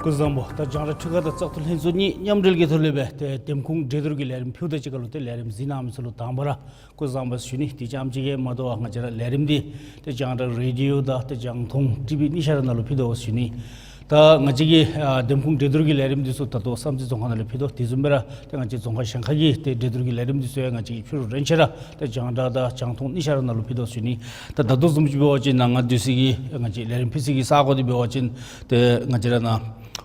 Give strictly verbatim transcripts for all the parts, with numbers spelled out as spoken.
སྐུ་གཟུགས་བཟང་པོ། ད་རྒྱང་བསྒྲགས་ཁྲི་ཁ་དང་བཙག་འཐུ་ལྷན་ཚོགས་གཉིས་མཉམ་འབྲེལ་གྱི་ཐོག་ལས་སྦེ་ཏེ་འདེམས་ཁོངས་གྲོས་བསྡུར་གྱི་ལས་རིམ་ཕུལཝ་ད་གཅིག་ཁར་ལུ་ཏེ་ལས་རིམ་གཟིགས་གནང་མི་ཚུ་ལུ་དང་པ་ར་སྐུ་གཟུགས་བཟང་པོ་ཞུ་ནི། དེ་རྐྱངམ་གཅིག་གིས་མ་དོ་བར་ང་བཅས་ར་ལས་རིམ་འདི་ཏེ་རྒྱང་བསྒྲགས་རེ་ཌི་ཡོ་དང་ཏེ་རྒྱང་མཐོང་ཊི་བི་གཉིས་ཆ་ར་ནང་ལུ་ཕུལ་དོ་ཞུ་ནི། ད་ང་བཅས་ཀྱི་ཨ་འདེམས་ཁོངས་གྲོས་བསྡུར་གྱི་ལས་རིམ་འདི་ཚུ་ད་ལྟོ་བསམ་རྩེ་རྫོང་ཁག་ནང་ལུ་ཕུལ་དོ། དེ་བཟུམ་སྦེ་ར་ཏེ་ང་བཅས་རྫོང་ཁག་གཞན་ཁ་གི་ཏེ་གྲོས་བསྡུར་གྱི་ལས་རིམ་འདི་ཚུ་ཡང་ང་བཅས་ཀྱིས་ཕུལ་རུང་རན་ཆི་ར་ཏེ་རྒྱང་བསྒྲགས་དང་རྒྱང་མཐོང་གཉིས་ཆ་ར་ནང་ལུ་ཕུལ་དོ་ཞུ་ནི། ད་ད་ལྟོ་བཟུམ་ཅིག་འབད་བ་ཅིན་ནཱ་ང་སྡོད་སའི་གི་ང་བཅས་ལས་རིམ་ཕུལ་སའི་གི་ས་གོ་འདི་འབད་བ་ཅིན་ཏེ་ང་བཅས་ར་ནཱ་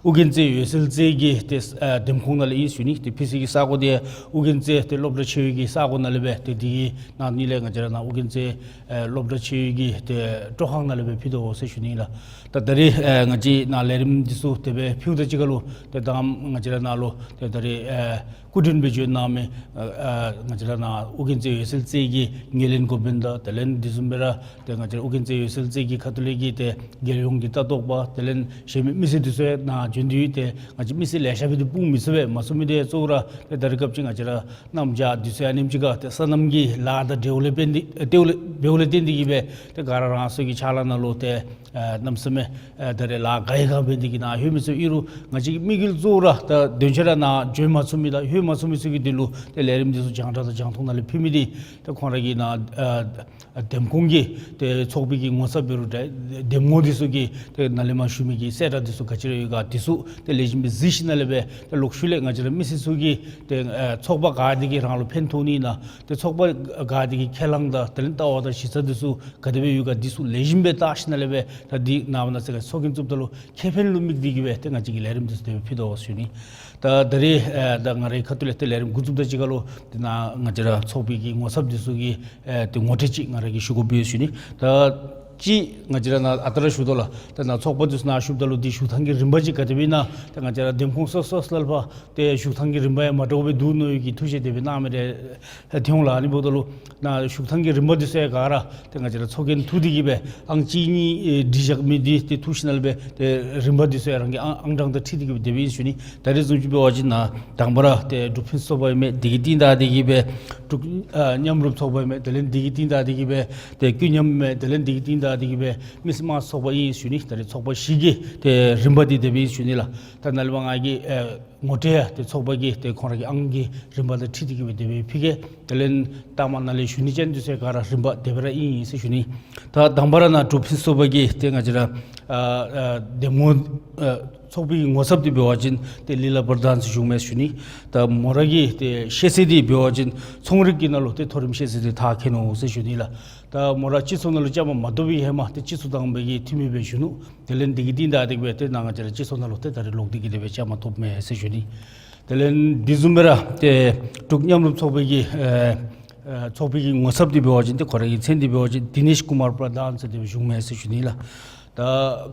ཨོ་རྒྱན་རྩེ་འོད་གསལ་རྩེ་གི་ཏེ་ཨ་འདེམས་ཁོངས་ནང་ལས་ཨིན་ཞུ་ནི། ཏེ་ཕུལ་སའི་གི་ས་གོ་འདི་ཨོ་རྒྱན་རྩེ་ཏེ་སློབ་གྲྭ་ཆེ་བའི་གི་ས་གོ་ནང་ལས་སྦེ་ཏེ་འདི་གི་ནང་ཨ་ནི་ལས་ང་བཅས་ར་ནཱ་ཨོ་རྒྱན་རྩེ་ཨེ་སློབ་གྲྭ་ཆེ་བའི་གི་ཏེ་སྤྲོ་ཁང་ནང་ལས་སྦེ་ཕུལ་དོ་ཟེར་ཞུ་ནི་ལགས། ད་ད་རེས་ཨེ་ང་བཅས་ནཱ་ལས་རིམ་འདི་ཚུ་དེ་སྦེ་ཕུལཝ་ད་གཅིག་ཁར་ལུ་ཏེ་ད་ང་བཅས་ར་ནཱ་ལུ་ཏེ་ད་རེས་ཨེ་སྐུ་མགྲོན་སྦེ་བྱོན་གནང་མི་ཨ་ཨ་ང་བཅས་ར་ནཱ་ཨོ་རྒྱན་རྩེ་འོད་གསལ་རྩེ་གི་ངོས་ལེན་འགོ་དཔོན་དང་དེ་ལས་དེ་བཟུམ་སྦེ་ར་ཏེ་ང་བཅས་ར་ཨོ་རྒྱན་རྩེ་འོད་གསལ་རྩེ་གི་ཁ་ཐུག་ལས་ཀྱི་ཏེ་རྒྱལ་ཡོངས་ཀྱི་ལྟ་རྟོག་པ་དེ་ལས་གཞན་མི་མི་སེར་འདི་ཚུ་ཡང་ནཱ་བྱོན་ཏེ་ཏེ་ང་བཅས་མི་སེར་ལེ་ཤ་སྦེ་འདི་སྤུངས་མི་ཚུགས་པས། མ་ཚུགས་མི་འདི་གཙོ་བོ་ར་ཏེ་ད་རེས་སྐབས་ཅིག་ང་བཅས་ར་གནམ་བྱཱར་འདི་ཚུ་ཡང་ཨ་ནེམ་ཅིག་ཁར་ཏེ་སོ་ནམ་གྱི་ལཱ་དང་འབྲེལ་བ་ལས་འབད་ནི་འབྲེལ་བ་ལས་འབྲེལ་བ་ལས་བརྟེན་ཏེ་གིས་སྦེ་ཏེ་ག་ར་རང་སོའི་གི་ཕྱག་ལཱ་ནང་ལུ་ཏེ་ཨ་གནམ་མེད་ས་མེད་ཨ་ད་རེས་ལཱ་ག་ཡི་ག་འབད་ནི་འདི་གིས་ནཱ་ལྷོད་མི་ཚུགས། ཨིན་རུང་ང་བཅས་ཀྱི་དམིགས་ཡུལ་གཙོ་བོ་ར་ད་དོན་ཆེ་ར་ནཱ་བྱོན་མ་ཚུགས་མི་དང་ལྷོད་མ་ཚུགས་མི་ཚུ་གི་དོན་ལུ་ཏེ་ལས་རིམ་འདི་ཚུ་རྒྱང་བསྒྲགས་དང་རྒྱང་མཐོང་ནང་ལས་ཕུལ་མི་འདི་ཏེ་ཁོང་ར་གི་ནཱ་ཨ་ཨ་འདེམས་ཁོངས་ཀྱི་ཏེ་ཚོགས་པའི་གི་ངོ་ཚབ་འབད་རུང་འདྲ་འདེམས་ངོ་འདི་ཚུ་གི་ཏེ་ནཱ་ལས་མར་ཞུ་མི་གི་གསལ་བསྒྲགས་འདི་ཚུ་ག་ཅི་ར་ཡོད་ག་འདི་ཚུ་ཏེ་ལེགས་ཤོམ་སྦེ་གཟིགས་ཞིནམ་ལས་སྦེ་ཏེ་ལོག་ཤུལ་ལས་ང་བཅས་ར་མི་སེར་ཚུ་གིས་ཏེ་ཨ་ཚོགས་པ་ག་འདི་གིས་རང་ལུ་ཕན་ཐོགས་ནི་ཨིན་ན་ཏེ་ཚོགས་པ་ག་འདི་གི་ཁས་བླངས་དང་དེ་ལས་ལྟ་བ་དང་གཞི་རྩ་འདི་ཚུ་ག་དེ་སྦེ་ཡོད་ག་འདི་ཚུ་ལེགས་ཤོམ་སྦེ་བལྟ་ཞིནམ་ལས་སྦེ་ད་འདི་ནངས་པ་གནངས་ཚེ་ཚོགས་རྒྱན་བཙུགསཔ་ད་ལུ་ཁེ་ཕན་ལུ་དམིགས་ཏེ་གིས་སྦེ་ཏེ་ང་བཅས་ཀྱིས་ལས་རིམ་འདི་ཚུ་དེ་སྦེ་ཕུལ་དོ་ཟེར་ཞུ་ནི། ད་ད་རེས་ཨ་ད་ང་རའི་ཁ་ཐུག་ལས་ཏེ་ལས་རིམ་འགོ་བཙུགསཔ་ད་གཅིག་ཁར་ལུ་ཏེ་ནཱ་ང་བཅས་ར་ཚོགས་པའི་གི་ངོ་ཚབ་འདི་ཚུ་གི་ཨ་ཏེ་ངོ་སྤྲོད་ཅིག་ང་ར་གིས་ཞུ་དགོ་པས་ཟེར་ཞུ་ནི། ད་ཅི་ང་བཅས་ར་ནཱ་ཨ་རྟག་ར་ཞུ་དོ་ལགས། ད་ནཱ་ཚོགས་པ་འདི་ཚུ་ནཱ་ཞུཝ་ད་ལུ་འདི་ཞུ་ཐངས་ཀྱི་རིམ་པ་ཅིག་ག་དེ་སྦེ་ཨིན་ན་ད་ང་བཅས་ར་འདེམས་ཁོངས་སོ་སོ་ལས་ཕར་ཏེ་ཞུ་ཐངས་ཀྱི་རིམ་པ་ཡང་མ་འདྲཝ་སྦེ་འདུག་མནོ་བའི་གི་ཐུགས་བཞེད་དེ་སྦེ་གནང་མི་རེ་ཐོན་འོང་ལགས། ཨ་ནི་འབདཝ་ད་ལུ་ནཱ་ཞུ་ཐངས་ཀྱི་རིམ་པ་འདི་ཚུ་ཡང་ག་ར་ཏེ་ང་བཅས་ར་ཚོགས་རྒྱན་འཐུ་སྟེ་གིས་སྦེ་ཨང་གཅིག་གཉིས་ཨེ་སྒྲིག་བཞག་མི་འདི་ཏེ་འཐུ་ཞིནམ་ལས་སྦེ་ཏེ་རིམ་པ་འདི་ཚུ་ཡང་རང་གི་ཨང་ཨང་གྲངས་དང་འཁྲིལ་ཏེ་གིས་སྦེ་དེ་སྦེ་ཨིན་ཟེར་ཞུ་ནི། ད་རེས་བཟུམ་ཅིག་འབད་བ་ཅིན་ནཱ་དང་པ་ར་ཏེ་འབྲུག་ཕུན་ཚོགས་པ་ཨིན་མས། དེ་གི་རྟིང་བདའ་སྟེ་གིས་སྦེ་འབྲུག་ཨ་མཉམ་རུབ་ཚོགས་པ་ཨིན་མས། དེ་ལས་འདི་གི་རྟིང་བདའ་སྟེ་གིས་སྦེ་ཏེ་ཀུན་མཉམ་ཨིན་མས། དེ་ལས་འདི་གི་རྟིང་བདའ་སྟེ་གིས་སྦེ་མི་སེར་དམངས་གཙོ་ཚོགས་པ་ཨིན་ཟེར་ཞུ་ནི། ད་རེས་ཚོགས་པ་བཞི་གི་ཏེ་རིམ་པ་འདི་དེ་སྦེ་ཨིན་ཟེར་ཞུ་ནི་ལགས། ད་ནཱ་ལས་ཕར་ང་གིས་ཨེ་ངོ་སྤྲོད་ཡང་ཏེ་ཚོགས་པ་གི་ཏེ་ཁོང་ར་གི་ཨང་གི་རིམ་པ་དང་འཁྲིལ་ཏེ་གིས་སྦེ་དེ་སྦེ་ཕུལ་གེ། དེ་ལས་ལྟག་མ་ནཱ་ལས་ཞུ་ནི་ཅན་འདི་ཚུ་ག་ར་རིམ་པ་དེ་སྦེ་ར་ཨིན་ཨིན་ཟེར་ཞུ་ནི། ད་དང་པ་ར་ནཱ་འབྲུག་ཕུན་ཚོགས་པ་གི་ཏེ་ང་བཅས་ར་ཨ་ཨ་འདེམས་ངོ་ཨ་ཚོགས་པའི་ངོ་ཚབ་འདི་འབད་བ་ཅིན་ཏེ་ལི་ལ་པར་དཱན་ཟེར་ཞུཝ་མས་ཟེར་ཞུ་ནི། ད་མོ་ར་གི་ཏེ་ཤེས་ཚད་འདི་འབད་བ་ཅིན་ཚོང་རིག་གི་ནང་ལུ་ཏེ་མཐོ་རིམ་ཤེས་ཚད་འདི་མཐར་འཁྱོལ་ནུག་ཟེར་ཞུ་ནི་ལགས། ད་མོ་ར་སྤྱི་ཚོགས་ནང་ལུ་བཅའ་མར་མ་གཏོགས་པའི་ཧེ་མ་ཏེ་སྤྱི་ཚོགས་དང་པའི་གི་འཐུས་མི་སྦེ་བཞུགས་ནུག། དེ་ལས་འདི་གི་རྟིང་བདའ་སྟེ་གིས་སྦེ་ཏེ་ནཱ་ང་བཅས་ར་སྤྱི་ཚོགས་ནང་ལུ་ཏེ་ད་རེས་ལོག་སྟེ་གིས་དེ་སྦེ་བཅའ་མར་གཏོགསཔ་མས་ཟེར་ཞུ་ནི། དེ་ལས་འདི་བཟུམ་སྦེ་ར་ཏེ་འབྲུག་མཉམ་རུབ་ཚོགས་པའི་གི་ཨེ་ཨེ་ཚོགས་པའི་གི་ངོ་ཚབ་འདི་འབད་བ་ཅིན་ཏེ་ཁོ་ར་གི་མཚན་འདི་འབད་བ་ཅིན་དི་ནེཤ་ཀུ་མར་པར་དཱན་ཟེར་དེ་སྦེ་བཞུགས་མས་ཟེར་ཞུ་ནི་ལགས། ད་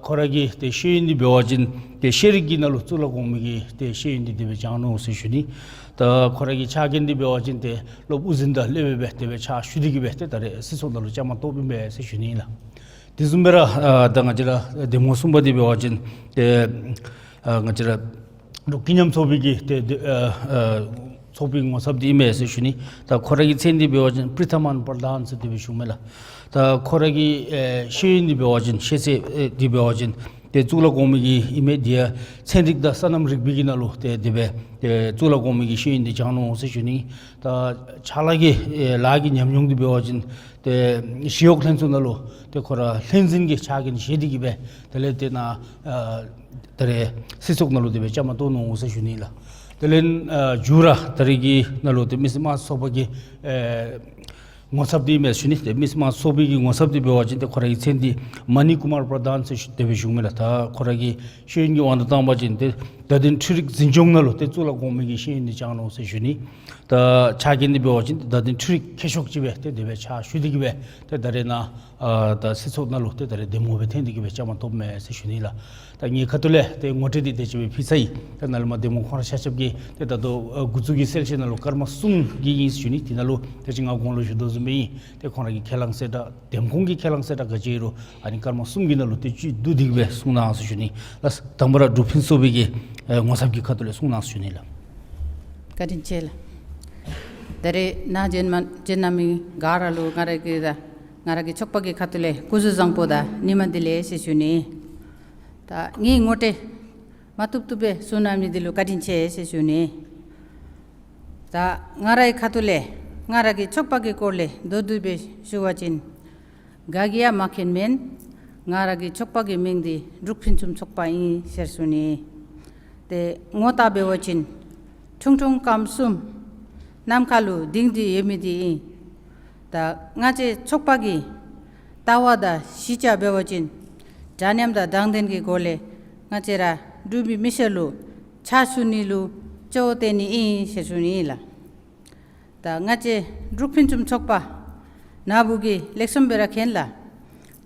ཁོ་ར་གི་ཏེ་ཤེས་ཡོན་འདི་འབད་བ་ཅིན་ཏེ་ཤེས་རིག་གི་ནང་ལུ་གཙུག་ལག་གོང་མའི་གི་ཏེ་ཤེས་ཡོན་འདི་དེ་སྦེ་སྦྱངས་ནུག་ཟེར་ཞུ་ནི། ད་ཁོ་ར་གི་ཕྱག་འགན་འདི་འབད་བ་ཅིན་ཏེ་སློབ་དབུ་འཛིན་དང་སླེབས་སྦེ་དེ་སྦེ་ཕྱག་ཞུ་སྟེ་གིས་སྦེ་ཏེ་ད་རེས་སྲིད་ཚོགས་ནང་ལུ་བཅའ་མར་གཏོགསཔ་ཨིན་པས་ཟེར་ཞུ་ནི་ལགས། དེ་བཟུམ་སྦེ་ར་ཨ་ད་ང་བཅས་ར་འདེམས་ངོ་གསུམ་པ་འདི་འབད་བ་ཅིན་ཏེ་ཨ་ང་བཅས་ར་འབྲུག་ཀུན་མཉམ་ཚོགས་པའི་གི་ཏེ་ཏེ་ཨ་ཨ་ཚོགས་པའི་ངོ་ཚབ་འདི་ཨིན་མས་ཟེར་ཞུ་ནི། ད་ཁོ་ར་གི་མཚན་འདི་འབད་བ་ཅིན་པྲི་ཐ་མན་པར་དཱན་ཟེར་དེ་སྦེ་ཞུཝ་མས་ལགས། ད་ཁོ་ར་གི་ཨེ་ཤེས་ཡོན་འདི་འབད་བ་ཅིན་ཤེས་ཚད་ཨེ་འདི་འབད་བ་ཅིན་ཏེ་གཙུག་ལག་གོང་མའི་གི་ཨིན་མས། དེ་ཡང་ཚན་རིག་དང་སོ་ནམ་རིག་པའི་གི་ནང་ལུ་ཏེ་དེ་སྦེ་ཏེ་གཙུག་ལག་གོང་མའི་གི་ཤེས་ཡོན་འདི་སྦྱངས་ནུག་ཟེར་ཞུ་ནི། ད་ཕྱག་ལཱ་གི་ཨེ་ལཱ་གི་ཉམས་མྱོང་འདི་འབད་བ་ཅིན་ཏེ་ཞི་གཡོག་ལྷན་ཚོགས་ནང་ལུ་ཏེ་ཁོ་ར་ལྷན་འཛིན་གྱི་ཕྱག་འགན་བཞེས་ཏེ་གིས་སྦེ་དེ་ལས་ཏེ་ནཱ་ཨ་ད་རེས་སྲིད་ཚོགས་ནང་ལུ་དེ་སྦེ་བཅའ་མར་གཏོགས་ནུག་ཟེར་ཞུ་ནི་ལགས། དེ་ལས་ཨ་མཇུག་ར་ད་རེས་ཀྱི་ནང་ལུ་ཏེ་མི་སེར་དམངས་གཙོ་ཚོགས་པ་གི་ཨེ་ངོ་ཚབ་འདི་ཨིན་མས་ཟེར་ཞུ་ནི། ཏེ་མི་སེར་དམངས་གཙོ་ཚོགས་པའི་གི་ངོ་ཚབ་འདི་འབད་བ་ཅིན་ཏེ་ཁོ་ར་གི་མཚན་འདི་མ་ནི་ཀུ་མར་པར་དཱན་ཟེར་ཞུ་དེ་སྦེ་ཞུཝ་མས་ལགས། ད་ཁོ་ར་གི་ཤེས་ཡོན་གྱི་དབང་དུ་བཏང་བ་ཅིན་ཏེ་བརྡ་དོན་འཕྲུལ་རིག་འཛིན་སྐྱོང་ནང་ལུ་ཏེ་གཙུག་ལག་གོང་མའི་གི་ཤེས་ཡོན་འདི་སྦྱངས་ནུག་ཟེར་ཞུ་ནི། ད་ཕྱག་འགན་འདི་འབད་བ་ཅིན་ཏེ་བརྡ་དོན་འཕྲུལ་རིག་མཁས་མཆོག་ཅིག་སྦེ་ཏེ་དེ་སྦེ་ཕྱག་ཞུ་སྟེ་གིས་སྦེ་ཏེ་ད་རེས་ནཱ་ཨ་ད་སྲིད་ཚོགས་ནང་ལུ་ཏེ་ད་རེས་འདེམས་ངོ་སྦེ་ཐོན་ཏེ་གིས་སྦེ་བཅའ་མར་གཏོགསཔ་མས་ཟེར་ཞུ་ནི་ལགས། ད་ངེའི་ཁ་ཐུག་ལས་ཏེ་ངོ་སྤྲོད་འདི་དེ་ཅིག་སྦེ་ཕུལ་ཚར་ཡི། ད་ནཱ་ལས་མར་འདེམས་ངོ་ཁོང་ར་ཆ་ཁྱབ་ཀྱི་ཏེ་ད་ལྟོ་ཨ་འགོ་བཙུགས་ཀྱི་གསལ་བཤད་ནང་ལུ་སྐར་མ་གསུམ་གྱི་ཨིན་ཟེར་ཞུ་ནི། དེ་ནང་ལུ་ཏེ་ཅིག་ང་གོང་ལུ་ཞུ་དོ་བཟུམ་སྦེ་ཨིན། ཏེ་ཁོང་ར་གི་ཁས་བླངས་གསལ་བསྒྲགས་འདེམས་ཁོངས་ཀྱི་ཁས་བླངས་གསལ་བསྒྲགས་ག་ཅི་ཨིན་རུང་ཨ་ནི་སྐར་མ་གསུམ་གྱི་ནང་ལུ་ཏེ་བཅུད་བསྡུ་སྟེ་གིས་སྦེ་གསུང་གནང་ཟེར་ཞུ་ནི་ལགས། དང་པ་ར་འབྲུག་ཕུན་ཚོགས་པའི་གི་ཨེ་ངོ་ཚབ་ཀྱི་ཁ་ཐུག་ལས་གསུང་གནང་ཟེར་ཞུ་ནི་ལགས། བཀའ་དྲིན་ཆེ་ལགས། ད་རེས་ནཱ་བྱོན་མ་བྱོན་གནང་མི་ག་ར་ལུ་ང་ར་གི་ད་ང་ར་གི་ཚོགས་པ་གི་ཁ་ཐུག་ལས་སྐུ་གཟུགས་བཟང་པོ་དང་ཉི་མ་བདེ་ལེགས་ཟེར་ཞུ་ནི། ད་ངེའི་ངོ་སྤྲོད་ མ་བཏུབ་བཏུབ་སྦེ་གསུང་གནང་མི་འདི་ལུ་བཀའ་དྲིན་ཆེ་ཟེར་ཞུ་ནི། ད་ང་རའི་ཁ་ཐུག་ལས་ང་ར་གི་ཚོགས་པ་གི་སྐོར་ལས་མདོར་བསྡུས་སྦེ་ཞུ་བ་ཅིན། ག་གིས་ཡང་མ་མཁྱེན་མེན། ང་ར་གི་ཚོགས་པ་གི་མིང་འདི་འབྲུག་ཕུན་སུམ་ཚོགས་པ་ཨིན་ཟེར་ཞུ་ནི། ཏེ་ངོ་རྟགས་འབད་བ་ཅིན་ཁྲུང་ཁྲུང་སྐམ་གསུམ་ནམ་མཁའ་ལུ་ལྡིང་སྟེ་ཡོད་མི་འདི་ཨིན། ད་ང་བཅས་ཚོགས་པ་གི་ལྟ་བ་དང་གཞིས་ཆགས་འབད་བ་ཅིན་འདྲ་མཉམ་དང་དྲང་བདེན་གྱི་སྒོ་ལས་ང་བཅས་ར་འབྲུག་མི་མི་སེར་ལུ་ཕྱག་ཞུ་ནི་ལུ་གཙོ་བོ་བཏོན་ནི་ཨིན་ཟེར་ཞུ་ནི་ཨིན་ལགས། ད་ང་བཅས་འབྲུག་ཕུན་སུམ་ཚོགས་པ་ནཱ་བུ་གིས་ལེགས་ཤོམ་སྦེ་ར་མཁྱེན་ལགས།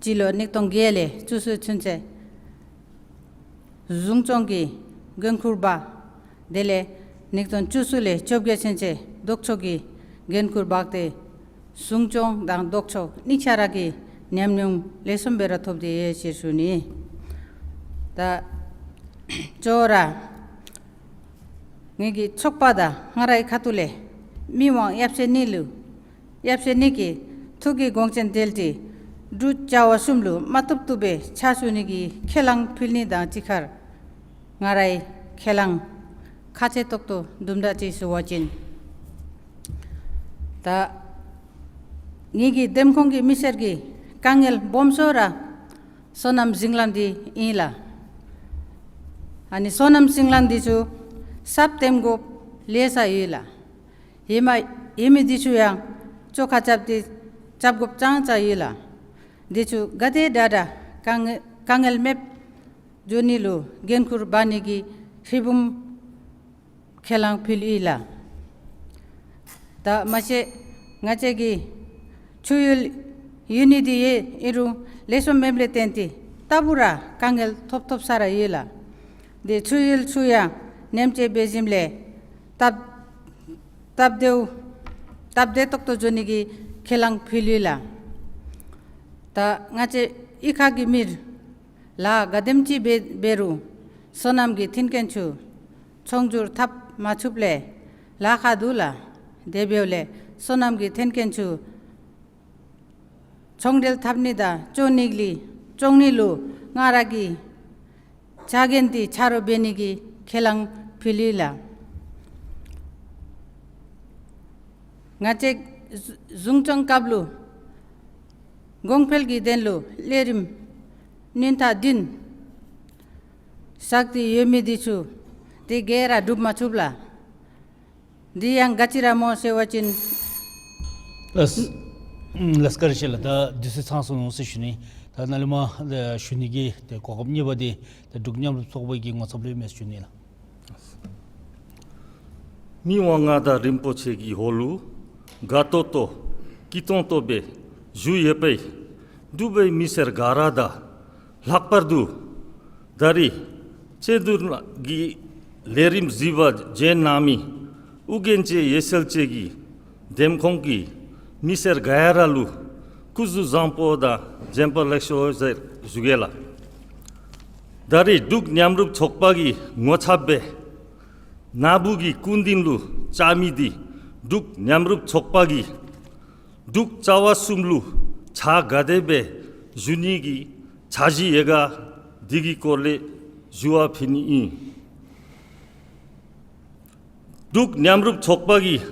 སྤྱི་ལོ་གཉིས་སྟོང་བརྒྱད་ལས་བཅུ་གསུམ་ཚུན་ཚོད་གཞུང་སྐྱོང་གི་འགན་ཁུར་འབག། དེ་ལས་གཉིས་སྟོང་བཅུ་གསུམ་ལས་བཅོ་བརྒྱད་ཚུན་ཚོད་ལྡོག་ཕྱོགས་ཀྱི་འགན་ཁུར་འབག་སྟེ་གཞུང་སྐྱོང་དང་ལྡོག་ཕྱོགས་གཉིས་ཆ་ར་གི་ཉམས་མྱོང་ལེགས་ཤོམ་སྦེ་ར་ཐོབ་སྟེ་ཡོད་ཟེར་ཞུ་ནི། ད་ཅོག་ར་ངེ་གི་ཚོགས་པ་དང་ང་རའི་ཁ་ཐུག་ལས་མི་དབང་ཡབ་སྲས་གཉིས་ལུ་ཡབ་སྲས་གཉིས་ཀྱི་ཐུགས་ཀྱི་དགོངས་ཆེན་དེ་ལྟར་འབྲུག་རྒྱལ་བ་གསུམ་ལུ་མ་བཏུབ་བཏུབ་སྦེ་ཕྱག་ཞུ་ནི་གི་ཁས་བླངས་ཕུལ་ནི་དང་གཅིག་ཁར་ང་རའི་ཁས་བླངས་ཁ་གསལ་ཏོག་ཏོ་དུམ་གྲ་ཅིག་ཞུ་བ་ཅིན། ད་ངེ་གི་འདེམས་ཁོངས་ཀྱི་མི་སེར་གྱི་དཀའ་ངལ་སྦོམ་ཤོས་ར་སོ་ནམ་ཞིང་ལམ་འདི་ཨིན་ལགས། ཨ་ནི་སོ་ནམ་ཞིང་ལམ་འདི་ཚུ་གསརཔ་འདེམས་དགོཔ་ལེ་ཤ་ཡོད་ལགས། ཧེ་མ་ཡོད་མི་འདི་ཚུ་ཡང་བཅོ་ཁ་རྐྱབ་སྟེ་རྐྱབ་དགོཔ་ཙང་ཙང་ཡོད་ལགས། འདི་ཚུ་ག་དེ་དྲག་དྲག་དཀའ་ངལ་དཀའ་ངལ་མེདཔ་འགྱོ་ནི་ལུ་འགན་ཁུར་འབག་ནི་གི་ཧྲིལ་བུམ་ཁས་བླངས་ཕུལ་ཡི་ལགས། ད་མ་གཞི་ང་བཅས་ཀྱི་ཆུ་ཡུལ་ཡོད་ནི་འདི་ཡང་ཨིན་རུང་ལེགས་ཤོམ་མེདཔ་ལས་བརྟེན་ཏེ་ལྟ་བུ་ར་དཀའ་ངལ་ཐོབ་ཐོབ་ས་ར་ཡོད་ལགས། འདི་ཆུ་ཡུལ་ཚུ་ཡང་ནེམ་ཅིག་འབད་ཞིནམ་ལས་སྟབས་སྟབས་བདེཝ་སྟབས་བདེ་ཏོག་ཏོ་འགྱོ་ནི་གི་ཁས་བླངས་ཕུལ་ཡི་ལགས། ད་ང་བཅས་གཡུས་ཁ་གི་མིར་ལཱ་ག་དེམ་ཅིག་འབད་འབད་རུང་སོ་ནམ་གྱི་མཐུན་རྐྱེན་ཚུ་ཚོང་སྒྱུར་འཐབ་མ་ཚུགསཔ་ལས་ལཱ་ཁག་འདུག་ལགས། དེ་འབདཝ་ལས་སོ་ནམ་གྱི་མཐུན་རྐྱེན་ཚུ་ཚོང་འབྲེལ་འཐབ་ནི་དང་བཙོང་ནི་ལི་བཙོང་ནི་ལུ་ང་ར་གི་ཕྱག་འགན་འདི་ཆ་རོགས་འབད་ནི་གི་ཁས་བླངས་ཕུལ་ཡི་ལགས། ང་བཅས་གཞུང་སྐྱོང་སྐབས་ལུ་གོང་འཕེལ་གྱི་དོན་ལུ་ལས་རིམ་སྣུན་ཐག་བདུན་བཞག་སྟེ་ཡོད་མི་འདི་ཚུ་དེ་ག་ར་འགྲུབ་མ་ཚུགས་ལགས། འདི་ཡང་ག་ཅི་ར་སྨོ་ཟེར་བ་ཅིན། ལགས། ལགས་བཀའ་དྲིན་ཆེ་ལགས། ད་དུས་ཚོད་ཚང་སོང་ནུག་ཟེར་ཞུ་ནི། ད་ནཱ་ལས་མར་ཞུ་ནི་གི་ཏེ་གོ་སྐབས་གཉིས་པ་འདི་ད་འབྲུག་མཉམ་རུབ་ཚོགས་པ་གི་ངོ་ཚབ་ལས་མས་ཞུ་ནི་ལགས། མི་དབང་མངའ་བདག་རིན་པོ་ཆེ་གི་འོག་ལུ་དགའ་ཏོག་ཏོ་སྐྱིད་ཏོང་ཏོ་སྦེ་བཞུགས་ཡོད་པའི་འབྲུག་པའི་མི་སེར་ག་ར་དང་ལྷག་པར་དུ་ད་རིས་བཅའ་སྡོད་ཀྱི་ལས་རིམ་གཟིགས་པར་བྱོན་གནང་མི་ཨོ་རྒྱན་བཅས་ཡེ་ཤེས་བཅས་ཀྱི་འདེམས་ཁོངས་ཀྱི་མི་སེར་ག་ཡ་ར་ལུ་སྐུ་གཟུགས་བཟང་པོ་དང་བྱོན་པ་ལེགས་ཤོག་ཟེར་ཞུ་གེ་ལགས། ད་རིས་འབྲུག་མཉམ་རུབ་ཚོགས་པ་གི་ངོ་ཚབ་སྦེ་ནཱ་བུ་གི་སྐུ་མདུན་ལུ་བཅར་མི་འདི་འབྲུག་མཉམ་རུབ་ཚོགས་པ་གིས་འབྲུག་རྒྱལ་བ་གསུམ་ལུ་ཕྱག་ག་དེ་སྦེ་ཞུ་ནི་གི་འཆར་གཞི་ཡོད་ག་འདི་གི་སྐོར་ལས་ཞུ་བ་ཕུལ་ནི་ཨིན། འབྲུག་མཉམ་རུབ་ཚོགས་པ་གིས་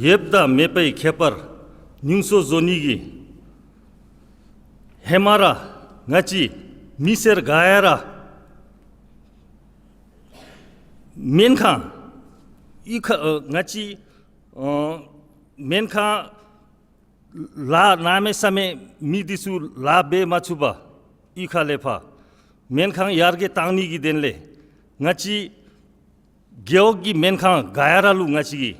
ཡོདཔ་དང་མེདཔ་གི་ཁྱད་པར་ཉུང་སུ་བཟོ་ནི་གི་ཧེ་མ་ར་ང་བཅས་མི་སེར་ག་ཡ་ར་སྨན་ཁང་གཡུས་ཁ་ཨ་ང་བཅས་ཨ་སྨན་ཁང་ལཱ་གནམ་མེད་ས་མེད་མི་འདི་ཚུ་ལཱ་འབད་མ་ཚུགས་པར་གཡུས་ཁ་ལས་ཕར་སྨན་ཁང་ཡར་རྒྱས་གཏང་ནི་གི་དོན་ལས་ང་བཅས་རྒེད་འོག་གི་སྨན་ཁང་ག་ཡ་ར་ལུ་ང་བཅས་ཀྱིས་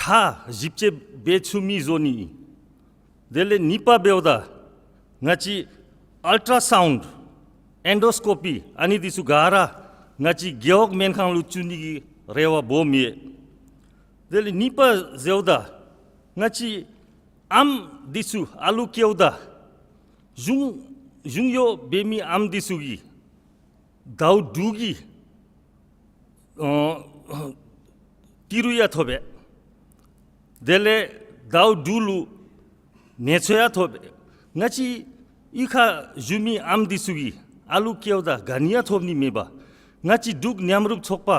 ཁྲལ་ཞིབ་དཔྱད་འབད་ཚུགས་མི་བཟོ་ནི། དེ་ལས་གཉིས་པ་འབདཝ་ད་ང་བཅས་ཨལ་ཊ་ར་སའུནཌ་ཨེན་ཌོ་སི་ཀོ་པི་ཨ་ནི་འདི་ཚུ་ག་ར་ང་བཅས་རྒེད་འོག་སྨན་ཁང་ལུ་བཙུགས་ནི་གི་རེ་བ་སྦོམ་ཡོད། དེ་ལས་གཉིས་པ་ཟེརཝ་ད་ང་བཅས་ཨམ་འདི་ཚུ་ཨ་ལུ་སྐྱེཝ་ད་གཞུང་གཞུང་གཡོག་འབད་མི་ཨམ་འདི་ཚུ་གིས་ཟླཝ་དྲུག་གི་ཨ་ཏི་རུ་ཡང་ཐོབ་པས། དེ་ལས་ཟླཝ་དྲུག་ལུ་ནད་གཅོད་ཡང་ཐོབ་པས། ང་བཅས་གཡུས་ཁར་བཞུགས་མི་ཨམ་འདི་ཚུ་གིས་ཨ་ལུ་སྐྱེཝ་ད་ག་ནི་ཡང་ཐོབ་ནི་མེད་པར་ ང་བཅས་འབྲུག་མཉམ་རུབ་ཚོགས་པ་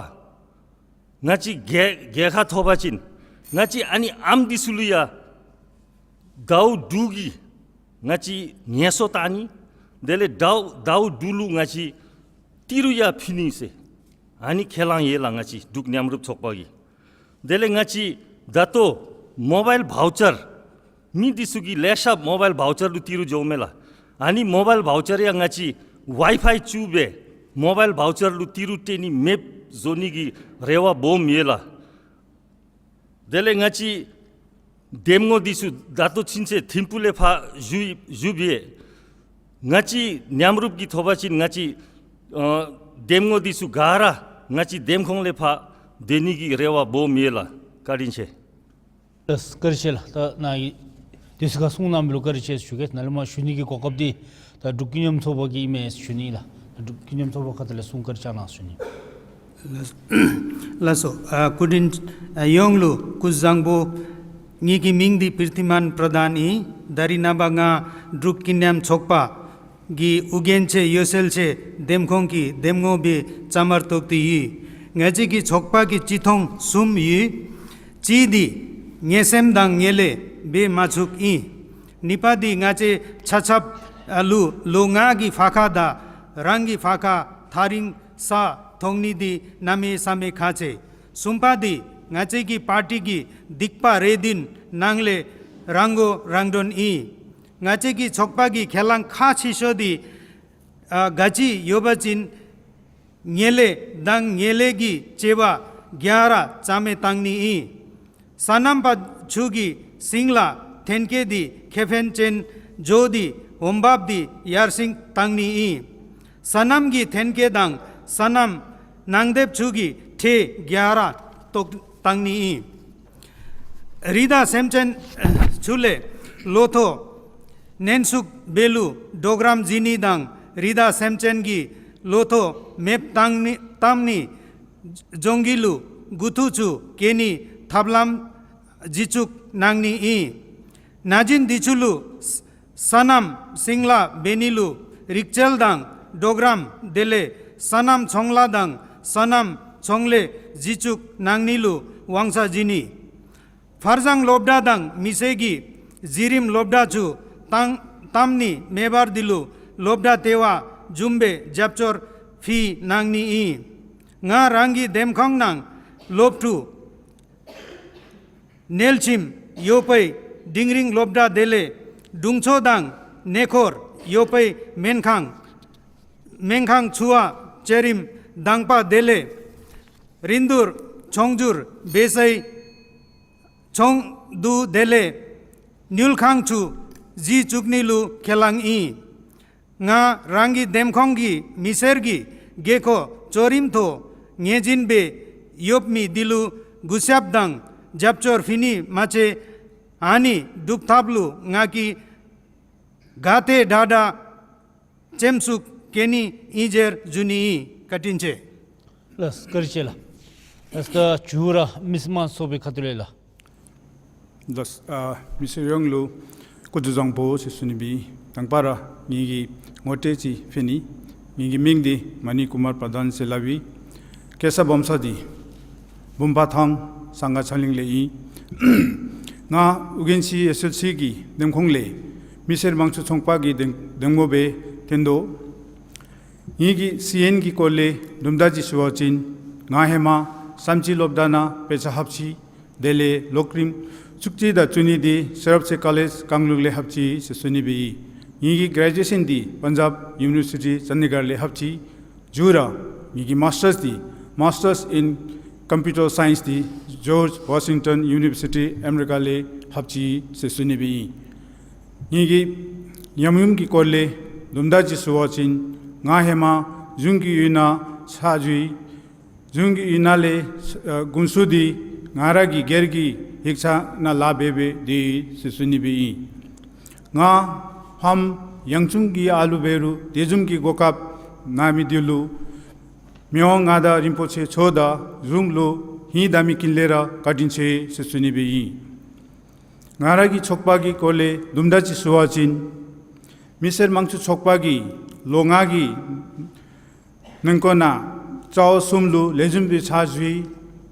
ང་བཅས་རྒྱལ་རྒྱལ་ཁ་ཐོབ་པ་ཅིན་ང་བཅས་ཨ་ནི་ཨམ་འདི་ཚུ་ལུ་ཡང་ཟླཝ་དྲུག་གི་ང་བཅས་ངལ་གསོ་བཏང་ནི། དེ་ལས་ཟླཝ་ཟླཝ་དྲུག་ལུ་ང་བཅས་ཏི་རུ་ཡང་ཕུལ་ནི་ཟེར་ཨ་ནི་ཁས་བླངས་ཡོད་ལགས། ང་བཅས་འབྲུག་མཉམ་རུབ་ཚོགས་པ་གིས། དེ་ལས་ང་བཅས་ད་ལྟོ་མོ་བཱའིལ་བའུ་ཅར་མི་འདི་ཚུ་གིས་ལེ་ཤ་མོ་བཱའིལ་བའུ་ཅར་ལུ་ཏི་རུ་འགྱོཝ་མས་ལགས། ཨ་ནི་མོ་བཱའིལ་བའུ་ཅར་ཡང་ང་བཅས་ཝའི་ཕའི་བཙུགས་སྦེ་མོ་བཱའིལ་བའུ་ཅར་ལུ་ཏི་རུ་སྤྲོད་ནི་མེདཔ་བཟོ་ནི་གི་རེ་བ་སྦོམ་ཡོད་ལགས། དེ་ལས་ང་བཅས་འདེམས་ངོ་འདི་ཚུ་ད་ལྟོ་ཕྱིན་ཆད་ཐིམ་ཕུག་ལས་ཕར་བཞུགས་བཞུགསཔ་ཡོད། ང་བཅས་མཉམ་རུབ་ཀྱིས་ཐོབ་པ་ཅིན་ང་བཅས་ཨ་འདེམས་ངོ་འདི་ཚུ་ག་ར་ང་བཅས་འདེམས་ཁོངས་ལས་ཕར་སྡོད་ནི་གི་རེ་བ་སྦོམ་ཡོད་ལགས། བཀའ་དྲིན་ཆེ། ལགས་སོ། བཀའ་དྲིན་ཆེ་ལགས། ད་ནཱ་གིས་དུས་ཚོད་ཁར་གསུང་གནང་མི་ལུ་བཀའ་དྲིན་ཆེ་ཞུ་གེ། ནཱ་ལས་མར་ཞུ་ནི་གི་གོ་སྐབས་འདི་ད་འབྲུག་ཀུན་མཉམ་ཚོགས་པ་གི་ཨིན་མས་ཞུ་ནི་ལགས། ད་འབྲུག་ཀུན་མཉམ་ཚོགས་པ་ཁ་ཐུག་ལས་གསུང་བཀའ་དྲིན་ཆེ་གནང་ཞུ་ནི། ལགས་ལགས་སོ། ཨ་སྐུ་མགྲོན་ཨ་ཡོངས་ལུ་སྐུ་གཟུགས་བཟང་པོ། ངེ་གི་མིང་འདི་པིར་ཐི་མཱན་པྲ་དཱན་ཨིན། ད་རིས་ནངས་པ་ང་འབྲུག་ཀུན་མཉམ་ཚོགས་པ་གི་ཨུ་རྒྱན་ཆེ་ཡོད་ཚད་ཆེ་འདེམས་ཁོངས་ཀྱི་འདེམས་ངོ་སྦེ་བཅའ་མར་གཏོགས་ཏེ་ཡོད། ང་བཅས་ཀྱི་ཚོགས་པ་གི་སྤྱི་མཐོང་གསུམ་ཡོད། གཅིག་འདི་ངན་སེམས་དང་ངན་ལས་འབད་མ་ཚུགས་ཨིན། གཉིས་པ་འདི་ང་བཅས་ཆ་ཁྱབ་ལུ་ལོ་ལྔ་གི་ཕར་ཁ་དང་རང་གི་ཕར་ཁ་ཐག་རིང་ས་མཐོང་ནི་འདི་གནམ་མེད་ས་མེད་ཁག་ཆེ། གསུམ་པ་འདི་ང་བཅས་ཀྱི་པར་ཊི་གི་སྡིག་པ་རེ་འདུན་ནང་ལས་རང་མགོ་རང་འདྲོངས་ཨིན། ང་བཅས་ཀྱི་ཚོགས་པ་གི་ཁས་བླངས་ཁག་ཆེ་ཤོས་འདི་ཨ་ག་ཅི་ཡོད་པ་ཅིན་ངན་ལས་དང་ངན་ལས་ཀྱི་བྱེད་པ་ག་ར་རྩ་མེད་བཏང་ནི་ཨིན། སོ་ནམ་པ་ཚུ་གི་སེང་ལ་ཐོན་སྐྱེད་འདི་ཁེ་ཕན་ཅན་འགྱོ་སྟེ་འོང་འབབ་འདི་ཡར་སེང་བཏང་ནི་ཨིན། སོ་ནམ་གྱི་ཐོན་སྐྱེད་དང་སོ་ནམ་གནང་འདོདཔ་ཚུ་གི་ཁྲལ་ག་ར་བཏོག་བཏང་ནི་ཨིན། རི་དྭགས་སེམས་ཅན་ཚུ་ལས་ལོ་ཐོག་ནན་ཤུགས་སྦེ་ལུ་གྲོགས་རམ་བྱིན་ནི་དང་རི་དྭགས་སེམས་ཅན་གྱི་ལོ་ཐོག་མེདཔ་བཏང་ནི་བཏང་ནི་ལྗོངས་རྒྱུ་ལུ་མགུ་ཐུག་ཚུ་བཀལ་ནི་ཐབས་ལམ་གཞི་བཙུགས་གནང་ནི་ཨིན། ན་གཞོན་འདི་ཚུ་ལུ་སོ་ནམ་སེང་ལ་འབད་ནི་ལུ་རིག་རྩལ་དང་གྲོགས་རམ་དེ་ལས་སོ་ནམ་ཚོང་ལཱ་དང་སོ་ནམ་ཚོང་ལས་གཞི་བཙུགས་གནང་ནི་ལུ་དབང་ཆ་བྱིན་ནི། ཕར་འགྱངས་སློབ་གྲྭ་དང་མི་སེར་གྱི་གཞི་རིམ་སློབ་གྲྭ་ཚུ་བཏང་བཏང་ནི་མེ་འབར་འདི་ལུ་སློབ་གྲྭ་ལྟེ་བ་བཟུམ་སྦེ་རྒྱབ་སྐྱོར་ཕུལ་གནང་ནི་ཨིན། ང་རང་གི་འདེམས་ཁོངས་ནང་སློབ་ཕྲུག་ནེལ་ཁྱིམ་ཡོད་པའི་འབྲིང་རིམ་སློབ་གྲྭ་དེ་ལས་དྲུང་འཚོ་དང་གནས་སྐོར་ཡོད་པའི་སྨན་ཁང་སྨན་ཁང་ཚུ་བ་བཅའ་རིམ་དང་པ་དེ་ལས་རིན་བསྡུར་ཆོས་རྒྱུགས་འབད་སའི་ཆུང་བསྡུ་དེ་ལས་དངུལ་ཁང་ཚུ་གཞི་བཙུགས་ནི་ལུ་ཁས་བླངས་ཨིན། ང་རང་གི་འདེམས་ཁོངས་ཀྱི་མི་སེར་གྱི་དགོས་མཁོ་ཅོག་རིམ་ཐོག་ངེས་ཅན་སྦེ་ཡོད་མི་འདི་ལུ་གུས་ཞབས་དང་རྒྱབ་སྐྱོར་ཕུལ་ནི་མ་ཚད་ཨ་ནི་སྒྲུབ་ཐབས་ལུ་ང་གིས་ག་ཏེ་དྲག་དྲག་སེམས་ཤུགས་བསྐྱེད་ནི་ཨིན་ཟེར་ཞུ་ནི་ཨིན། བཀའ་དྲིན་ཆེ། ལགས་བཀའ་དྲིན་ཆེ་ལགས། ལགས་ད་མཇུག་ར་མི་སེར་དམངས་ཚོགས་པའི་ཁ་ཐུག་ལས་ལགས། ལགས་ཨ་མི་སེར་ཡོངས་ལུ་སྐུ་གཟུགས་བཟང་པོ་ཟེར་ཞུ་ནི་སྦེ་དང་པ་ར་ངེ་གི་ངོ་སྤྲོད་ཅིག་ཕུལ་ནི། ངེ་གི་མིང་འདི་མ་ཎི་ཀུ་མར་པར་དཱན་ཟེར་སླབ་ཨིན། སྐྱེས་ས་སྦོམ་ས་འདི་བུམ་པ་ཐང་སང་ག་ཚ་གླིང་ལས་ཨིན། ང་ཨུ་རྒྱན་ཆེ་ཡོད་ཚད་ཆེ་གི་འདེམས་ཁོངས་ལས་མི་སེར་དམངས་གཙོའི་ཚོགས་པ་གི་འདེམས་འདེམས་ངོ་སྦེ་ཐོན་དོ། ངེ་གི་ཤེས་ཡོན་གྱི་སྐོར་ལས་དུམ་གྲ་ཅིག་ཞུ་བ་ཅིན་ང་ཧེ་མ་བསམ་སྤྱི་སློབ་གྲྭ་ནང་དཔེ་ཆ་ལྷབ་ཅི། དེ་ལས་ལོ་རིམ་བཅུ་གཅིག་དང་བཅུ་གཉིས་འདི་ཤེས་རབ་རྩེ་ཀོ་ལེཇ་གངས་ལུ་ལས་ལྷབ་ཅི་ཟེར་ཞུ་ནི་སྦེ་ཨིན། ངེ་གི་གྲེ་ཇུ་ཨེ་ཤཱན་འདི་པན་ཇབ་ཡུ་ནི་བར་སི་ཊི་ཅན་ཌི་གར་ལས་ལྷབ་ཅི། མཇུག་ར་ངེ་གི་མཱས་ཊརསི་འདི་Masters in Computer Science འདི་ཇོརཇ་ཝ་ཤིང་ཊོན་ཡུ་ནི་བར་སི་ཊི་ཨ་མི་རི་ཀ་ལས་ལྷབ་ཅི་ཟེར་ཞུ་ནི་སྦེ་ཨིན། ངེ་གི་ཉམས་མྱོང་གི་སྐོར་ལས་དུམ་གྲ་ཅིག་ཞུ་བ་ཅིན་ང་ཧེ་མ་གཞུང་གི་ཡུལ་ནང་ཕྱག་ཞུ་ཡི། གཞུང་གི་ཡུལ་ནང་ལས་ཨ་དགུན་ཚུ་འདི་ང་ར་གི་སྒེར་གྱི་ཡིག་ཚང་ནང་ལཱ་འབད་འབད་སྡོད་ཡི་ཟེར་ཞུ་ནི་སྦེ་ཨིན། ང་ཕམ་ཡང་ཆུང་གི་ཨ་ལུ་འབད་རུང་དེ་བཟུམ་གྱི་གོ་སྐབས་གནང་མི་འདི་ལུ་མི་དབང་མངའ་བདག་རིན་པོ་ཆེ་མཆོག་དང་གཞུང་ལུ་ཧིང་དང་མི་ཀུན་ལས་ར་བཀའ་དྲིན་ཆེ་ཟེར་ཞུ་ནི་སྦེ་ཨིན། ང་ར་གི་ཚོགས་པ་གི་སྐོར་ལས་དུམ་གྲ་ཅིག་ཞུ་བ་ཅིན་མི་སེར་དམངས་གཙོའི་ཚོགས་པ་གིས་ལོ་ལྔ་གི་ནང་འཁོད་ནང་ ཚ་བོ་གསུམ་ལུ་ལེགས་ཤོམ་སྦེ་ཕྱག་ཞུ་ཡི།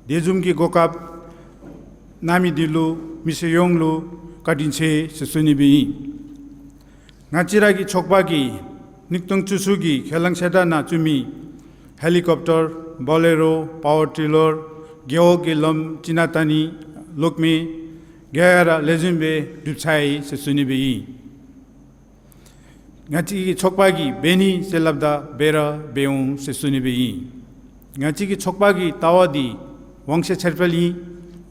དེ་བཟུམ་གྱི་གོ་སྐབས་གནང་མི་འདི་ལུ་མི་སེར་ཡོངས་ལུ་བཀའ་དྲིན་ཆེ་ཟེར་ཞུ་ནི་སྦེ་ཨིན། ང་བཅས་ར་གི་ཚོགས་པ་གིས་ཉིས་སྟོང་བཅུ་གསུམ་གྱི་ཁས་བླངས་ཞལ་དྲག་ནང་བཙུགས་མི་ཧེ་ལི་ཀོབ་ཊར་བོ་ལེ་རོ་པ་ཝར་ཊི་ལར་རྒེད་འོག་གི་ལམ་གཅིག་ནང་བཏང་ནི་གློག་མེ་ག་ར་ལེགས་ཤོམ་སྦེ་གྲུབ་ཚར་ཡི་ཟེར་ཞུ་ནི་སྦེ་ཨིན། ང་བཅས་ཀྱི་ཚོགས་པ་གིས་འབད་ནི་ཟེར་སླབ་ད་འབད་ར་འབད་འོང་ཟེར་ཞུ་ནི་སྦེ་ཨིན། ང་བཅས་ཀྱི་ཚོགས་པ་གི་ལྟ་བ་འདི་དབང་ཤེད་འཚེར་སྤེལ་ཨིན།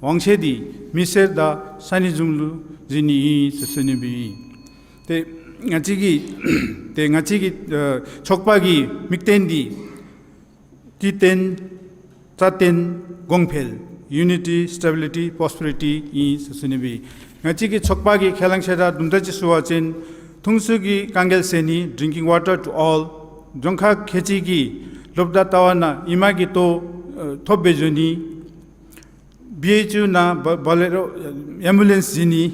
དབང་ཤེད་འདི་མི་སེར་དང་ས་གནས་གཞུང་ལུ་གཟིགས་ནི་ཨིན་ཟེར་ཞུ་ནི་སྦེ་ཨིན། ཏེ་ང་བཅས་ཀྱི་ཏེ་ང་བཅས་ཀྱི་ཨ་ཚོགས་པ་གི་དམིགས་རྟེན་འདི་གཅིག་བརྟན་རྩ་བརྟན་གོང་འཕེལ། Unity, Stability, Prosperity ཨིན་ཟེར་ཞུ་ནི་སྦེ། ང་བཅས་ཀྱི་ཚོགས་པ་གི་ཁས་བླངས་ཞལ་དྲག་དུམ་གྲ་ཅིག་ཞུ་བ་ཅིན་འཐུང་ཆུ་གི་དཀའ་ངལ་སེལ་ནི། Drinking water to all། རྫོང་ཁག་ཁལ་གཅིག་གི་སློབ་གྲྭ་ལྟ་བ་ནང་ཨིན་མ་གི་ལྟོ་ཨ་ཐོབ་སྦེ་འགྱོ་ནི། བི་ཨེཆ་ཡུ་ནང་བོ་ལེ་རོ་ཨེམ་བུ་ལེནསི་བྱིན་ནི།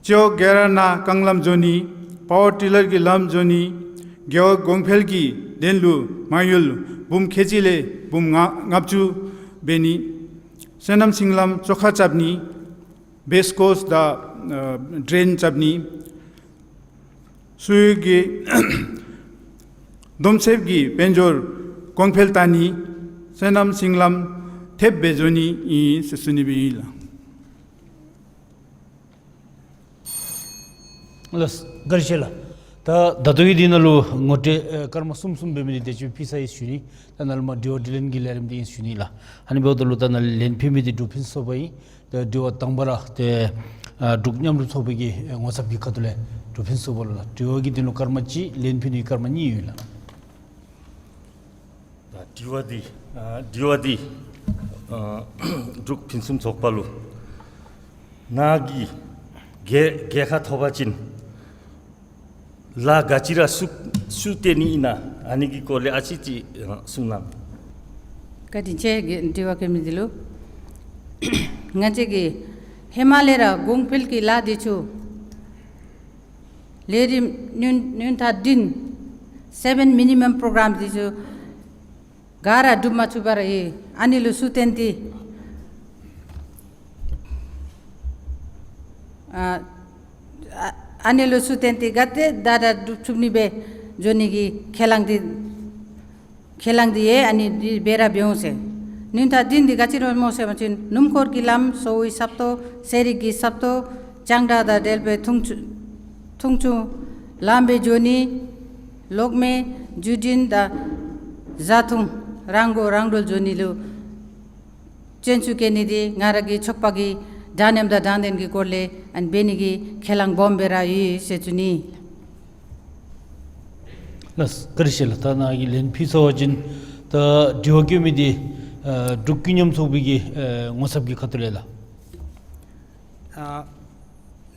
སྤྱི་འོག་ག་ར་ནང་རྐང་ལམ་འགྱོ་ནི། པ་ཝར་ཊི་ལར་གྱི་ལམ་འགྱོ་ནི། རྒེད་འོག་གོང་འཕེལ་གྱི་དོན་ལུ་མ་དངུལ་འབུམ་ཁལ་གཅིག་ལས་འབུམ་ལྔ་ལྔ་བཅུ་འབད་ནི། སོ་ནམ་སིང་ལམ་བཙོག་ཁ་རྐྱབ་ནི། བེསི་ཀོརསི་དང་ཨ་ཌེན་རྐྱབ་ནི། སོ་ཡོད་ཀྱི་བསྡོམས་ཚད་ཀྱི་དཔལ་འབྱོར་གོང་འཕེལ་བཏང་ནི། སོ་ནམ་སིང་ལམ་ཐེབས་སྦེ་འགྱོ་ནི་ཨིན་ཟེར་ཞུ་ནི་སྦེ་ཨིན་ལགས། ལགས་བཀའ་དྲིན་ཆེ་ལགས། ད་ད་ལྟོ་གི་འདི་ནང་ལུ་ངོ་སྤྲོད་ཨེ་སྐར་མ་གསུམ་གསུམ་འབད་མི་འདི་དེ་ཅིག་ཕུལ་ཚར་ཡི་ཟེར་ཞུ་ནི། ད་ནཱ་ལས་མར་དྲི་བ་དྲིས་ལན་གྱི་ལས་རིམ་འདི་ཨིན་ཟེར་ཞུ་ནི་ལགས། ཨ་ནི་འབདཝ་ད་ལུ་ད་ནཱ་ལས་ལན་ཕུལ་མི་འདི་འབྲུག་ཕུན་སུམ་ཚོགས་པ་ཨིན། ད་དྲི་བ་དང་པ་ར་ཏེ་ཨ་འབྲུག་མཉམ་རུབ་ཚོགས་པའི་གི་ངོ་ཚབ་ཀྱི་ཁ་ཐུག་ལས་འབྲུག་ཕུན་སུམ་ཚོགས་པ་ལུ་ལགས། དྲི་བ་གི་དོན་ལུ་སྐར་མ་གཅིག། ལན་ཕུལ་ནི་སྐར་མ་གཉིས་ཡོད་ལགས། ད་དྲི་བ་འདི་ཨ་དྲི་བ་འདི་ཨ་འབྲུག་ཕུན་སུམ་ཚོགས་པ་ལུ་ནཱ་གིས་རྒྱལ་རྒྱལ་ཁ་ཐོབ་པ་ཅིན་ལཱ་ག་ཅི་ར་ཞུ་ཞུ་སྟེ་ནི་ཨིན་ན། ཨ་ནི་གི་སྐོར་ལས་ཨ་ཙི་ཅིག་ཨ་གསུང་གནང་། བཀའ་དྲིན་ཆེ། དྲི་བ་བཀོད་མི་འདི་ལུ། ང་བཅས་ཀྱིས་ཧེ་མ་ལས་ར་གོང་འཕེལ་གྱི་ལཱ་འདི་ཚུ་ལས་རིམ་ནུས་ནུས་མཐའ་བདུན་seven minimum program འདི་ཚུ་ག་ར་འགྲུབ་མ་ཚུགས་པར་ཡོད། ཨ་ནི་ལུ་ཤུགས་བཏོན་ཏེ་ཨ་ཨ་ཨ་ནི་ལུ་ཤུགས་བཏོན་ཏེ་ག་དེ་དྲག་དྲག་འགྲུབ་ཚུགས་ནི་སྦེ་འགྱོ་ནི་གི་ཁས་བླངས་འདི་ཁས་བླངས་འདི་ཡོད། ཨ་ནི་འདི་འབད་ར་འབད་འོང་ཟེར། ནུས་མཐའ་བདུན་འདི་ག་ཅི་ར་སྨོ་ཟེར་བ་ཅིན་སྣུམ་འཁོར་གྱི་ལམ། གསོ་བའི་ས་སྟོང་། ཟས་རིགས་ཀྱི་ས་སྟོང་། རྒྱང་བསྒྲགས་དང་འབྲེལ་བའི་འཐུང་ཆུ་འཐུང་ཆུ་ལངམ་སྦེ་འགྱོ་ནི། གློག་མེ་བརྒྱུད་འཕྲིན་དང་བཟའ་འཐུང་རང་མགོ་རང་འདྲོངས་འགྱོ་ནི་ལུ་སྤྱོད་ཚུགས་ནི་འདི་ང་ར་གི་ཚོགས་པ་གི་འདྲ་མཉམ་དང་དྲང་བདེན་གྱི་སྐོར་ལས་ཨ་ནི་འབད་ནི་གི་ཁས་བླངས་སྦོམ་སྦེ་ར་ཡོད་ཟེར་ཞུ་ནི། ལགས་བཀའ་དྲིན་ཆེ་ལགས། ད་ནཱ་གིས་ལན་ཕུལ་ཚར་བ་ཅིན་ད་དྲི་བ་བཀོད་མི་འདི་ཨ་འབྲུག་ཀུན་མཉམ་ཚོགས་པའི་གི་ཨ་ངོ་ཚབ་ཀྱི་ཁ་ཐུག་ལས་ལགས། ཨ་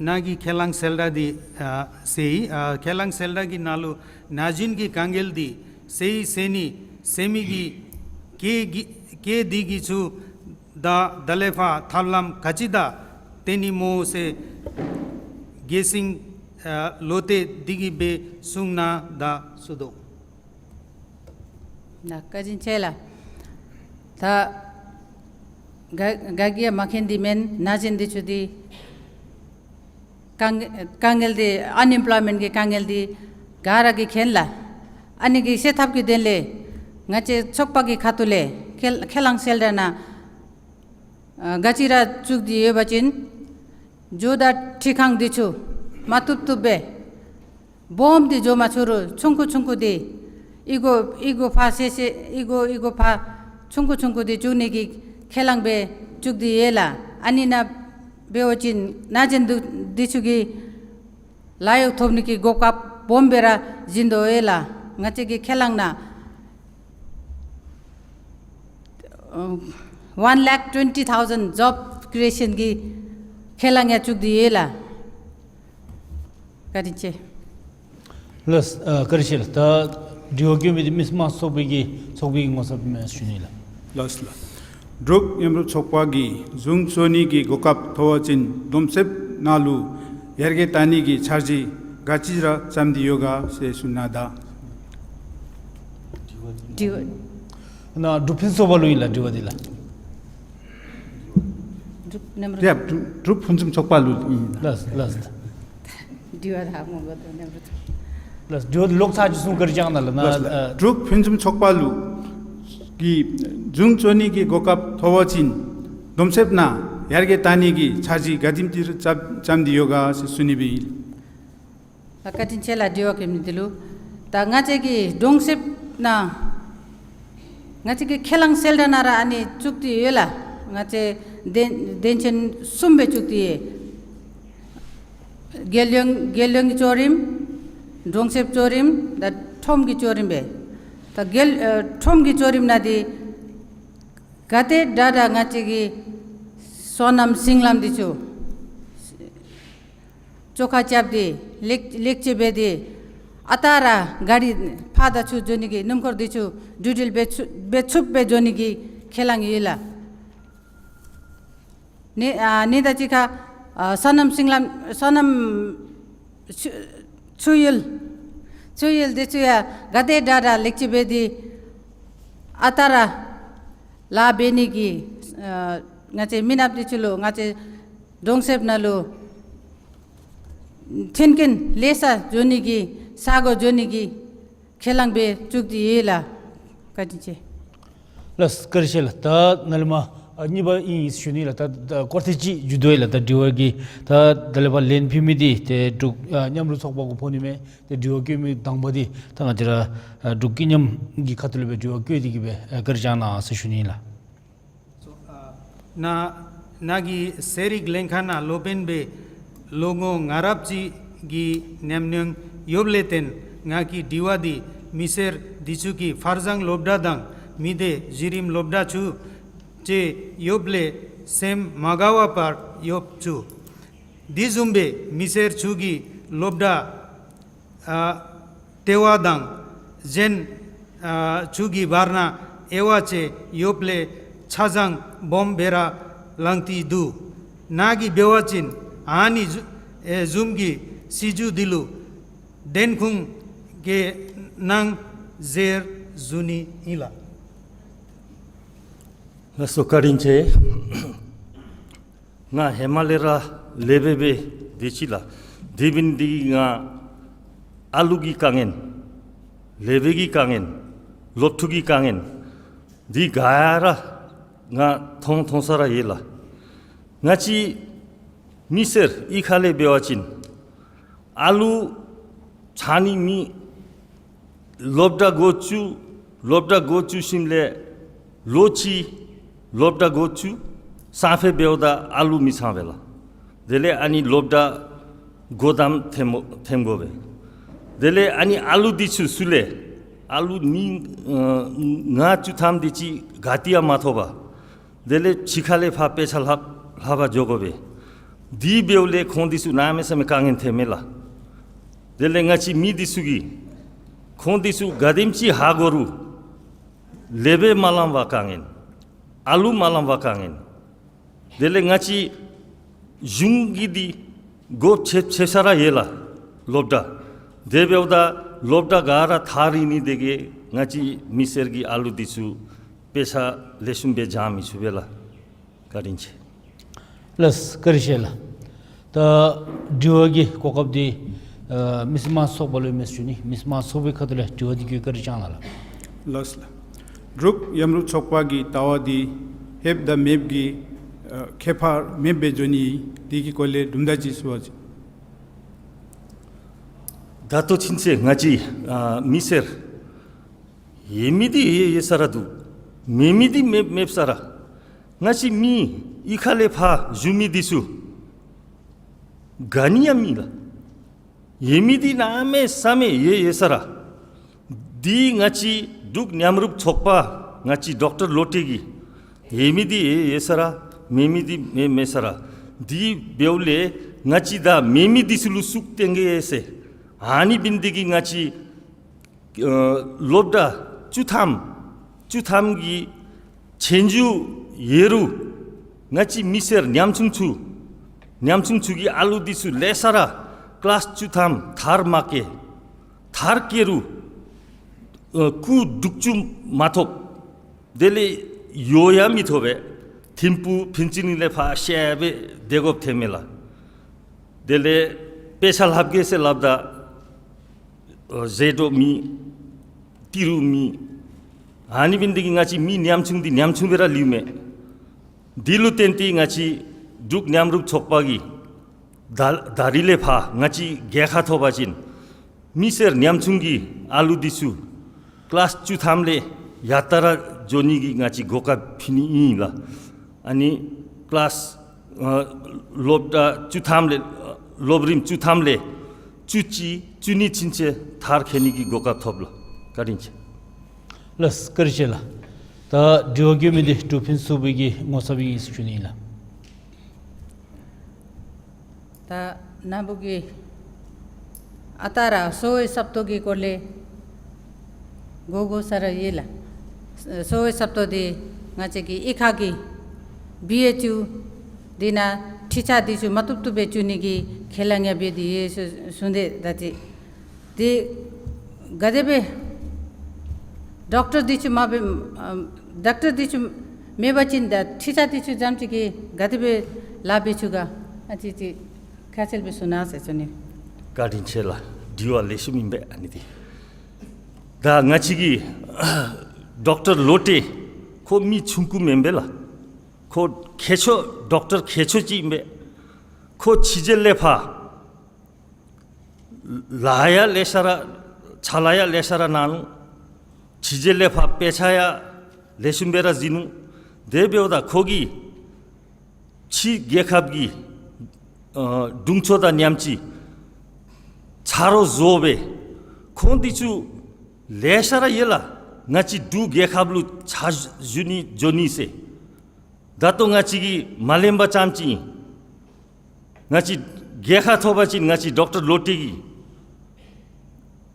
ནཱ་གིས་ཁས་བླངས་གསལ་བསྒྲགས་འདི་ཨ་གསལ་ཡི། ཨ་ཁས་བླངས་གསལ་བསྒྲགས་ཀྱི་ནང་ལུ་ན་གཞོན་གྱི་དཀའ་ངལ་འདི་སེལ་ཡི་སེལ་ནི་སེལ་མི་གི་སྐད་ཀྱི་སྐད་འདི་གིས་ཚུ་ད་ད་ལས་ཕར་ཐབས་ལམ་ག་ཅི་དང་བཏོན་ནི་སྨོ་ཟེར་རྒྱལ་སྲིང་ཨ་བློ་གཏད་འདི་གིས་སྦེ་གསུང་གནང་ད་ཞུ་དོ། ནཱ་བཀའ་དྲིན་ཆེ་ལགས། ད་ག་ག་གིས་ཡང་མ་མཁྱེན་འདི་མེན། ན་གཞོན་འདི་ཚུ་འདི་དཀའ་ངལ་དཀའ་ངལ་འདི་ཨན་ཨེམ་པོལོའི་མེནཊ་གི་དཀའ་ངལ་འདི་ག་ར་གིས་མཁྱེན་ལགས། ཨ་ནི་གི་སེལ་ཐབས་ཀྱི་དོན་ལས་ང་བཅས་ཚོགས་པ་གི་ཁ་ཐུག་ལས་ཁས་ཁས་བླངས་གསལ་བསྒྲགས་ནང་ཨ་ག་ཅི་ར་བཙུགས་ཏེ་ཡོད་པ་ཅིན་ཇོ་བདག་ཁྲི་ཁང་འདི་ཚུ་མ་བཏུབ་བཏུབ་སྦེ་སྦོམ་འདི་འགྱོ་མ་ཚུགས་རུང་ཆུང་ཀུ་ཆུང་ཀུ་འདི་ཨི་གོ་ཨི་གོ་ཕར་སེ་སེ་ཨི་གོ་ཨི་གོ་ཕར་ཆུང་ཀུ་ཆུང་ཀུ་འདི་བཙུགས་ནི་གི་ཁས་བླངས་སྦེ་བཙུགས་ཏེ་ཡོད་ལགས། ཨ་ནི་ནང་འབད་བ་ཅིན་ན་གཞོན་འདི་འདི་ཚུ་གིས་ལཱ་གཡོག་ཐོབ་ནི་གི་གོ་སྐབས་སྦོམ་སྦེ་ར་བྱིན་དོ་ཡོད་ལགས། ང་བཅས་ཀྱི་ཁས་བླངས་ནང་ཨ་one lakh twenty thousand job creation གི་ཁས་བླངས་ཡང་བཙུགས་ཏེ་ཡོད་ལགས། བཀའ་དྲིན་ཆེ། ལགས་ཨ་བཀའ་དྲིན་ཆེ་ལགས། ད་དྲི་བ་བཀོད་མི་འདི་མི་སེར་དམངས་ཚོགས་པའི་གི་ཚོགས་པའི་གི་ངོ་ཚབ་མས་ཞུ་ནི་ལགས། ལགས་ལགས། འབྲུག་མཉམ་རུབ་ཚོགས་པ་གིས་གཞུང་བཙུགས་ནི་གི་གོ་སྐབས་ཐོབ་པ་ཅིན་བསྡོམས་ཚད་ནང་ལུ་ཡར་རྒྱས་བཏང་ནི་གི་འཆར་གཞི་ག་ཅི་ར་བརྩམས་ཏེ་ཡོད་ག་ཟེར་ཞུ་ན་ད། དྲི་བ། ནཱ་འབྲུག་ཕུན་སུམ་ཚོགས་པ་ལུ་ཨིན་ལགས་དྲི་བ་འདི་ལགས། འབྲུག་ནམ་རུ། ཡ་འབྲུག་འབྲུག་ཕུན་སུམ་ཚོགས་པ་ལུ་ཨིན་ལགས། ལགས་ལགས། དྲི་བ་ད་མོ་གོ་དོ་ནམ་རུ། ལགས་དྲི་བ་ལོག་ཚར་ཅིག་གསུང་བཀའ་དྲིན་བསྐྱང་གནང་ལགས། ནཱ་ལགས་ལགས། ཨ་འབྲུག་ཕུན་སུམ་ཚོགས་པ་ལུ་གི་གཞུང་བཙུགས་ནི་གི་གོ་སྐབས་ཐོབ་པ་ཅིན་གདུང་སེམས་ནང་ཡར་རྒྱས་གཏང་ནི་གི་འཆར་གཞི་ག་དེམ་ཅིག་ར་བརྩམས་བརྩམས་ཏེ་ཡོད་ག་ཟེར་ཞུ་ནི་སྦེ་ཨིན། ད་བཀའ་དྲིན་ཆེ་ལགས་དྲི་བ་བཀོད་མི་འདི་ལུ། ད་ང་བཅས་ཀྱི་གདུང་སེམས་ནང་ང་བཅས་ཀྱི་ཁས་བླངས་གསལ་བསྒྲགས་ནང་ར་ཨ་ནི་བཙུགས་ཏེ་ཡོད་ལགས། ང་བཅས་གདན་གདན་ཆེན་གསུམ་སྦེ་བཙུགས་ཏེ་ཡོད། རྒྱལ་ཡོངས་རྒྱལ་ཡོངས་ཀྱི་གཙོ་རིམ། གདུང་སེམས་གཙོ་རིམ་དང་ཁྲོམ་གྱི་གཙོ་རིམ་སྦེ། ད་རྒྱལ་ཨ་ཁྲོམ་གྱི་གཙོ་རིམ་ནང་འདི་ག་དེ་དྲག་དྲག་ང་བཅས་ཀྱི་སོ་ནམ་སིང་ལམ་འདི་ཚུ་བཅོ་ཁ་རྐྱབ་སྟེ་ལེགས་ལེགས་བཅོས་འབད་དེ་ཨ་རྟག་ར་གཱ་རི་ཕར་དང་ཚུར་འགྱོ་ནི་གི་སྣུམ་འཁོར་འདི་ཚུ་འགྲུལ་འགྲུལ་འབད་ཚུགས་འབད་ཚུགསཔ་སྦེ་འགྱོ་ནི་གི་ཁས་བླངས་ཡོད་ལགས། ནི་ཨ་ནི་དང་གཅིག་ཁར་ཨ་སོ་ནམ་སིང་ལམ་སོ་ནམ་ཆུ་ཆུ་ཡུལ་ཆུ་ཡུལ་འདི་ཚུ་ཡང་ག་དེ་དྲག་དྲག་ལེགས་བཅོས་འབད་དེ་ཨ་རྟག་ར་ལཱ་འབད་ནི་གི་ཨ་ང་བཅས་མི་ནགཔ་འདི་ཚུ་ལུ་ང་བཅས་གདུང་སེམས་ནང་ལུ་མཐུན་རྐྱེན་ལེ་ཤ་འབྱོར་ནི་གི་ས་གོ་འབྱོར་ནི་གི་ཁས་བླངས་འབད་བཙུགས་ཏེ་ཡོད་ལགས། བཀའ་དྲིན་ཆེ། ལགས་བཀའ་དྲིན་ཆེ་ལགས། ད་ནཱ་ལས་མར་ཨ་གཉིས་པ་ཨིན་ཞུ་ནི་ལགས། ད་ད་སྐོར་ཐེངས་གཅིག་མཇུག་བསྡུ་ཡི་ལགས། ད་དྲི་བ་གི་ད་ད་ལས་ཕར་ལན་ཕུལ་མི་འདི་ཏེ་འབྲུག་ཨ་མཉམ་རུབ་ཚོགས་པ་གུ་ཕོག་ནི་མས། ཏེ་དྲི་བ་བཀོད་མི་དང་པ་འདི་ད་ང་བཅས་ར་ཨ་འབྲུག་སྐྱིད་མཉམ་གྱི་ཁ་ཐུག་ལས་སྦེ་དྲི་བ་བཀོད་དེ་གིས་སྦེ་ཨ་བཀའ་དྲིན་བསྐྱང་གནང་ཟེར་ཞུ་ནི་ལགས། ནཱ་ནཱ་གི་ཚན་རིག་ལྷན་ཁག་ནང་སློབ་དཔོན་སྦེ་ལོ་ངོ་ལྔ་རབས་ཅིག་གི་ཉམས་མྱོང་ཡོདཔ་ལས་བརྟེན་ང་གི་དྲི་བ་འདི་མི་སེར་འདི་ཚུ་གི་ཕར་འགྱངས་སློབ་གྲྭ་དང་མི་སྡེ་གཞི་རིམ་སློབ་གྲྭ་ཚུ་བཅས་ཡོདཔ་ལས་སེམས་མ་དགའ་བ་བར་ཡོདཔ་ཚུ། འདི་བཟུམ་སྦེ་མི་སེར་ཚུ་གི་སློབ་གྲྭ་ཨ་ལྟེ་བ་དང་གཞན་ཨ་ཚུ་གི་བར་ན་དབྱེ་བ་ཕྱེ་ཡོདཔ་ལས་ཆ་ཚང་སྦོམ་སྦེ་ར་ལང་སྟེ་འདུག། ནཱ་གིས་འབད་བ་ཅིན་ཨ་ནི་བཟུ་ཨེ་བཟུམ་གྱི་སྲིད་བྱུས་འདི་ལུ་བདེན་ཁུངས་བཀལ་གནང་ཟེར་ཞུ་ནི་ཨིན་ལགས། ལགས་སོ་བཀའ་དྲིན་ཆེ། ང་ཧེ་མ་ལས་ར་ལེགས་སྦེ་སྦེ་སྡོད་ཅི་ལགས། དེ་འབདན་འདི་ང་ཨ་ལུ་གི་དཀའ་ངལ་ལེགས་སྦེ་གི་དཀའ་ངལ་སློབ་ཕྲུག་གི་དཀའ་ངལ་འདི་ག་ར་ང་མཐོང་མཐོང་ས་ར་ཡོད་ལགས། ང་བཅས་མི་སེར་གཡུས་ཁ་ལས་འབད་བ་ཅིན་ཨ་ལུ་ཆགས་ནི་མེད། སློབ་གྲྭ་འགོ་བཙུགས་སློབ་གྲྭ་འགོ་བཙུགས་ཞིནམ་ལས་ལོ་གཅིག་སློབ་གྲྭ་འགོ་བཙུགས་སང་ཕོད་འབདཝ་ད་ཨ་ལུ་མི་ཚང་པས་ལགས། དེ་ལས་ཨ་ནི་སློབ་གྲྭ་སྒོ་བསྡམ་འཐེན་འཐེན་དགོ་པས། དེ་ལས་ཨ་ནི་ཨ་ལུ་འདི་ཚུ་ཚུར་ལས་ཨ་ལུ་ནི་ཨ་ལྔ་བཅུ་ཐམ་དེ་ཅིག་ག་ཏེ་ཡང་མ་ཐོབ་པར་དེ་ལས་ཕྱི་ཁ་ལས་ཕར་དཔེ་ཆ་ལྷབ་ལྷབ་པར་འགྱོ་དགོ་པས། དེ་འབདཝ་ལས་ཁོང་འདི་ཚུ་གནམ་མེད་ས་མེད་དཀའ་ངལ་འཐོན་མས་ལགས། དེ་ལས་ང་བཅས་མི་འདི་ཚུ་གིས་ཁོང་འདི་ཚུ་ག་དེམ་ཅིག་ཧ་གོ་རུང་ལེགས་སྦེ་མ་ལང་བར་དཀའ་ངལ། ཨ་ལུ་མ་ལང་བར་དཀའ་ངལ། དེ་ལས་ང་བཅས་གཞུང་གིས་འདི་སྒོ་ཕྱེ་ཕྱེ་ས་ར་ཡོད་ལགས་སློབ་གྲྭ། དེ་འབདཝ་ད་སློབ་གྲྭ་ག་ར་ཐག་རིང་ནི་དེ་གིས་ང་བཅས་མི་སེར་གྱི་ཨ་ལུ་འདི་ཚུ་དཔེ་ཆ་ལེགས་ཤོམ་སྦེ་སྦྱང་མི་ཚུགས་པས་ལགས། བཀའ་དྲིན་ཆེ། ལགས་བཀའ་དྲིན་ཆེ་ལགས། ད་དྲི་བ་གི་གོ་སྐབས་འདི་ཨ་མི་སེར་དམངས་གཙོ་ཚོགས་པ་ལུ་ཨིན་མས་ཞུ་ནི། མི་སེར་དམངས་གཙོ་ཚོགས་པའི་ཁ་ཐུག་ལས་དྲི་བ་འདི་བཀོད་བཀའ་དྲིན་བསྐྱང་གནང་ལགས། ལགས་ལགས། འབྲུག་མཉམ་རུབ་ཚོགས་པ་གི་ལྟ་བ་འདི་ཡོདཔ་དང་མེདཔ་གི་ཨ་ཁྱད་པར་མེདཔ་སྦེ་འགྱོ་ནི་འདི་གི་སྐོར་ལས་དུམ་གྲ་ཅིག་ཞུ་བ་ཅིན། ད་ལྟོ་ཕྱིན་ཆད་ང་བཅས་ཨ་མི་སེར་ཡོད་མི་འདི་ཡོད་ཡོད་ས་ར་འདུག། མེད་མི་འདི་མེད་མེད་ས་ར། ང་བཅས་མི་གཡུས་ཁ་ལས་ཕར་བཞུགས་མི་འདི་ཚུ་ག་ནི་ཡང་མེད་ལགས། ཡོད་མི་འདི་གནམ་མེད་ས་མེད་ཡོད་ཡོད་ས་ར། འདི་ང་བཅས་འབྲུག་མཉམ་རུབ་ཚོགས་པ་ང་བཅས་ཌོག་ཊར་བློ་གྲོས་ཀྱིས་ཡོད་མི་འདི་ཡོད་ཡོད་ས་ར། མེད་མི་འདི་མེད་མེད་ས་ར། འདི་འབདཝ་ལས་ང་བཅས་ད་མེད་མི་འདི་ཚུ་ལུ་ཤུགས་བཏོན་གེ་ཟེར། ཨ་ནི་འབད་ནི་དེ་གིས་ང་བཅས་ཨ་སློབ་གྲྭ་བཅུ་ཐམ་བཅུ་ཐམ་གྱི་ཆོས་རྒྱུགས་ཡོད་རུང་ང་བཅས་མི་སེར་ཉམ་ཆུང་ཚུ་ཉམ་ཆུང་ཚུ་གི་ཨ་ལུ་འདི་ཚུ་ལེ་ཤ་ར་ཀི་ལཱསི་བཅུ་ཐམ་མཐར་མ་སྐྱེལ། མཐར་སྐྱེལ་རུང་ཨ་སྐུགས་དྲུག་ཅུ་མ་ཐོབ། དེ་ལས་ཡོ་ཡང་མི་ཐོབ་པས། ཐིམ་ཕུག་ཕུན་ཚོགས་གླིང་ལས་ཕར་བཤལ་སྦེ་སྡོད་དགོཔ་ཐོནམ་མས་ལགས། དེ་ལས་དཔེ་ཆ་ལྷབ་གེ་ཟེར་སླབ་ད་ཨ་ཟད་འགྲོ་མེད། ཏི་རུ་མེད། ཨ་ནི་འབད་ནི་དེ་གིས་ང་བཅས་མི་ཉམ་ཆུང་འདི་ཉམ་ཆུང་སྦེ་ར་ལུས་མས། འདི་ལུ་བརྟེན་ཏེ་ང་བཅས་འབྲུག་མཉམ་རུབ་ཚོགས་པ་གིས་ད་ད་རིས་ལས་ཕར་ང་བཅས་རྒྱལ་ཁ་ཐོབ་པ་ཅིན་མི་སེར་ཉམ་ཆུང་གི་ཨ་ལུ་འདི་ཚུ་ཀི་ལཱསི་བཅུ་ཐམ་ལས་ཡར་ལྟ་ར་འགྱོ་ནི་གི་ང་བཅས་གོ་སྐབས་ཕུལ་ནི་ཨིན་ལགས། ཨ་ནི་ཀི་ལཱསི་ཨ་སློབ་གྲྭ་བཅུ་ཐམ་ལས་ཨ་སློབ་རིམ་བཅུ་ཐམ་ལས་བཅུ་གཅིག་བཅུ་གཉིས་ཚུན་ཚོད་མཐར་འཁྱོལ་ནི་གི་གོ་སྐབས་ཐོབ་ལགས། བཀའ་དྲིན་ཆེ། ལགས་བཀའ་དྲིན་ཆེ་ལགས། ད་དྲི་བ་བཀོད་མི་འདི་འབྲུག་ཕུན་ཚོགས་པའི་གི་ངོ་ཚབ་ཨིན་ཟེར་ཞུ་ནི་ལགས། ད་ན་བུ་གིས་ཨ་རྟག་ར་གསོ་བའི་ཟབ་ཏོག་གི་སྐོར་ལས་གོ་གོ་ས་ར་ཡོད་ལགས། གསོ་བའི་ཟབ་ཏོག་འདི་ང་བཅས་ཀྱི་གཡུས་ཁ་གི་བི་ཨེཆ་ཡུ་འདི་ནང་འཕྲུལ་ཆས་འདི་ཚུ་མ་བཏུབ་བཏུབ་སྦེ་བཙུགས་ནི་གི་ཁས་བླངས་ཡང་འབད་དེ་ཡོད་ཟེར་གསུངས་ཏེ་ད་ཅི། དེ་ག་དེ་སྦེ་ཌོག་ཊར་འདི་ཚུ་མ་འབད་ཨམ་ཌོག་ཊར་འདི་ཚུ་མེད་པ་ཅིན་ད་འཕྲུལ་ཆས་འདི་ཚུ་ཙམ་ཅིག་གིས་ག་དེ་སྦེ་ལཱ་འབད་ཚུགས་ག། ཨ་ཙི་ཅིག་ཁ་གསལ་སྦེ་གསུང་གནང་ཟེར་ཞུ་ནི། བཀའ་དྲིན་ཆེ་ལགས། དྲི་བ་ལེགས་ཤོམ་ཨིན་པས། ཨ་ནི་འདི་ད་ང་བཅས་ཀྱི་ཌོག་ཊར་བློ་གྲོས་ཁོ་མི་ཆུང་ཀུ་མེན་པས་ལགས། ཁོ་མཁས་མཆོག་ཌོག་ཊར་མཁས་མཆོག་ཅིག་ཨིན་པས། ཁོ་ཕྱི་རྒྱལ་ལས་ཕར་ལཱ་ཡང་ལེ་ཤ་ར་ཕྱག་ལཱ་ཡང་ལེ་ཤ་ར་གནང་ནུག། ཕྱི་རྒྱལ་ལས་ཕར་དཔེ་ཆ་ཡང་ལེགས་ཤོམ་སྦེ་ར་གཟིགས་ནུག། དེ་འབདཝ་ད་ཁོ་གིས་ཕྱི་རྒྱལ་ཁབ་ཀྱི་ཨ་དྲུང་འཚོ་དང་མཉམ་གཅིག་ཆ་རོགས་བཟོ་སྦེ་ཁོང་འདི་ཚུ་ལེ་ཤ་ར་ཡོད་ལགས། ང་བཅས་འབྲུག་རྒྱལ་ཁབ་ལུ་ཕྱག་ཞུ་ནི་འགྱོ་ནི་ཟེར། ད་ལྟོ་ང་བཅས་ཀྱིས་མ་ལེན་པ་ཙམ་ཅིག་ཨིན། ང་བཅས་རྒྱལ་ཁ་ཐོབ་པ་ཅིན་ང་བཅས་ཌོག་ཊར་བློ་གྲོས་ཀྱིས་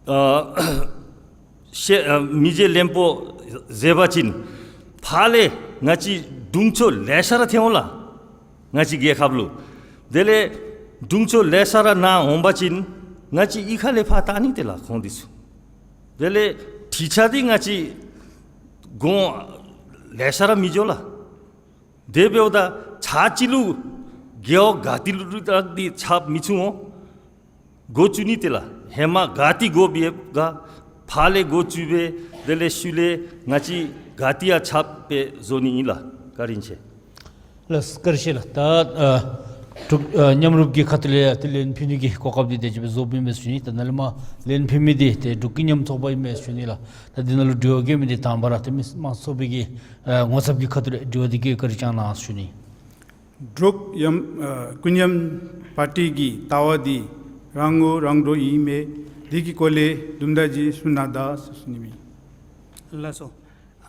ཨ་ཤེས་ཨ་མི་རྗེ་བློན་པོ་མཛད་པ་ཅིན་ཕར་ལས་ང་བཅས་དྲུང་འཚོ་ལེ་ཤ་ར་ཐོན་འོང་ལགས། ང་བཅས་རྒྱལ་ཁབ་ལུ། དེ་ལས་དྲུང་འཚོ་ལེ་ཤ་ར་ནཱ་འོང་པ་ཅིན་ང་བཅས་གཡུས་ཁ་ལས་ཕར་བཏང་ནི་ཏེ་ལགས་ཁོང་འདི་ཚུ། དེ་ལས་འཕྲུལ་ཆས་འདི་ང་བཅས་གོང་ལེ་ཤ་ར་མི་འགྱོ་ལགས། དེ་འབདཝ་ད་ཚར་གཅིག་ལུ་རྒེད་འོག་ག་ཏེ་ལུ་ར་འདི་ཆ་མི་ཚུགས་འོང་། སྒོ་བཙུགས་ནི་ཏེ་ལགས། ཧེ་མ་ག་ཏེ་དགོ་པའི་ག་ཕར་ལས་སྒོ་བཙུགས་སྦེ་དེ་ལས་ཤུལ་ལས་ང་བཅས་ག་ཏེ་ཡང་ཆ་སྦེ་བཟོ་ནི་ཨིན་ལགས། བཀའ་དྲིན་ཆེ། ལགས་བཀའ་དྲིན་ཆེ་ལགས། ད་ཨ་འབྲུག་ཨ་མཉམ་རུབ་ཀྱི་ཁ་ཐུག་ལས་ཡང་ཏེ་ལན་ཕུལ་ནི་གི་གོ་སྐབས་འདི་དེ་ཅིག་སྦེ་བཟོཝ་ཨིན་མས་ཟེར་ཞུ་ནི། ད་ནཱ་ལས་མར་ལན་ཕུལ་མི་འདི་ཏེ་འབྲུག་ཀུན་མཉམ་ཚོགས་པ་ཨིན་མས་ཟེར་ཞུ་ནི་ལགས། ད་འདི་ནང་ལུ་དྲི་བ་བཀོད་མི་འདི་དང་པ་ར་ཏེ་མི་དམངས་ཚོགས་པའི་གི་ཨ་ངོ་ཚབ་ཀྱི་ཁ་ཐུག་ལས་དྲི་བ་འདི་གི་བཀའ་དྲིན་བསྐྱང་གནང་ཟེར་ཞུ་ནི། འབྲུག་ཡམ་ཨ་ཀུན་མཉམ་པར་ཊི་གི་ལྟ་བ་འདི་རང་ངོ་རང་འདྲོངས་ཨིན་མས། འདི་གི་སྐོར་ལས་དུམ་གྲ་ཅིག་གསུང་གནང་ད་ཟེར་ཞུ་ནི་ཨིན། ལགས་སོ།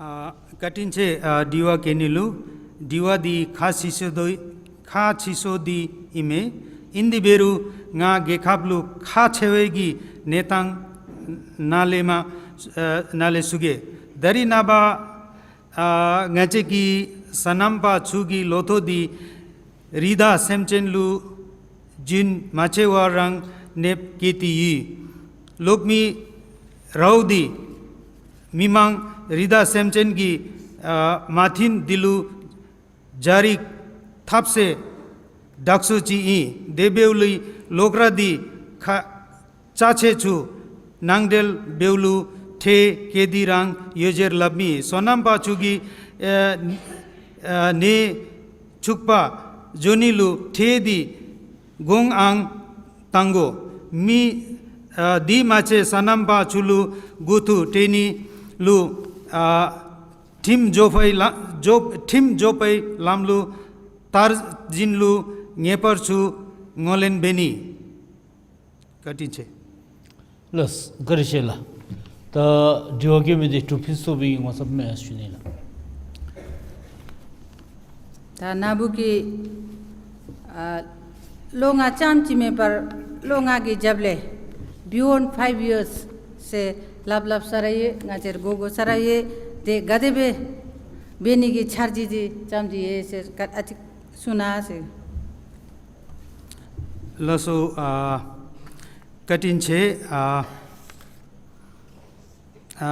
ཨ་བཀའ་དྲིན་ཆེ། ཨ་དྲི་བ་བཀོད་ནི་ལུ། དྲི་བ་འདི་ཁག་ཆེ་ཤོས་འདི་ཁག་ཆེ་ཤོས་འདི་ཨིན་མས། ཨིན་དེ་འབད་རུང་ང་རྒྱལ་ཁབ་ལུ་ཁག་ཆེ་བའི་གི་གནས་སྟངས་ནང་ལས་མར་ཨ་ནང་ལས་ཞུ་གེ། ད་རིས་ནངས་པ་ཨ་ང་བཅས་ཀྱི་སོ་ནམ་པ་ཚུ་གི་ལོ་ཐོག་འདི་རི་དྭགས་སེམས་ཅན་ལུ་རྒྱུན་མ་ཆད་པར་རང་གནོདཔ་བཀལ་ཏེ་ཡོད། གློག་མེ་རཝ་འདི་མི་མང་རི་དྭགས་སེམས་ཅན་གྱི་ཨ་མ་མཐུན་འདི་ལུ་རྒྱ་རིགས་འཐབ་སའི་དྲག་ཤོས་ཅིག་ཨིན། དེ་འབདཝ་ལས་གློག་ར་འདི་ཁ་ཅ་ཆས་ཚུ་ནང་འདྲེན་འབདཝ་ལུ་ཁྲལ་བཀལ་ཏེ་རང་ཡོད་ཟེར་སླབ་མི། སོ་ནམ་པ་ཚུ་གི་ཨེ་ཨེ་ནས་ཕྱུགཔ་བཟོ་ནི་ལུ་ཁྲལ་འདི་གོང་ཨང་བཏང་དགོ། མི་ཨེ་དེ་མ་ཚད་སོ་ནམ་པ་ཚུ་ལུ་མགུ་ཐུག་སྤྲོད་ནི་ལུ་ཨ་ཁྲིམས་འཇོག་པའི་ལ་འཇོག་ཁྲིམས་འཇོག་པའི་ལམ་ལུགས་ལྟར་བཞིན་ལུ་ངེས་པར་དུ་ངོས་ལེན་འབད་ནི། བཀའ་དྲིན་ཆེ། ལགས་བཀའ་དྲིན་ཆེ་ལགས། ད་དྲི་བ་བཀོད་མི་འདི་འབྲུག་ཕུན་ཚོགས་པའི་ངོ་ཚབ་ཨིན་མས་ཟེར་ཞུ་ནི་ལགས། ད་ན་བུ་གིས་ཨ་ལོ་ལྔ་ཙམ་ཅིག་མེན་པར་ལོ་ལྔ་གི་རྒྱབ་ལས་beyond five years ཟེར་སླབ་སླབ་ས་ར་ཡོད། ང་བཅས་ར་གོ་གོ་ས་ར་ཡོད། དེ་ག་དེ་སྦེ་འབད་ནི་གི་འཆར་གཞི་འདི་ཙམ་ཅིག་ཡོད་ཟེར་ག་ཨ་ཙི་གསུང་གནང་ཟེར། ལགས་སོ། ཨ་བཀའ་དྲིན་ཆེ། ཨ་ཨ་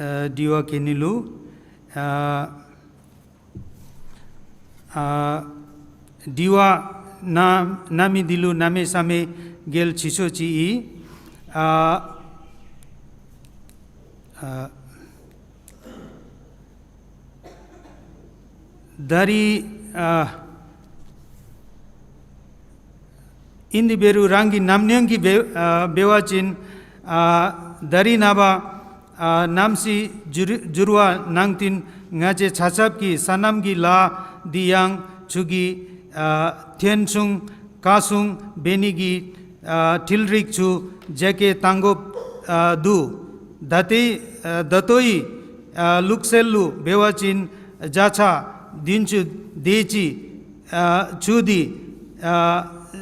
ཨ་དྲི་བ་བཀོད་ནི་ལུ། ཨ་ཨ་དྲི་བ་གནང་གནང་མི་འདི་ལུ་གནམ་མེད་ས་མེད་གལ་ཆེ་ཤོས་ཅིག་ཨིན། ཨ་ཨ་ད་རིས་ཨ་ཨིན་དེ་འབད་རུང་རང་གི་ཉམས་མྱོང་གིས་འབད་ཨ་འབད་བ་ཅིན་ཨ་ད་རིས་ནངས་པ་ཨ་གནམ་གཤིས་འགྱུར་འགྱུར་བ་ནང་བསྟུན་ང་བཅས་ཆ་ཁྱབ་ཀྱིས་སོ་ནམ་གྱི་ལཱ་འདི་ཡང་ཚུ་གི་ཨ་ཐོན་ཆུང་བཀག་སྲུང་འབད་ནི་གི་ཨ་འཕྲུལ་རིག་ཚུ་རྒྱ་སྐྱེད་གཏང་དགོཔ་ཨ་འདུག། ད་ལྟའི་ཨ་ད་ལྟོའི་ཨ་ལུགས་སྲོལ་ལུ་འབད་བ་ཅིན་བརྒྱ་ཆ་བདུན་ཅུ་དེ་ཅིག་ཨ་ཆུ་འདི་ཨ་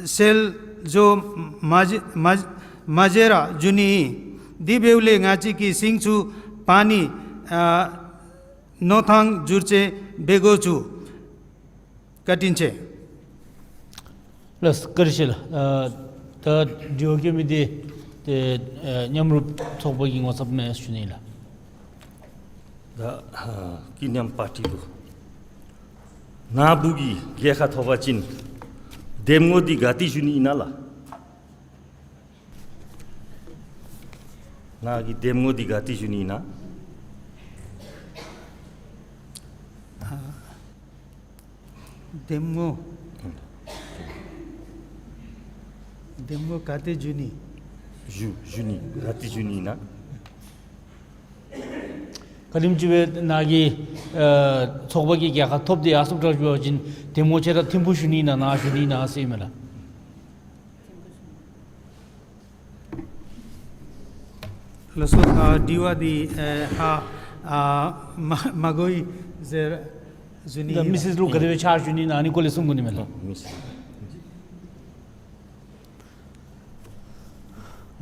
སེལ་འགྱོ་མ་མ་མ་བརྗེད་ར་འགྱོ་ནི་ཨིན། དེ་འབདཝ་ལས་ང་བཅས་ཀྱིས་ཤིང་ཚུ་བར་ནི་ཨ་མནོ་ཐངས་བསྒྱུར་བཅོས་འབད་དགོ་ཚུགས། བཀའ་དྲིན་ཆེ། ལགས་བཀའ་དྲིན་ཆེ་ལགས། ཨ་ད་དྲི་བ་བཀོད་མི་འདི་ཏེ་ཨ་མཉམ་རུབ་ཚོགས་པ་གི་ངོ་ཚབ་མས་ཞུ་ནི་ལགས། ད་ཨ་ཀུན་མཉམ་པར་ཊི་ལུ་ནཱ་བུ་གིས་རྒྱལ་ཁ་ཐོབ་པ་ཅིན་འདེམས་ངོ་འདི་ག་ཏེ་ཞུ་ནི་ཨིན་ན་ལགས། ནཱ་གི་འདེམས་ངོ་འདི་ག་ཏེ་ཞུ་ནི་ཨིན་ན། ཨ་འདེམས་ངོ་འདེམས་ངོ་ག་ཏེ་ཞུ་ནི། ཞུ་ཞུ་ནི་ག་ཏེ་ཞུ་ནི་ཨིན་ན། ག་དེམ་ཅིག་སྦེ་ནཱ་གི་ཨ་ཚོགས་པ་གིས་རྒྱལ་ཁ་ཐོབ་སྟེ་ཡར་སོངམ་འདྲཝ་ཅིག་འབད་བ་ཅིན་འདེམས་ངོ་ཁྱོད་ར་ཐིམ་ཕུག་ཞུ་ནི་ཨིན་ན་ནཱ་ཞུ་ནི་ཨིན་ན་ཟེར་མས་ལགས། ལགས་སོ། ཨ་དྲི་བ་འདི་ཨ་ཧ་ཨ་མ་མ་གོ་ཡི་ཟེར་ཞུ་ནི་ཨིན། མི་སེར་ལུ་ག་དེ་སྦེ་ཕྱག་ཞུ་ནི་ཨིན་ན་ཨ་ནི་སྐོར་ལས་གསུང་དགོ་ནི་མས་ལགས།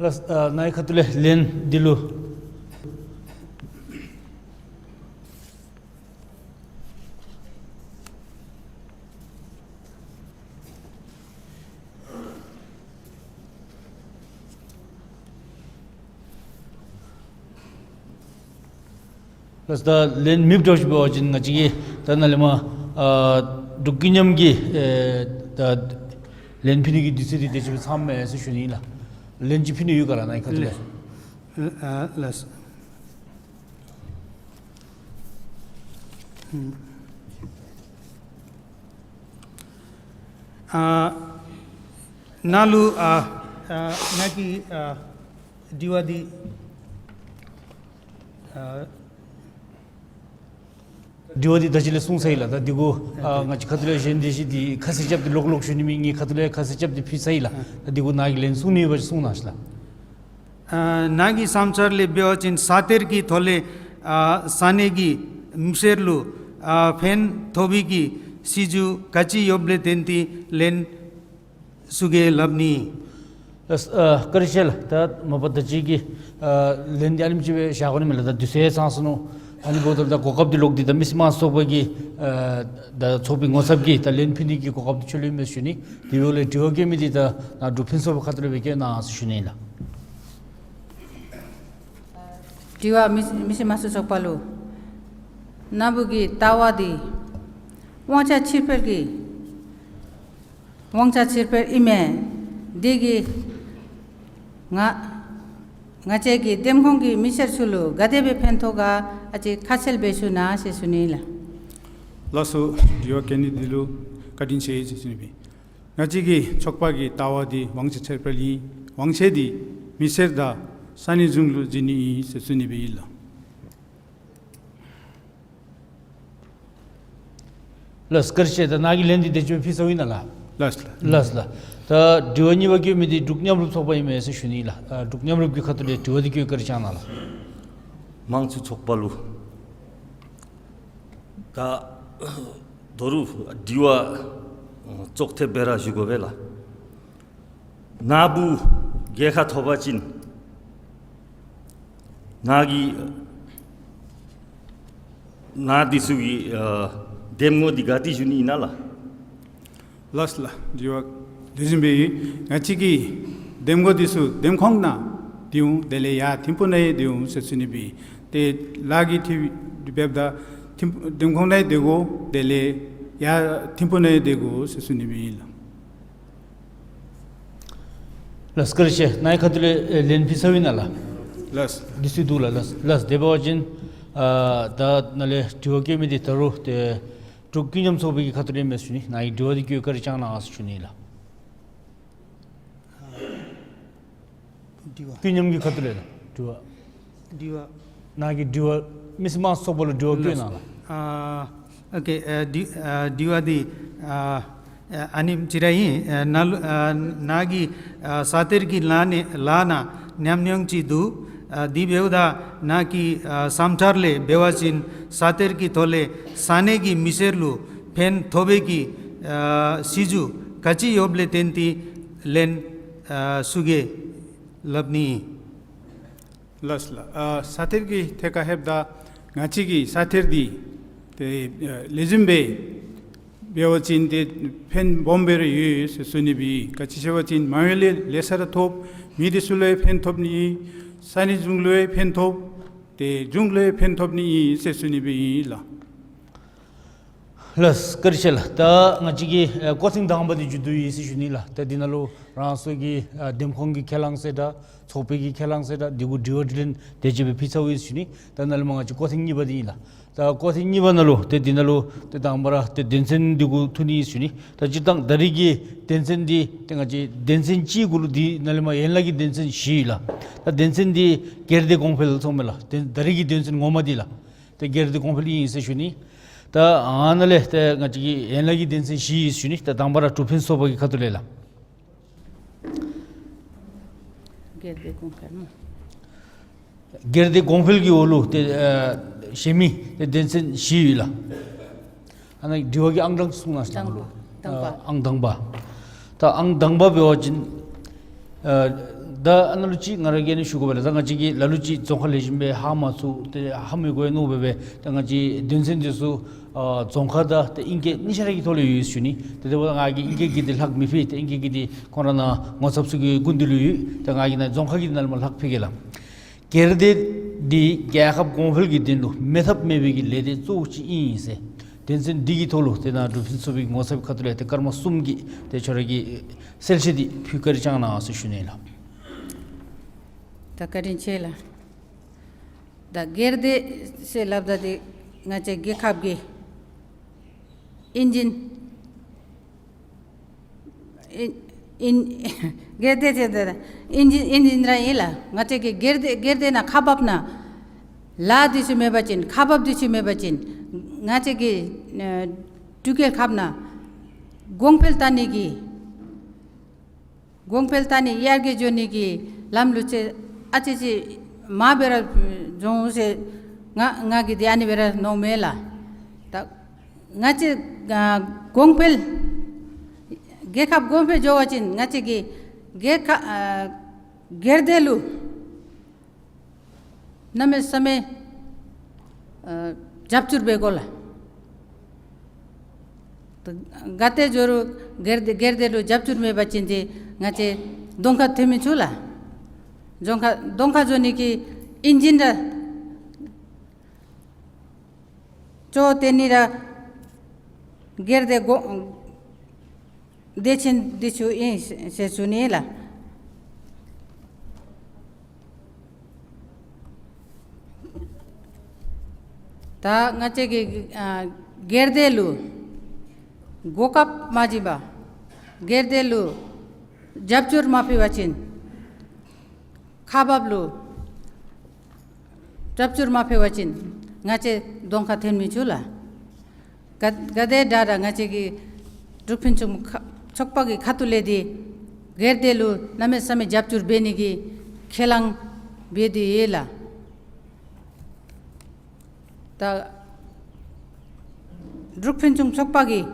ལགས་ཨ་ནཱ་གི་ཁ་ཐུག་ལས་ལན་འདི་ལུ། ལགས་ད་ལན་མེདཔ་འདྲཝ་ཅིག་འབད་བ་ཅིན་ང་བཅས་ཀྱིས་ད་ནཱ་ལས་མར་ཨ་འབྲུག་ཀུན་མཉམ་གྱི་ཨེ་ད་ལན་ཕུལ་ནི་གི་དུས་ཚོད་འདི་དེ་ཅིག་སྦེ་ཚངམ་མས་ཟེར་ཞུ་ནི་ལགས། ལན་ཅིག་ཕུལ་ནི་ཡོད་ག་ལགས་ནཱ་གི་ཁ་ཐུག་ལས། ལགས་ཨ་ལགས། ཨ་ནཱ་ལུ་ཨ་ཨ་ནཱ་གི་ཨ་དྲི་བ་འདི་ཨ་དྲི་བ་འདི་ད་ཅི་ལས་གསུངས་ཚར་ཡི་ལགས། ད་འདི་གུ་ཨ་ང་བཅས་ཁ་ཐུག་ལས་གཞན་འདི་ཅིག་འདི་ཁ་གསལ་རྐྱབ་སྟེ་ལོག་ལོག་ཞུ་ནི་མེད། ངེའི་ཁ་ཐུག་ལས་ཁ་གསལ་རྐྱབ་སྟེ་ཕུལ་ཚར་ཡི་ལགས། ད་འདི་གུ་ནཱ་གིས་ལན་གསུང་ནི་ཡོད་པ་ཅིན་གསུང་གནང་ཤིག་ལགས། ཨ་ནཱ་གི་བསམ་འཆར་ལས་འབད་བ་ཅིན་ས་གཏེར་གྱི་ཐོག་ལས་ཨ་ས་གནས་ཀྱི་མི་སེར་ལུ་ཨ་ཕན་ཐོགས་པའི་གི་སྲིད་བྱུས་ག་ཅི་ཡོདཔ་ལས་བརྟེན་ཏེ་ལན་ཞུ་གེ་སླབ་ནི། ཨ་བཀའ་དྲིན་ཆེ་ལགས། ད་མ་པ་ད་ཅི་གི་ཨ་ལན་འདི་ཨ་ནེམ་ཅིག་སྦེ་བཞག་དགོ་ནི་མས་ལགས། ད་དུས་ཚོད་ཚང་སོ་ནུག། ཨ་ནི་འབདཝ་ད་ད་གོ་སྐབས་འདི་ལོག་སྟེ་ད་མི་སེར་དམངས་གཙོ་ཚོགས་པ་གི་ཨ་ད་ཚོགས་པའི་ངོ་ཚབ་ཀྱིས་ད་ལན་ཕུལ་ནི་གི་གོ་སྐབས་འདི་འཆོལ་ཡི་མས་ཟེར་ཞུ་ནི། དེ་འབདཝ་ལས་དྲི་བ་བཀོད་མི་འདི་ད་ནཱ་འབྲུག་ཕུན་ཚོགས་པའི་ཁ་ཐུག་ལས་སྦེ་བཀོད་གནང་ཟེར་ཞུ་ནི་ལགས། དྲི་བ་མི་མི་སེར་དམངས་གཙོ་ཚོགས་པ་ལུ་ནཱ་བུ་གི་ལྟ་བ་འདི་དབང་ཆ་ཕྱིར་སྤེལ་གྱི་དབང་ཆ་ཕྱིར་སྤེལ་ཨིན་མས། འདི་གིས་ང་ང་བཅས་ཀྱི་འདེམས་ཁོངས་ཀྱི་མི་སེར་ཚུ་ལུ་ག་དེ་སྦེ་ཕན་ཐོགས་ག་ཨ་ཙི་ཁ་གསལ་སྦེ་ཞུ་གནང་ཟེར་ཞུ་ནི་ལགས། ལགས་སོ། དྲི་བ་བཀོད་ནི་འདི་ལུ་བཀའ་དྲིན་ཆེ་ཟེར་ཞུ་ནི་སྦེ། ང་བཅས་ཀྱི་ཚོགས་པ་གི་ལྟ་བ་འདི་དབང་ཆ་ཕྱིར་སྤེལ་ཨིན། དབང་ཆ་འདི་མི་སེར་དང་ས་གནས་གཞུང་ལུ་བྱིན་ནི་ཨིན་ཟེར་ཞུ་ནི་སྦེ་ཨིན་ལགས། ལགས་བཀའ་དྲིན་ཆེ། ད་ནཱ་གིས་ལན་འདི་དེ་ཅིག་ཕུལ་ཚརཝ་ཨིན་ན་ལགས། ལགས་ལགས། ལགས་ལགས། ད་དྲི་བ་གཉིས་པ་བཀོད་མི་འདི་འབྲུག་མཉམ་རུབ་ཚོགས་པ་ཨིན་མས་ཟེར་ཞུ་ནི་ལགས། ཨ་འབྲུག་མཉམ་རུབ་ཀྱི་ཁ་ཐུག་ལས་དྲི་བ་འདི་བཀོད་བཀའ་དྲིན་བསྐྱང་གནང་ལགས། དམངས་གཙོ་ཚོགས་པ་ལུ་ད་ད་རུང་དྲི་བ་ཨ་ཅོག་འཐདཔ་སྦེ་ར་ཞུ་དགོ་པས་ལགས། ནཱ་བུ་རྒྱལ་ཁ་ཐོབ་པ་ཅིན་ནཱ་གི་ནཱ་འདི་ཚུ་གི་ཨ་འདེམས་ངོ་འདི་ག་ཏེ་ཞུ་ནི་ཨིན་ན་ལགས། ལགས་ལགས། དྲི་བ་ལེགས་ཤོམ་སྦེ་ཡོད། ང་བཅས་ཀྱི་འདེམས་ངོ་འདི་ཚུ་འདེམས་ཁོངས་ནང་སྡོད་འོང་། དེ་ལས་ཡར་ཐིམ་ཕུག་ནང་ཡང་སྡོད་འོང་ཟེར་ཞུ་ནི་སྦེ། ཏེ་ལཱ་གི་ཐད་འབདཝ་ད་ ཐིམ་འདེམས་ཁོངས་ནང་སྡོད་དགོ། དེ་ལས་ཡར་ཐིམ་ཕུག་ནང་སྡོད་དགོ་ཟེར་ཞུ་ནི་སྦེ་ཨིན་ལགས། ལགས་སོ། བཀའ་དྲིན་ཆེ། ནཱ་གི་ཁ་ཐུག་ལས་ཨེ་ལན་ཕུལ་ཚར་ཡི་ན་ལགས། ལགས། དུས་ཚོད་འདུག་ལགས། ལགས་ལགས། དེ་འབད་བ་ཅིན་ཨ་ད་ནཱ་ལས་དྲི་བ་བཀོད་མི་འདི་ད་རུང་ཏེ་འབྲུག་ཀུན་མཉམ་ཚོགས་པའི་གི་ཁ་ཐུག་ལས་མས་ཞུ་ནི། ནཱ་གི་དྲི་བ་འདི་བཀོད་བཀའ་དྲིན་བསྐྱང་གནང་ཟེར་ཞུ་ནི་ལགས། དྲི་བ། ཀུན་མཉམ་གྱི་ཁ་ཐུག་ལས་ལགས། དྲི་བ། དྲི་བ། ནཱ་གི་དྲི་བ་མི་སེར་དམངས་གཙོ་ཚོགས་པ་ལུ་དྲི་བ་བཀོད་གནང་ལགས། ཨ་ཨོ་ཀེ། ཨ་དྲི་ཨ་དྲི་བ་འདི་ཨ་ཨ་ནི་ཅིག་ར་ཨིན། ཨ་ནཱ་ལུ་ཨ་ནཱ་གི་ཨ་ས་གཏེར་གྱི་ལཱ་ནི་ལཱ་ནང་ཉམས་མྱོང་ཅིག་འདུག། ཨ་དེ་འབདཝ་ད་ནཱ་གི་ཨ་བསམ་འཆར་ལས་འབད་བ་ཅིན་ས་གཏེར་གྱི་ཐོག་ལས་ས་གནས་ཀྱི་མི་སེར་ལུ་ཕན་ཐོགས་པའི་གི་ཨ་སྲིད་བྱུས་ག་ཅི་ཡོདཔ་ལས་བརྟེན་ཏེ་ལན་ཨ་ཞུ་གེ་སླབ་ནི། ལགས་ལགས། ཨ་ས་གཏེར་གྱི་ཐད་ཁར་ལྷོདཔ་ད་ང་བཅས་ཀྱི་ས་གཏེར་འདི་ཏེ་ཨ་ལེགས་ཤོམ་སྦེ་འབད་བ་ཅིན་ཏེ་ཕན་སྦོམ་སྦེ་ར་ཡོད་ཟེར་ཞུ་ནི་སྦེ་ཨིན། ག་ཅི་ཟེར་བ་ཅིན་མ་དངུལ་ལེ་ཤ་ར་ཐོབ། མི་སྡེ་ཚུ་ལུ་ཡང་ཕན་ཐོགས་ནི་ཨིན། ས་གནས་གཞུང་ལུ་ཡང་ཕན་ཐོགས། ཏེ་གཞུང་ལུ་ཡང་ཕན་ཐོགས་ནི་ཨིན་ཟེར་ཞུ་ནི་སྦེ་ཨིན་ལགས། ལགས་སོ། བཀའ་དྲིན་ཆེ་ལགས། ད་ང་བཅས་ཀྱི་ཨ་སྐོར་ཐེངས་དང་པ་འདི་མཇུག་བསྡུ་ཡི་ཟེར་ཞུ་ནི་ལགས། ད་འདི་ནང་ལུ་རང་སོའི་གི་ཨ་འདེམས་ཁོངས་ཀྱི་ཁས་བླངས་ཟེར་ད་ཚོགས་པའི་གི་ཁས་བླངས་ཟེར་ད་འདི་གུ་དྲི་བ་དྲིས་ལན་དེ་ཅིག་སྦེ་ཕུལ་ཚར་ཡི་ཟེར་ཞུ་ནི། ད་ནཱ་ལས་མར་ང་བཅས་སྐོར་ཐེངས་གཉིས་པ་འདི་ཨིན་ལགས། ད་སྐོར་ཐེངས་གཉིས་པ་ནང་ལུ་ཏེ་འདི་ནང་ལུ་ཏེ་དང་པ་ར་ཏེ་དོན་ཚན་འདི་གུ་ཐུག་ནི་ཨིན་ཟེར་ཞུ་ནི། ད་སྤྱིར་བཏང་ད་རེས་ཀྱི་དོན་ཚན་འདི་ཏེ་ང་བཅས་དོན་ཚན་གཅིག་གུ་ལུ་འདི་ནཱ་ལས་མར་ཡན་ལག་གི་དོན་ཚན་བཞི་ཡོད་ལགས། ད་དོན་ཚན་འདི་སྒེར་སྡེ་གོང་འཕེལ་ཚུ་མས་ལགས། ཏེ་ད་རེས་ཀྱི་དོན་ཚན་ངོ་མ་འདི་ལགས། ཏེ་སྒེར་སྡེ་གོང་འཕེལ་ཨིན་ཟེར་ཞུ་ནི། ད་ཨ་ནཱ་ལས་ཏེ་ང་བཅས་ཀྱི་ཡན་ལག་གི་དོན་ཚན་བཞི་ཨིན་ཟེར་ཞུ་ནི། ད་དང་པ་ར་འབྲུག་ཕུན་ཚོགས་པ་གི་ཁ་ཐུག་ལས་ལགས། སྒེར་སྡེ་གོང་འཕེལ་མ། སྒེར་སྡེ་གོང་འཕེལ་གྱི་འོག་ལུ་ཏེ་ཨ་གཞན་མི་ཏེ་དོན་ཚན་བཞི་ཡོད་ལགས། ཨ་ནཱ་དྲི་བ་གི་ཨང་གྲངས་གསུང་གནང་ཟེར་ལགས། དང་པ། ཨ་ཨང་དང་པ། ད་ཨང་དང་པ་འབད་བ་ཅིན་ཨ་ད་ཨ་ནཱ་ལུ་ཅིག་ང་ར་གིས་ནི་ཞུ་དགོ་པས་ལགས། ད་ང་བཅས་ཀྱིས་ལ་ལུ་ཅིག་རྫོང་ཁ་ལེགས་ཤོམ་སྦེ་ཧ་མ་ཚུགས་ཏེ་ཧ་མི་གོ་བས་མནོ་བས་སྦེ་ད་ང་བཅས་དོན་ཚན་འདི་ཚུ་ཨ་རྫོང་ཁ་དང་ཏེ་ཨིང་སྐད་གཉིས་ཆ་ར་གི་ཐོག་ལས་ཡོད་ཟེར་ཞུ་ནི། ཏེ་དེ་འབདཝ་ད་ང་གིས་ཨིང་སྐད་ཀྱི་འདི་ལྷག་མི་ཕུལ། ཏེ་ཨིང་སྐད་ཀྱི་འདི་ཁོང་ར་ནཱ་ངོ་ཚབ་ཚུ་གི་སྐུ་མདུན་ལུ་ཡོད། ཏེ་ང་གིས་ནཱ་རྫོང་ཁ་གི་འདི་ནཱ་ལས་མར་ལྷག་ཕུལ་གེ་ལགས། སྒེར་སྡེ་འདི་རྒྱལ་ཁབ་གོང་འཕེལ་གྱི་དོན་ལུ་མེད་ཐབས་མེད་པའི་གི་ལས་སྡེ་གཙོ་བོ་ཅིག་ཨིན་ཟེར། དོན་ཚན་འདི་གི་ཐོག་ལུ་ཏེ་ནཱ་འབྲུག་ཕུན་ཚོགས་པའི་ངོ་ཚབ་ཁ་ཐུག་ལས་ཏེ་སྐར་མ་གསུམ་གྱི་ཏེ་ཁྱོད་ར་གི་གསལ་བཤད་འདི་ཕུལ་བཀའ་དྲིན་བསྐྱང་གནང་ཟེར་ཞུ་ནི་ལགས། ད་བཀའ་དྲིན་ཆེ་ལགས། ད་སྒེར་སྡེ་ཟེར་སླབ་ད་འདི་ང་བཅས་རྒྱལ་ཁབ་ཀྱི་ཨིན་ཇིན་ཨིན་ཨིན་སྒེར་སྡེ་ཟེར་ད་ཨིན་ཇིན་ཨིན་ཇིན་ར་ཨིན་ལགས། ང་བཅས་ཀྱི་སྒེར་སྡེ་སྒེར་སྡེ་ནང་ཁག་འབགཔ་ནང་ལཱ་འདི་ཚུ་མེད་པ་ཅིན་ཁག་འབགཔ་འདི་ཚུ་མེད་པ་ཅིན་ང་བཅས་ཀྱི་ཨ་འབྲུག་རྒྱལ་ཁབ་ནང་གོང་འཕེལ་བཏང་ནི་གི་གོང་འཕེལ་བཏང་ནི་ཡར་རྒྱས་འགྱོ་ནི་གི་ལམ་ལུགས་ཅིག་ཨ་ཙི་ཅིག་མར་སྦེ་ར་འགྱོ་འོང་ཟེར་ང་ང་གིས་འདི་ཨ་ནི་སྦེ་ར་མནོཝ་མས་ལགས། ད་ང་བཅས་ཨ་གོང་འཕེལ་རྒྱལ་ཁབ་གོང་འཕེལ་འགྱོ་བ་ཅིན་ང་བཅས་ཀྱི་རྒྱལ་ཁ་ཨ་སྒེར་སྡེ་ལུ་གནམ་མེད་ས་མེད་ཨ་རྒྱབ་སྐྱོར་འབད་དགོ་ལགས། ད་ག་ཏེ་འགྱོ་རུང་སྒེར་སྡེ་སྒེར་སྡེ་ལུ་རྒྱབ་སྐྱོར་མེད་པ་ཅིན་ཏེ་ང་བཅས་གདོང་ཁར་ཐོན་མི་ཚུགས་ལགས། གདོང་ཁར་གདོང་ཁར་འགྱོ་ནི་གི་ཨིན་ཇིན་ར་གཙོ་བོ་བཏོན་ནི་ར་སྒེར་སྡེ་གོ་སྡེ་ཚན་འདི་ཚུ་ཨིན་ཟེར་ཞུ་ནི་ལགས། ད་ང་བཅས་ཀྱིས་ཨ་སྒེར་སྡེ་ལུ་གོ་སྐབས་མ་བྱིན་པར་སྒེར་སྡེ་ལུ་རྒྱབ་སྐྱོར་མ་ཕུལ་བ་ཅིན་ཁག་འབགཔ་ལུ་རྒྱབ་སྐྱོར་མ་ཕུལ་བ་ཅིན་ང་བཅས་གདོང་ཁར་ཐོན་མི་ཚུགས་ལགས། ག་ག་དེ་དྲག་དྲག་ང་བཅས་ཀྱི་འབྲུག་ཕུན་སུམ་ཁ་ཚོགས་པ་གི་ཁ་ཐུག་ལས་འདི་སྒེར་སྡེ་ལུ་གནམ་མེད་ས་མེད་རྒྱབ་སྐྱོར་འབད་ནི་གི་ཁས་བླངས་འབད་དེ་ཡོད་ལགས། ད་འབྲུག་ཕུན་སུམ་ཚོགས་པ་གིས་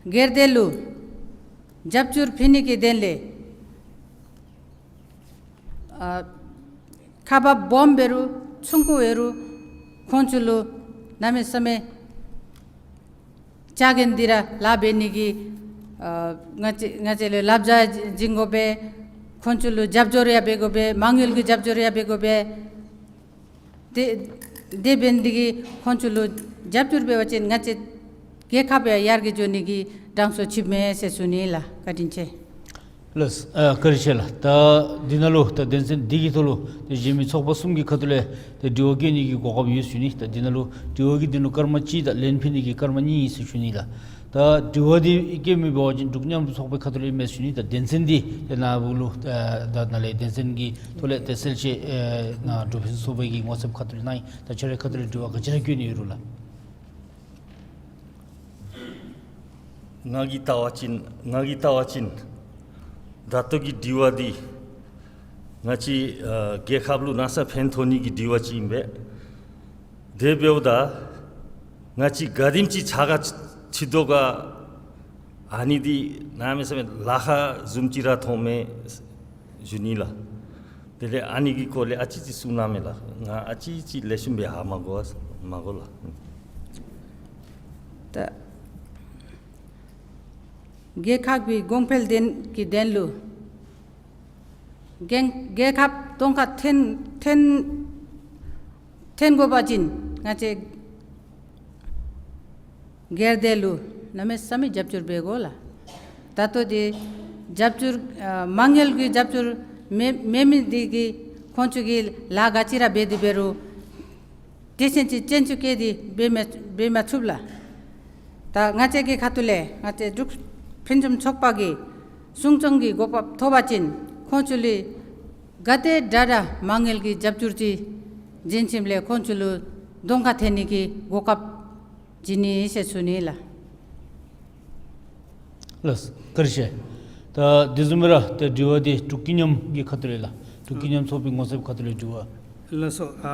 སྒེར་སྡེ་ལུ་རྒྱབ་སྐྱོར་ཕུལ་ནི་གི་དོན་ལས་ཨ་ཁག་འབགཔ་སྦོམ་འབད་རུང་ཆུང་ཀུ་འབད་རུང་ཁོང་ཚུ་ལུ་གནམ་མེད་ས་མེད་ཕྱག་འགན་འདི་ར་ལཱ་འབད་ནི་གི་ཨ་ང་བཅས་ང་བཅས་ལུ་བསླབ་བྱ་བྱིན་དགོ་པས། ཁོང་ཚུ་ལུ་རྒྱབ་སྐྱོར་ཡང་འབད་དགོ་པས། མ་དངུལ་གྱི་རྒྱབ་སྐྱོར་ཡང་འབད་དགོ་པས། དེ་ དེ་འབད་ནི་དེ་གིས་ཁོང་ཚུ་ལུ་རྒྱབ་སྐྱོར་འབད་བ་ཅིན་ང་བཅས་རྒྱལ་ཁབ་ཡང་ཡར་རྒྱས་འགྱོ་ནི་གི་གྲངས་སུ་ཆིབས་མས་ཟེར་ཞུ་ནི་ལགས། བཀའ་དྲིན་ཆེ། ལགས། ཨ་བཀའ་དྲིན་ཆེ་ལགས། ད་འདི་ནང་ལུ་ད་དོན་ཚན་འདི་གི་ཐོག་ལུ་ཏེ་གཞན་མི་ཚོགས་པ་གསུམ་གྱི་ཁ་ཐུག་ལས་ཏེ་དྲི་བ་བཀོད་ནི་གི་གོ་སྐབས་ཡོད་ཟེར་ཞུ་ནི། ད་འདི་ནང་ལུ་དྲི་བ་གི་དོན་ལུ་སྐར་མ་གཅིག་དང་ལན་ཕུལ་ནི་གི་སྐར་མ་གཉིས་ཨིན་ཟེར་ཞུ་ནི་ལགས། ད་དྲི་བ་འདི་བཀོད་མི་འབད་བ་ཅིན་འབྲུག་མཉམ་རུབ་ཚོགས་པའི་ཁ་ཐུག་ལས་ཨིན་མས་ཟེར་ཞུ་ནི། ད་དོན་ཚན་འདི་ཏེ་ནཱ་བུ་ལུ་ཨ་ད་ནཱ་ལས་དོན་ཚན་གྱི་ཐོག་ལས་ཏེ་གསལ་བཤད་ཨེ་ནཱ་འབྲུག་ཕུན་སུམ་ཚོགས་པའི་གི་ངོ་སེབ་ཁ་ཐུག་ལས་གནང་ཡི། ད་ཁྱོད་རའི་ཁ་ཐུག་ལས་དྲི་བ་ག་ཅི་ར་བཀོད་ནི་ཡོད་རུང་ལགས། ང་གིས་བལྟ་བ་ཅིན་ང་གིས་བལྟ་བ་ཅིན་ད་ལྟོ་གི་དྲི་བ་འདི་ང་བཅས་ཨ་རྒྱལ་ཁབ་ལུ་གནམ་ས་ཕན་ཐོགས་ནི་གི་དྲི་བ་ཅིག་ཨིན་པས། དེ་འབདཝ་ད་ང་བཅས་ག་དེམ་ཅིག་བྱ་དགའ་ཅི་ཅི་དོ་ག་ཨ་ནི་འདི་གནམ་མེད་ས་མེད་ལཱ་ཁག་བཟུམ་ཅིག་ར་མཐོངམ་མས་ཞུ་ནི་ལགས། དེ་ལས་ཨ་ནི་གི་སྐོར་ལས་ཨ་ཙི་ཅིག་གསུང་གནང་མས་ལགས། ང་ཨ་ཙི་ཅིག་ལེགས་ཤོམ་སྦེ་ཧ་མ་གོ་བ་མ་གོ་ལགས། ད་རྒྱལ་ཁབ་ཀྱི་གོང་འཕེལ་དོན་གྱི་དོན་ལུ་རྒྱལ་རྒྱལ་ཁབ་གདོང་ཁར་འཐོན་འཐོན་འཐོན་དགོ་པ་ཅིན་ང་བཅས་སྒེར་སྡེ་ལུ་གནམ་མེད་ས་མེད་རྒྱབ་སྐྱོར་འབད་དགོ་ལགས། ད་ལྟོ་འདི་རྒྱབ་སྐྱོར་ཨ་མ་དངུལ་གྱི་རྒྱབ་སྐྱོར་མེད་མེད་མི་འདི་གིས་ཁོང་ཚུ་གིས་ལཱ་ག་ཅི་ར་འབད་དེ་འབད་རུང་དེ་བཞིན་ཅིག་ཅན་ཚུ་བཀལ་ཏེ་འབད་མ་འབད་མ་ཚུགས་ལགས། ད་ང་བཅས་ཀྱི་ཁ་ཐུག་ལས་ང་བཅས་འབྲུག་ཕུན་སུམ་ཚོགས་པ་གིས་སྲུང་སྐྱོང་གི་གོ་སྐབས་ཐོབ་པ་ཅིན་ཁོང་ཚུ་ལུ་ག་དེ་དྲག་དྲག་མ་དངུལ་གྱི་རྒྱབ་སྐྱོར་ཅིག་བྱིན་ཞིནམ་ལས་ཁོང་ཚུ་ལུ་གདོང་ཁར་འཐོན་ནི་གི་གོ་སྐབས་བྱིན་ནི་ཟེར་ཞུ་ནི་ལགས། ལགས། བཀའ་དྲིན་ཆེ། ད་དེ་བཟུམ་སྦེ་ར་ཏེ་དྲི་བ་འདི་འབྲུག་ཀུན་མཉམ་གྱི་ཁ་ཐུག་ལས་ལགས། འབྲུག་ཀུན་མཉམ་ཚོགས་པའི་ངོ་སེབ་ཁ་ཐུག་ལས་དྲི་བ། ལགས་སོ། ཨ་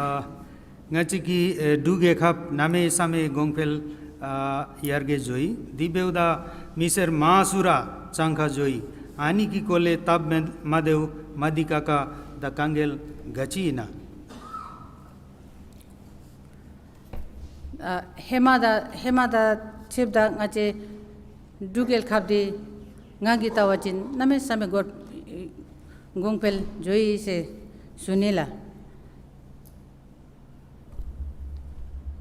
ང་བཅས་ཀྱི་ཨེ་འབྲུག་རྒྱལ་ཁབ་གནམ་མེད་ས་མེད་གོང་འཕེལ་ཨ་ཡར་རྒྱས་འགྱོ་ཡི། དེ་འབདཝ་ད་མི་སེར་མང་སུ་ར་གྱངས་ཁ་འགྱོ་ཡི། ཨ་ནི་གི་སྐོར་ལས་སྟབས་མ་མ་བདེཝ་མ་བདེ་ཁག་ཁ་དང་དཀའ་ངལ་ག་ཅི་ཨིན་ན། ཨ་ཧེ་མ་དང་ཧེ་མ་དང་ཕྱདཔ་ད་ང་བཅས་འབྲུག་རྒྱལ་ཁབ་འདི་ང་གིས་བལྟ་བ་ཅིན་གནམ་མེད་ས་མེད་གོ་གོང་འཕེལ་འགྱོ་ཡི་ཟེར་ཞུ་ནི་ལགས།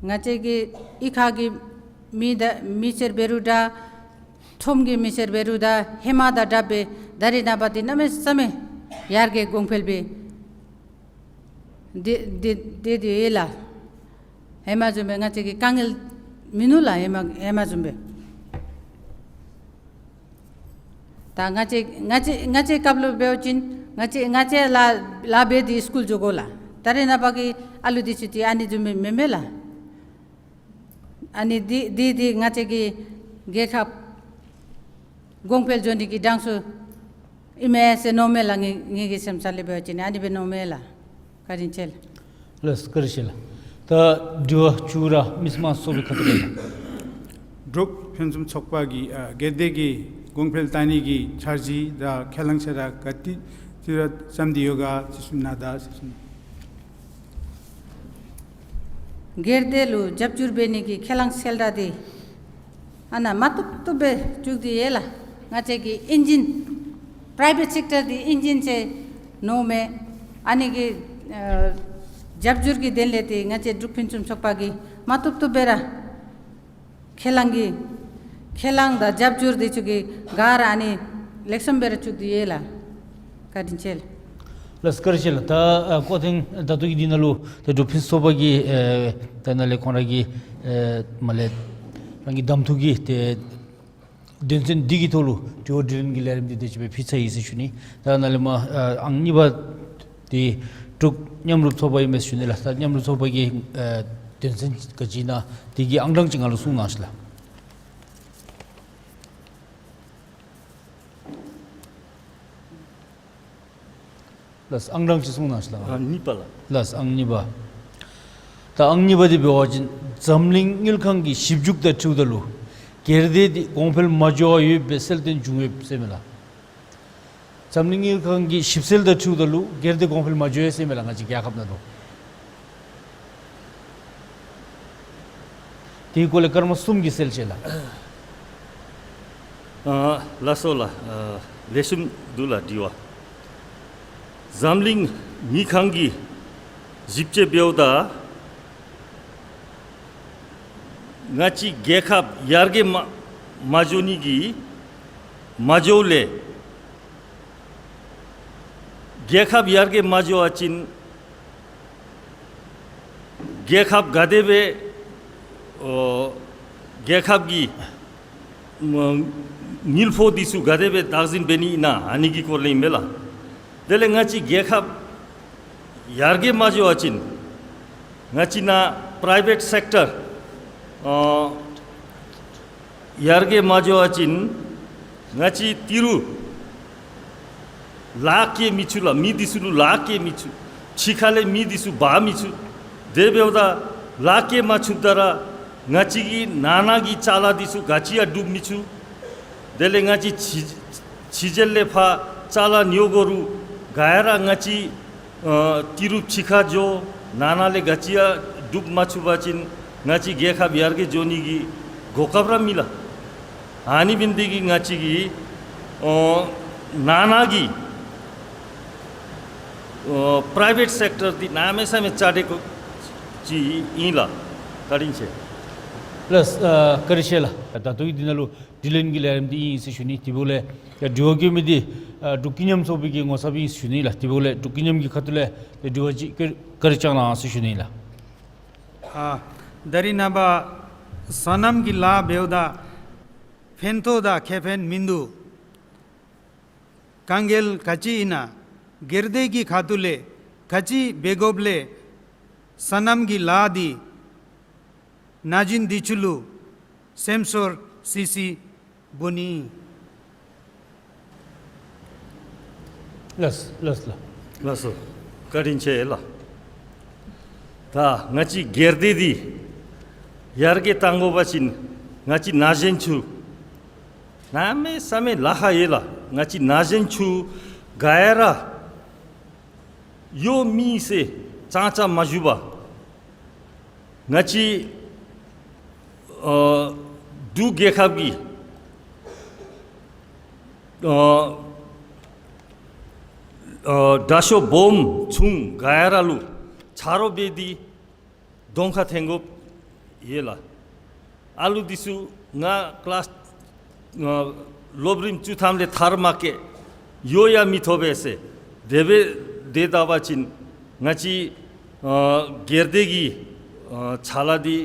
ང་བཅས་ཀྱི་གཡུས་ཁ་གི་མི་དང་མི་སེར་འབད་རུང་འདྲ། ཁྲོམ་གྱི་མི་སེར་འབད་རུང་འདྲ། ཧེ་མ་དང་འདྲ་སྦེ་ད་རེས་ནངས་པ་འདི་གནམ་མེད་ས་མེད་ཡར་རྒྱས་གོང་འཕེལ་སྦེ་སྡོད་སྡོད་སྡོད་དེ་ཡོད་ལགས། ཧེ་མ་བཟུམ་སྦེ་ང་བཅས་ཀྱི་དཀའ་ངལ་མིན་ནུག་ལགས། ཧེ་མ་ཧེ་མ་བཟུམ་སྦེ། ད་ང་བཅས་ང་བཅས་ང་བཅས་སྐབས་ལུ་འབད་བ་ཅིན་ང་བཅས་ང་བཅས་ལཱ་ལཱ་འབད་དེ་སི་ཀུལ་འགྱོ་དགོ་ལགས། ད་རེས་ནངས་པ་གི་ཨ་ལུ་འདི་ཚུ་འདི་ཨ་ནི་བཟུམ་མེན་མས་ལགས། ཨ་ནི་འདི་འདི་འདི་ང་བཅས་ཀྱི་རྒྱལ་ཁབ་གོང་འཕེལ་འགྱོ་ནི་གི་གྲངས་སུ་ཨིན་མས་ཟེར་མནོཝ་མས་ལགས། ངེ་ངེ་གི་སེམས་ས་ལས་འབད་བ་ཅིན་ཨ་ནི་སྦེ་མནོཝ་མས་ལགས། བཀའ་དྲིན་ཆེ་ལགས། ལགས་བཀའ་དྲིན་ཆེ་ལགས། ད་དྲི་བ་བཅུ་ར་མི་སེར་མང་ཚོགས་པའི་ཁ་ཐུག་ལས། འབྲུག་ཕུན་སུམ་ཚོགས་པ་གིས་ཨ་སྒེར་སྡེ་གི་གོང་འཕེལ་བཏང་ནི་གི་འཆར་གཞི་དང་ཁས་བླངས་ཚུ་ར་ག་ཏེ་ཅིག་ར་བརྩམས་ཏེ་ཡོད་ག་ཅིག་གསུང་གནང་ད་ཟེར་ཞུ་ནི། སྒེར་སྡེ་ལུ་རྒྱབ་སྐྱོར་འབད་ནི་གི་ཁས་བླངས་གསལ་བསྒྲགས་འདི་ཨ་ནཱ་མ་བཏུབ་བཏུབ་སྦེ་བཙུགས་ཏེ་ཡོད་ལགས། ང་བཅས་ཀྱི་ཨིན་ཇིན་པ་རའི་བེཊ་སེཀ་ཊར་འདི་ཨིན་ཇིན་ཟེར་མནོཝ་མས། ཨ་ནི་གི་ཨ་རྒྱབ་སྐྱོར་གྱི་དོན་ལས་འདི་ང་བཅས་འབྲུག་ཕུན་སུམ་ཚོགས་པ་གིས་མ་བཏུབ་བཏུབ་སྦེ་ར་ཁས་བླངས་ཀྱི་ཁས་བླངས་དང་རྒྱབ་སྐྱོར་འདི་ཚུ་གི་ག་ར་ཨ་ནི་ལེགས་ཤོམ་སྦེ་ར་བཙུགས་ཏེ་ཡོད་ལགས། བཀའ་དྲིན་ཆེ་ལགས། ལགས་བཀའ་དྲིན་ཆེ་ལགས། ད་ཨ་སྐུ་ཐེངས་ད་ལྟོ་གི་འདི་ནང་ལུ་ད་འབྲུག་ཕུན་སུམ་ཚོགས་པ་གི་ཨེ་ད་ནཱ་ལས་ཁོང་ར་གི་ཨེ་མར་ལས་རང་གི་གདམ་འཐུ་གི་ཏེ་དོན་ཚན་འདི་གི་ཐོག་ལུ་དྲི་བ་དྲིས་ལན་གྱི་ལས་རིམ་འདི་དེ་ཅིག་སྦེ་ཕུལ་ཚར་ཡི་ཟེར་ཞུ་ནི། ད་ནཱ་ལས་མར་ཨ་ཨང་གཉིས་པ་འདི་འབྲུག་མཉམ་རུབ་ཚོགས་པ་ཨིན་མས་ཞུ་ནི་ལགས། ད་མཉམ་རུབ་ཚོགས་པ་གི་ཨེ་དོན་ཚན་ག་ཅི་ཨིན་ན་འདི་གི་ཨང་གྲངས་ཅིག་ང་ལུ་གསུང་གནང་ཤིག་ལགས། ལགས་ཨང་གྲངས་ཅིག་གསུང་གནང་ཤིག་ལགས། ཨ་གཉིས་པ་ལགས། ལགས་ཨང་གཉིས་པ། ད་ཨང་གཉིས་པ་འདི་འབད་བ་ཅིན་འཛམ་གླིང་དངུལ་ཁང་གི་ཞིབ་འཇུག་དང་འཁྲིལཝ་ད་ལུ་སྒེར་སྡེ་འདི་གོང་འཕེལ་མ་འགྱོ་བར་ཡོདཔ་སྦེ་གསལ་སྟོན་བྱུང་ཡོདཔ་ཟེར་མས་ལགས། འཛམ་གླིང་དངུལ་ཁང་གི་ཞིབ་འཚོལ་དང་འཁྲིལཝ་ད་ལུ་སྒེར་སྡེ་གོང་འཕེལ་མ་འགྱོ་ཡི་ཟེར་མས་ལགས། ང་བཅས་རྒྱལ་ཁབ་ནང་ལུ། དེའི་སྐོར་ལས་སྐར་མ་གསུམ་གྱི་གསལ་བཤད་ལགས། ཨ་ལགས་སོ་ལགས། ཨ་ལེགས་ཤོམ་འདུག་ལགས་དྲི་བ། འཛམ་གླིང་དངུལ་ཁང་གིས་ཞིབ་དཔྱད་འབདཝ་ད་ ང་བཅས་རྒྱལ་ཁབ་ཡར་རྒྱས་མ་མ་འགྱོ་ནི་གི་མ་འགྱོཝ་ལས་རྒྱལ་ཁབ་ཡར་རྒྱས་མ་འགྱོ་བ་ཅིན་རྒྱལ་ཁབ་ག་དེ་སྦེ་ཨོ་རྒྱལ་ཁབ་ཀྱི་མ་དངུལ་ཕོགས་འདི་ཚུ་ག་དེ་སྦེ་བདག་འཛིན་འབད་ནི་ཨིན་ན་ཨ་ནི་གི་སྐོར་ལས་ཨིན་པས་ལགས། དེ་ལས་ང་བཅས་རྒྱལ་ཁབ་ཡར་རྒྱས་མ་འགྱོ་བ་ཅིན་ང་བཅས་ནཱ་པ་རའི་བེཊ་སེཀ་ཊར་ཨ་ཡར་རྒྱས་མ་འགྱོ་བ་ཅིན་ང་བཅས་ཏི་རུ་ལཱ་བཀལ་མི་ཚུགས་ལགས། མི་འདི་ཚུ་ལུ་ལཱ་བཀལ་མི་ཚུགས། ཕྱི་ཁ་ལས་མི་འདི་ཚུ་འབག་མི་ཚུགས། དེ་འབདཝ་ད་ལཱ་བཀལ་མ་ཚུགསཔ་ད་ར་ང་བཅས་ཀྱི་ནང་ན་གི་ཅ་ལ་འདི་ཚུ་ག་ཅི་ཡང་སྒྲུབ་མི་ཚུགས། དེ་ལས་ང་བཅས་ཕྱི་ཕྱི་རྒྱལ་ལས་ཕར་ཅ་ལ་ཉོ་དགོ་རུང་ག་ཡ་ར་ང་བཅས་ཨ་ཏི་རུ་ཕྱི་ཁར་འགྱོ་ནང་ན་ལས་ག་ཅི་ཡང་སྒྲུབ་མ་ཚུགས་པ་ཅིན་ང་བཅས་རྒྱལ་ཁབ་ཡར་རྒྱས་འགྱོ་ནི་གི་གོ་སྐབས་ར་མེད་ལགས། ཨ་ནི་འབད་ནི་འདི་གིས་ང་བཅས་ཀྱི་ཨོ་ནང་ན་གི་ཨོ་པ་རའི་བེཊ་སེཀ་ཊར་འདི་གནམ་མེད་ས་མེད་བཅའ་སྒྲིག་དགོཔ་ཅིག་ཨིན་ལགས། བཀའ་དྲིན་ཆེ། ལགས་ཨ་བཀའ་དྲིན་ཆེ་ལགས། ད་ལྟོ་གི་འདི་ནང་ལུ་དྲི་ལན་གྱི་ལས་རིམ་འདི་ཨིན་ཟེར་ཞུ་ནི། དེ་འབདཝ་ལས་ཡ་དྲི་བ་བཀོད་མི་འདི་ཨ་འབྲུག་སྐྱིད་མཉམ་ཚོགས་པའི་གི་ངོ་ཚབ་ཨིན་ཟེར་ཞུ་ནི་ལགས། དེ་འབདཝ་ལས་འབྲུག་སྐྱིད་མཉམ་གྱི་ཁ་ཐུག་ལས་ཡ་དྲི་བ་ཅིག་བཀའ་དྲིན་བསྐྱང་གནང་ཟེར་ཞུ་ནི་ལགས། ཨ་ད་རིས་ནངས་པ་སོ་ནམ་གྱི་ལཱ་འབདཝ་ད་ཕན་ཐོགས་དང་ཁེ་ཕན་མིན་འདུག། དཀའ་ངལ་ག་ཅི་ཨིན་ན་སྒེར་སྡེ་གི་ཁ་ཐུག་ལས་ག་ཅི་འབད་དགོཔ་ལས་སོ་ནམ་གྱི་ལཱ་འདི་ན་གཞོན་འདི་ཚུ་ལུ་སེམས་ཤོར་སི་སི་འབོ་ནི། ལགས་ལགས་ལགས། ལགས་སོ། བཀའ་དྲིན་ཆེ་ལགས། ད་ང་བཅས་སྒེར་སྡེ་འདི་ཡར་རྒྱས་གཏང་དགོ་པ་ཅིན་ང་བཅས་ན་གཞོན་ཚུ་གནམ་མེད་ས་མེད་ལཱ་ཁག་ཡོད་ལགས། ང་བཅས་ན་གཞོན་ཚུ་ག་ཡ་ར་གཡོག་མེད་ཟེར་ཙང་ཙང་མ་ཞུ་བར་ང་བཅས་ཨ་འབྲུག་རྒྱལ་ཁབ་ཀྱི་ཨ་ཨ་དྲག་ཤོས་སྦོམ་ཆུང་ག་ཡ་ར་ལུ་ཆ་རོགས་འབད་དེ་གདོང་ཁར་འཐོན་དགོཔ་ཡོད་ལགས། ཨ་ལུ་འདི་ཚུ་ང་ཀི་ལཱསི་ཨ་སློབ་རིམ་བཅུ་ཐམ་ལས་མཐར་མ་བཀལ། གཡོག་ཡང་མི་ཐོབ་པས་ཟེར། དེ་སྦེ་སྡོད་ད་པ་ཅིན་ང་བཅས་ཨ་སྒེར་སྡེ་གི་ཨ་ཕྱག་ལཱ་འདི་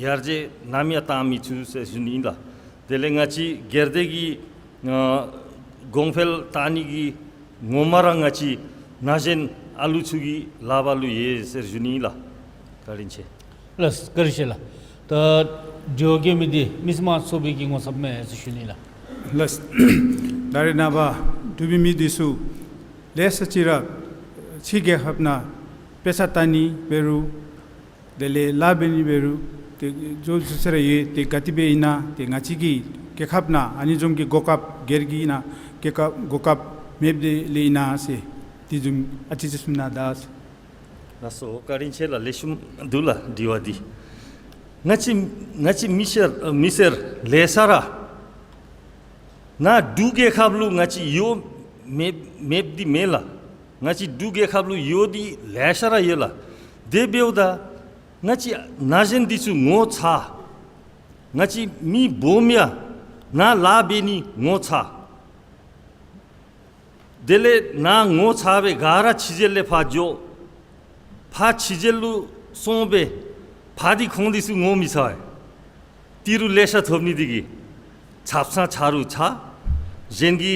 ཡར་རྒྱས་ནམ་ཡང་གཏང་མི་ཚུགས་ཟེར་ཞུ་ནི་ཨིན་ལགས། དེ་ལས་ང་བཅས་སྒེར་སྡེ་གི་ཨ་གོང་འཕེལ་གཏང་ནི་གི་ངོ་མ་ར་ང་བཅས་ན་གཞོན་ཨ་ལུ་ཚུ་གི་ལག་པར་ལུ་ཡོད་ཟེར་ཞུ་ནི་ཨིན་ལགས། བཀའ་དྲིན་ཆེ། ལགས་བཀའ་དྲིན་ཆེ་ལགས། ད་དྲི་བ་བཀོད་མི་འདི་མི་སེར་དམངས་གཙོ་ཚོགས་པའི་གི་ངོ་ཚབ་མས་ཟེར་ཞུ་ནི་ལགས། ལགས། ད་རིས་ནངས་པ་འབྲུག་པའི་མི་འདི་ཚུ་ལེ་ཤ་ཅིག་ར་ཕྱི་རྒྱལ་ཁབ་ནང་དཔེ་ཆ་ལྟ་ནི་འབད་རུང་དེ་ལས་ལཱ་འབད་ནི་འབད་རུང་ཏེ་འགྱོ་ཚུགས་ས་ར་ཡོད། ཏེ་ག་དེ་སྦེ་ཨིན་ན་ཏེ་ང་བཅས་ཀྱི་རྒྱལ་ཁབ་ནང་ཨ་ནི་བཟུམ་གྱི་གོ་སྐབས་སྒེར་གྱི་ཨིན་ན་རྒྱལ་ཁབ་གོ་སྐབས་མེདཔ་དེ་ལས་ཨིན་ན་ཟེར་དེ་བཟུམ་ཨ་ཙི་ཅིག་གསུང་གནང་ད་ཟེར། ལགས་སོ། བཀའ་དྲིན་ཆེ་ལགས། ལེགས་ཤོམ་འདུག་ལགས་དྲི་བ་འདི། ང་བཅས་ང་བཅས་མི་སེར་མི་སེར་ལེ་ཤ་ར་ནཱ་འབྲུག་རྒྱལ་ཁབ་ལུ་ང་བཅས་གཡོག་མེད་མེདཔ་འདི་མེན་ལགས། ང་བཅས་འབྲུག་རྒྱལ་ཁབ་ལུ་གཡོག་འདི་ལེ་ཤ་ར་ཡོད་ལགས། དེ་འབདཝ་ད་ང་བཅས་ན་གཞོན་འདི་ཚུ་ངོ་ཚ། ང་བཅས་མི་སྦོམ་ཡང་ནཱ་ལཱ་འབད་ནི་ངོ་ཚ། དེ་ལས་ནཱ་ངོ་ཚ་སྦེ་ག་ར་ཕྱི་རྒྱལ་ལས་ཕར་འགྱོ། ཕར་ཕྱི་རྒྱལ་ལུ་སོང་སྦེ་ཕར་འདི་ཁོང་འདི་ཚུ་ངོ་མི་ཚ་བས། ཏི་རུ་ལེ་ཤ་ཐོབ་ནི་འདི་གིས་ཆབ་གསང་ཆ་རུང་ཆ། གཞན་གྱི་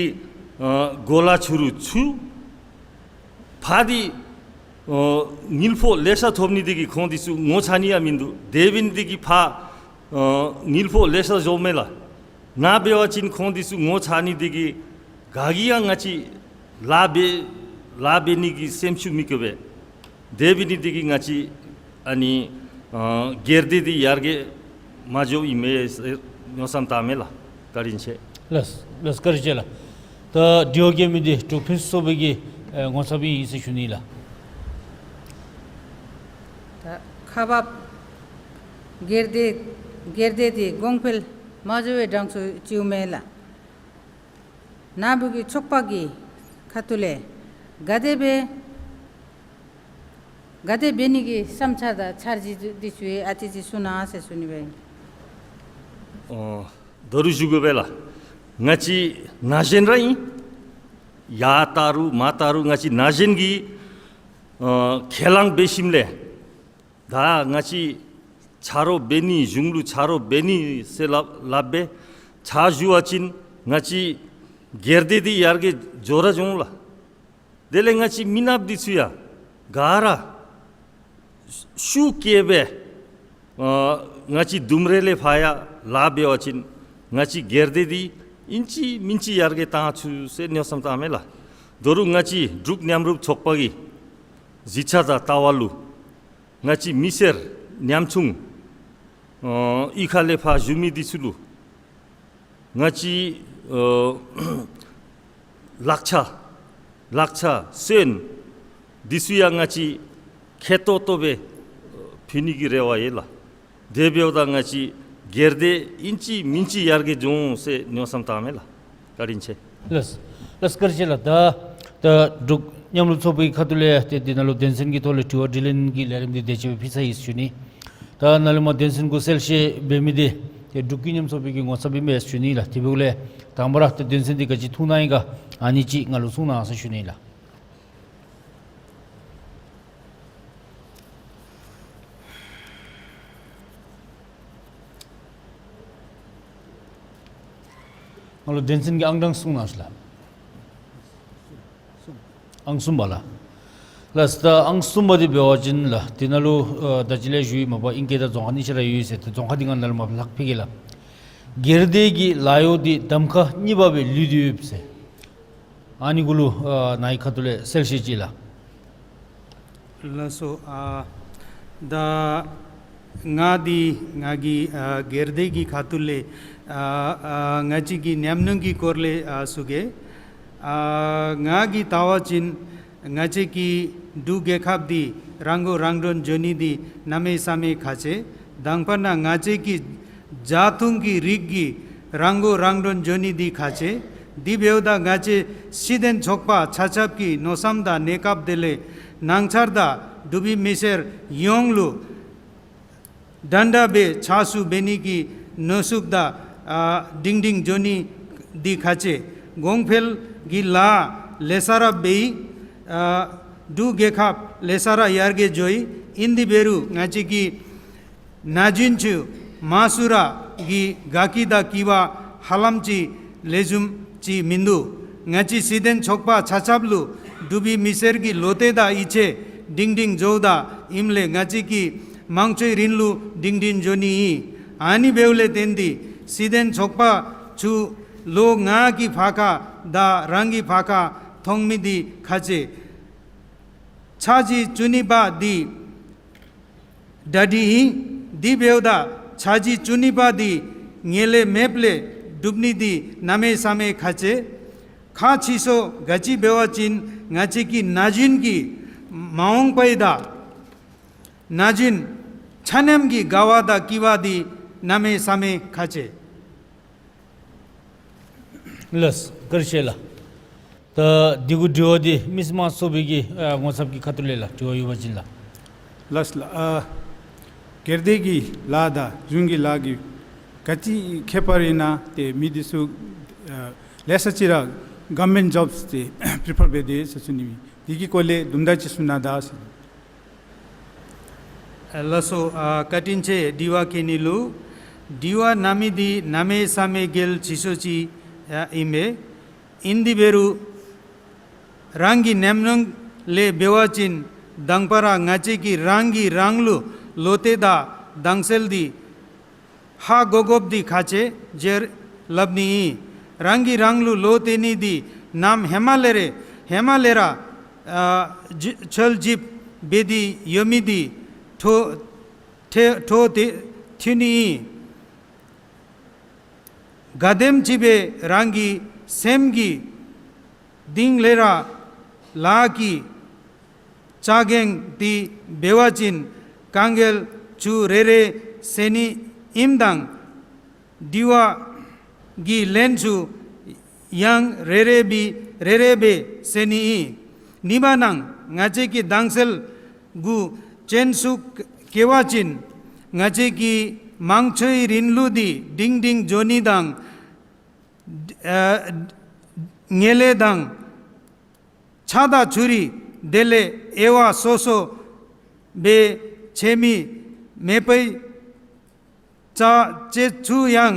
ཨ་གོ་ལ་འཚོལ་རུང་འཚོལ། ཕར་འདི་ཨ་དངུལ་ཕོགས་ལེ་ཤ་ཐོབ་ནི་འདི་གིས་ཁོང་འདི་ཚུ་ངོ་ཚ་ནི་ཡང་མིན་འདུག། དེ་འབད་ནི་འདི་གིས་ཕར་ཨ་དངུལ་ཕོགས་ལེ་ཤ་འགྱོཝ་མས་ལགས། ནཱ་འབད་བ་ཅིན་ཁོང་འདི་ཚུ་ངོ་ཚ་ནི་འདི་གིས་ག་གིས་ཡང་ང་བཅས་ལཱ་འབད་ལཱ་འབད་ནི་གི་སེམས་ཤུགས་མི་བསྐྱེད་པས། དེ་འབད་ནི་འདི་གིས་ང་བཅས་ཨ་ནི་ཨ་སྒེར་སྡེ་འདི་ཡར་རྒྱས་མ་འགྱོཝ་ཨིན་མས་ཟེར་མནོ་བསམ་བཏངམ་མས་ལགས། བཀའ་དྲིན་ཆེ། ལགས་ལགས་བཀའ་དྲིན་ཆེ་ལགས། ད་དྲི་བ་བཀོད་མི་འདི་འབྲུག་ཕུན་སུམ་ཚོགས་པའི་གི་ཨེ་ངོ་ཚབ་ཨིན་ཟེར་ཞུ་ནི་ལགས། ད་ཁག་འབགཔ་སྒེར་སྡེ་སྒེར་སྡེ་འདི་གོང་འཕེལ་མ་འགྱོ་བའི་གྲངས་སུ་ཅིག་ཨིན་མས་ལགས། ནཱ་བུ་གི་ཚོགས་པ་གི་ཁ་ཐུག་ལས་ག་དེ་སྦེ་ག་དེ་འབད་ནི་གི་བསམ་འཆར་དང་འཆར་གཞི་འདི་ཚུ་ཡང་ཨ་ཙི་ཅིག་གསུང་གནང་ཟེར་ཞུ་ནི་སྦེ་ཨིན། ཨ་ད་རུང་ཞུ་དགོ་པས་ལགས། ང་བཅས་ན་གཞོན་ར་ཨིན། ཡར་ལྟ་རུང་མར་ལྟ་རུང་ང་བཅས་ན་གཞོན་གྱིས་ཨ་ཁས་བླངས་འབད་ཞིནམ་ལས་ད་ང་བཅས་ཆ་རོགས་འབད་ནི་གཞུང་ལུ་ཆ་རོགས་འབད་ནི་ཟེར་སླབ་སླབ་སྦེ་ཕྱག་ཞུ་བ་ཅིན་ང་བཅས་སྒེར་སྡེ་འདི་ཡར་རྒྱས་འགྱོ་ར་འགྱོ་འོང་ལགས། དེ་ལས་ང་བཅས་མི་ནགཔ་འདི་ཚུ་ཡང་ག་ར་ཤུགས་བསྐྱེད་སྦེ་ཨ་ང་བཅས་ལྡུམ་ར་ལས་ཕར་ཡར་ལཱ་འབད་བ་ཅིན་ང་བཅས་སྒེར་སྡེ་འདི་ཨིན་ཅི་མིན་ཅི་ཡར་རྒྱས་བཏང་ཚུགས་ཟེར་མནོ་བསམ་བཏངམ་མས་ལགས། ད་རུང་ང་བཅས་འབྲུག་མཉམ་རུབ་ཚོགས་པ་གི་གཞིས་ཆགས་དང་ལྟ་བ་ལུ་ང་བཅས་མི་སེར་ཉམ་ཆུང་ཨ་གཡུས་ཁ་ལས་ཕར་བཞུགས་མི་འདི་ཚུ་ལུ་ང་བཅས་ཨ་ལག་ཆ་ལག་ཆ་སོན་འདི་ཚུ་ཡང་ང་བཅས་ཁེ་ཏོག་ཏོ་སྦེ་ཕུལ་ནི་གི་རེ་བ་ཡོད་ལགས། དེ་འབདཝ་ད་ང་བཅས་སྒེར་སྡེ་ཨིན་ཅི་མིན་ཅི་ཡར་རྒྱས་འགྱོ་འོང་ཟེར་མནོ་བསམ་བཏངམ་མས་ལགས། བཀའ་དྲིན་ཆེ། ལགས་ལགས་བཀའ་དྲིན་ཆེ་ལགས། ད་ད་འབྲུག་མཉམ་རུབ་ཚོགས་པའི་ཁ་ཐུག་ལས་ཏེ་འདི་ནང་ལུ་དོན་ཚན་གྱི་ཐོག་ལས་དྲི་བ་དྲིས་ལན་གྱི་ལས་རིམ་འདི་དེ་ཅིག་སྦེ་ཕུལ་ཚར་ཡི་ཟེར་ཞུ་ནི། ད་ནཱ་ལས་མར་དོན་ཚན་གུ་གསལ་བཤད་འབད་མི་འདི་ཏེ་འབྲུག་ཀུན་མཉམ་ཚོགས་པའི་གི་ངོ་ཚབ་ཨིན་མས་ཟེར་ཞུ་ནི་ལགས། དེ་འབདཝ་ལས་དང་པ་ར་ད་དོན་ཚན་འདི་ག་ཅི་ཐུགས་སྣང་ཨིན་ག་ཨ་ནི་ཅིག་ང་ལུ་གསུང་གནང་ཟེར་ཞུ་ནི་ལགས། ང་ལུ་དོན་ཚན་གྱི་ཨང་གྲངས་གསུང་གནང་ཟེར་ལགས། ཨང་གསུམ་པ་ལགས། ལགས་ད་ཨང་གསུམ་པ་འདི་འབད་བ་ཅིན་ལགས་འདི་ནང་ལུ་ཨ་ད་ཅི་ལས་ཞུ་ཡི་མ་པ་ཨིང་སྐད་དང་རྫོང་ཁ་གཉིས་ཆ་ར་ཡོད་ཟེར་ཏེ་རྫོང་ཁ་འདི་ང་ནཱ་ལས་མར་ལྷག་ཕུལ་གེ་ལགས། སྒེར་སྡེ་གི་ལཱ་གཡོག་འདི་གདམ་ཁ་གཉིས་པ་སྦེ་ལུས་ཏེ་ཡོད་ཟེར། ཨ་ནི་གུ་ལུ་ཨ་ནཱ་གི་ཁ་ཐུག་ལས་གསལ་བཤད་ཅིག་ལགས། ལགས་སོ། ཨ་ད་ང་འདི་ང་གི་ཨ་སྒེར་སྡེ་གི་ཁ་ཐུག་ལས་ཨ་ཨ་ང་བཅས་ཀྱི་ཉམས་མྱོང་གི་སྐོར་ལས་ཨ་ཞུ་གེ། ཨ་ང་གིས་བལྟ་བ་ཅིན་ང་བཅས་ཀྱི་འབྲུག་རྒྱལ་ཁབ་འདི་རང་མགོ་རང་འདྲོངས་འགྱོ་ནི་འདི་གནམ་མེད་ས་མེད་ཁག་ཆེ། དང་པ་ན་ང་བཅས་ཀྱི་རྒྱ་ཐུང་གི་རིགས་ཀྱི་རང་མགོ་རང་འདྲོངས་འགྱོ་ནི་འདི་ཁག་ཆེ། དེ་འབདཝ་ད་ང་བཅས་སྲིད་དོན་ཚོགས་པ་ཆ་ཁྱབ་ཀྱི་མནོ་བསམ་དང་གནས་སྐབས་དེ་ལས་ནང་ཆར་དང་འབྲུག་པའི་མི་སེར་ཡོངས་ལུ་འདྲན་འདྲ་སྦེ་ཕྱག་ཞུ་འབད་ནི་གི་མནོ་ཤུགས་དང་ཨ་སྒྲིང་སྒྲིང་འགྱོ་ནི་འདི་ཁག་ཆེ། གོང་འཕེལ་གྱི་ལཱ་ལེ་ཤ་ར་འབད་ཡི། ཨ་འབྲུག་རྒྱལ་ཁབ་ལེ་ཤ་ར་ཡར་རྒྱས་འགྱོ་ཡི། ཨིན་དེ་འབད་རུང་ང་བཅས་ཀྱི་ན་གཞོན་ཚུ་མང་སུ་ར་གི་དགའ་སྐྱིད་དང་སྐྱིད་པ་ཧ་ལམ་ཅིག་ལེགས་ཤོམ་ཅིག་མིན་འདུག། ང་བཅས་སྲིད་དོན་ཚོགས་པ་ཆ་ཁྱབ་ལུ་འབྲུག་པའི་མི་སེར་གྱི་བློ་གཏད་དང་ཡིད་ཆེས་སྒྲིང་སྒྲིང་འགྱོཝ་ད་ཨིནམ་ལས་ང་བཅས་ཀྱི་དམངས་གཙོའི་རིང་ལུགས་སྒྲིང་སྒྲིང་འགྱོ་ནི་ཨིན། ཨ་ནི་འབདཝ་ལས་བརྟེན་ཏེ་སྲིད་དོན་ཚོགས་པ་ཚུ་ལོ་ལྔ་གི་བར་ཁར་དང་རང་གི་བར་ཁར་ཐོན་མི་འདི་ཁག་ཆེ། ཚར་གཅིག་བཅུ་གཉིས་པ་འདི་གྲ་སྒྲིག་ཨིན། དེ་འབདཝ་ད་ཚར་གཅིག་བཅུ་གཉིས་པ་འདི་ངེས་ལེགས་མེདཔ་ལས་འགྲུབ་ནི་འདི་གནམ་མེད་ས་མེད་ཁག་ཆེ། ཁག་ཆེ་ཤོས་ག་ཅི་འབད་བ་ཅིན་ང་བཅས་ཀྱི་ན་གཞོན་གྱི་མ་འོངས་པའི་དང་ན་གཞོན་ཆ་མཉམ་གྱི་དགའ་བ་དང་སྐྱིད་པ་འདི་གནམ་མེད་ས་མེད་ཁག་ཆེ། ལགས་བཀའ་དྲིན་ཆེ་ལགས། ད་འདི་གུ་དྲི་བ་འདི་མི་སེར་དམངས་གཙོ་པའི་གི་ཨ་ངོ་ཚབ་ཀྱི་ཁ་ཐུག་ལས་ལགས་དྲི་བ་ཡོད་པ་ཅིན་ལགས། ལགས་ལགས། ཨ་སྒེར་སྡེ་གི་ལཱ་དང་གཞུང་གི་ལཱ་གི་ག་ཅི་ཁྱད་པར་ཨིན་ན་ཏེ་མི་འདི་ཚུ་ཨ་ལེ་ཤ་ཅིག་ར་government jobs ཏེ་prefer འབད་དེ་ཟེར་ཞུ་ནི་མས། འདི་གི་སྐོར་ལས་དུམ་གྲ་ཅིག་གསུང་གནང་ད་ཟེར། ལགས་སོ། ཨ་བཀའ་དྲིན་ཆེ་དྲི་བ་བཀོད་ནི་ལུ། དྲི་བ་གནང་མི་འདི་གནམ་མེད་ས་མེད་གལ་ཆེ་ཤོས་ཅིག་ཨ་ཨིན་པས། ཨིན་དེ་འབད་རུང་རང་གི་ཉམས་མྱོང་ལས་འབད་བ་ཅིན་དང་པ་ར་ང་བཅས་ཀྱིས་རང་གིས་རང་ལུ་བློ་གཏད་དང་དྭངས་གསལ་འདི་ཧ་གོ་དགོཔ་འདི་ཁག་ཆེ་ཟེར་སླབ་ནི་ཨིན། རང་གིས་རང་ལུ་བློ་གཏད་ནི་འདི་ནམ་ཧེ་མ་ལས་ར་ཧེ་མ་ལས་ར་ཨ་ཇི་འཆོལ་འཇིབ་འབད་དེ་ཡོད་མི་འདི་འཕྲོ་ཏེ་འཕྲོ་ཏེ་ཐོན་ནི་ཨིན། ག་དེམ་ཅིག་སྦེ་རང་གི་སེམས་ཀྱི་གཏིང་ལས་ར་ལཱ་གི་ཆ་རྐྱེན་འདི་འབད་བ་ཅིན་དཀའ་ངལ་ཚུ་རེ་རེ་སེལ་ནི་ཨིནམ་དང་དྲི་བ་གི་ལན་ཚུ་ཡང་རེ་རེ་སྦེ་རེ་རེ་སྦེ་སེལ་ནི་ཨིན། ཉི་མ་ནང་ང་བཅས་ཀྱིས་དྭངས་གསལ་གུ་སྤྱན་ཟུང་བཀལ་བ་ཅིན་ང་བཅས་ཀྱི་ མང་ཆེ་བའི་རིན་ལུགས་འདི་སྒྲིང་སྒྲིང་འགྱོ་ནི་དང་ཨ་ངལ་ལས་དང་ཆག་དང་ཆུ་རུད་དེ་ལས་དབྱེ་བ་སོ་སོ་སྦེ་ཕྱེ་མི་མེད་པའི་ཅ་ཅེས་ཚུ་ཡང་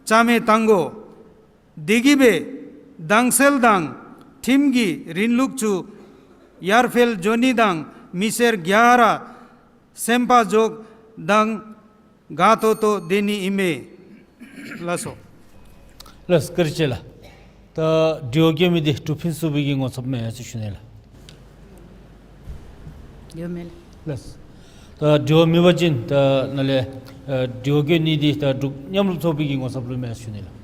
ཅ་མེད་བཏང་དགོ། དེ་གིས་སྦེ་དྭངས་གསལ་དང་ཁྲིམས་ཀྱི་རིན་ལུགས་ཚུ་ཡར་འཕེལ་འགྱོ་ནི་དང་མི་སེར་ག་ར་སེམས་པ་འཇོག་དང་དགའ་ཏོག་ཏོ་སྡོད་ནི་ཨིན་མས། ལགས་སོ། ལགས་བཀའ་དྲིན་ཆེ་ལགས། ད་དྲི་བ་བཀོད་མི་འདི་འབྲུག་ཕུན་ཚོགས་པའི་གི་ངོ་ཚབ་མེན་ཟེར་ཞུ་ནི་ལགས། ཡོད་མེད་ལགས། ལགས། ད་དྲི་བ་མེད་པ་ཅིན་ད་ནཱ་ལས་ཨ་དྲི་བ་བཀོད་ནི་འདི་ད་འབྲུག་མཉམ་རུབ་ཚོགས་པའི་གི་ངོ་ཚབ་ལུ་མེན་ཟེར་ཞུ་ནི་ལགས།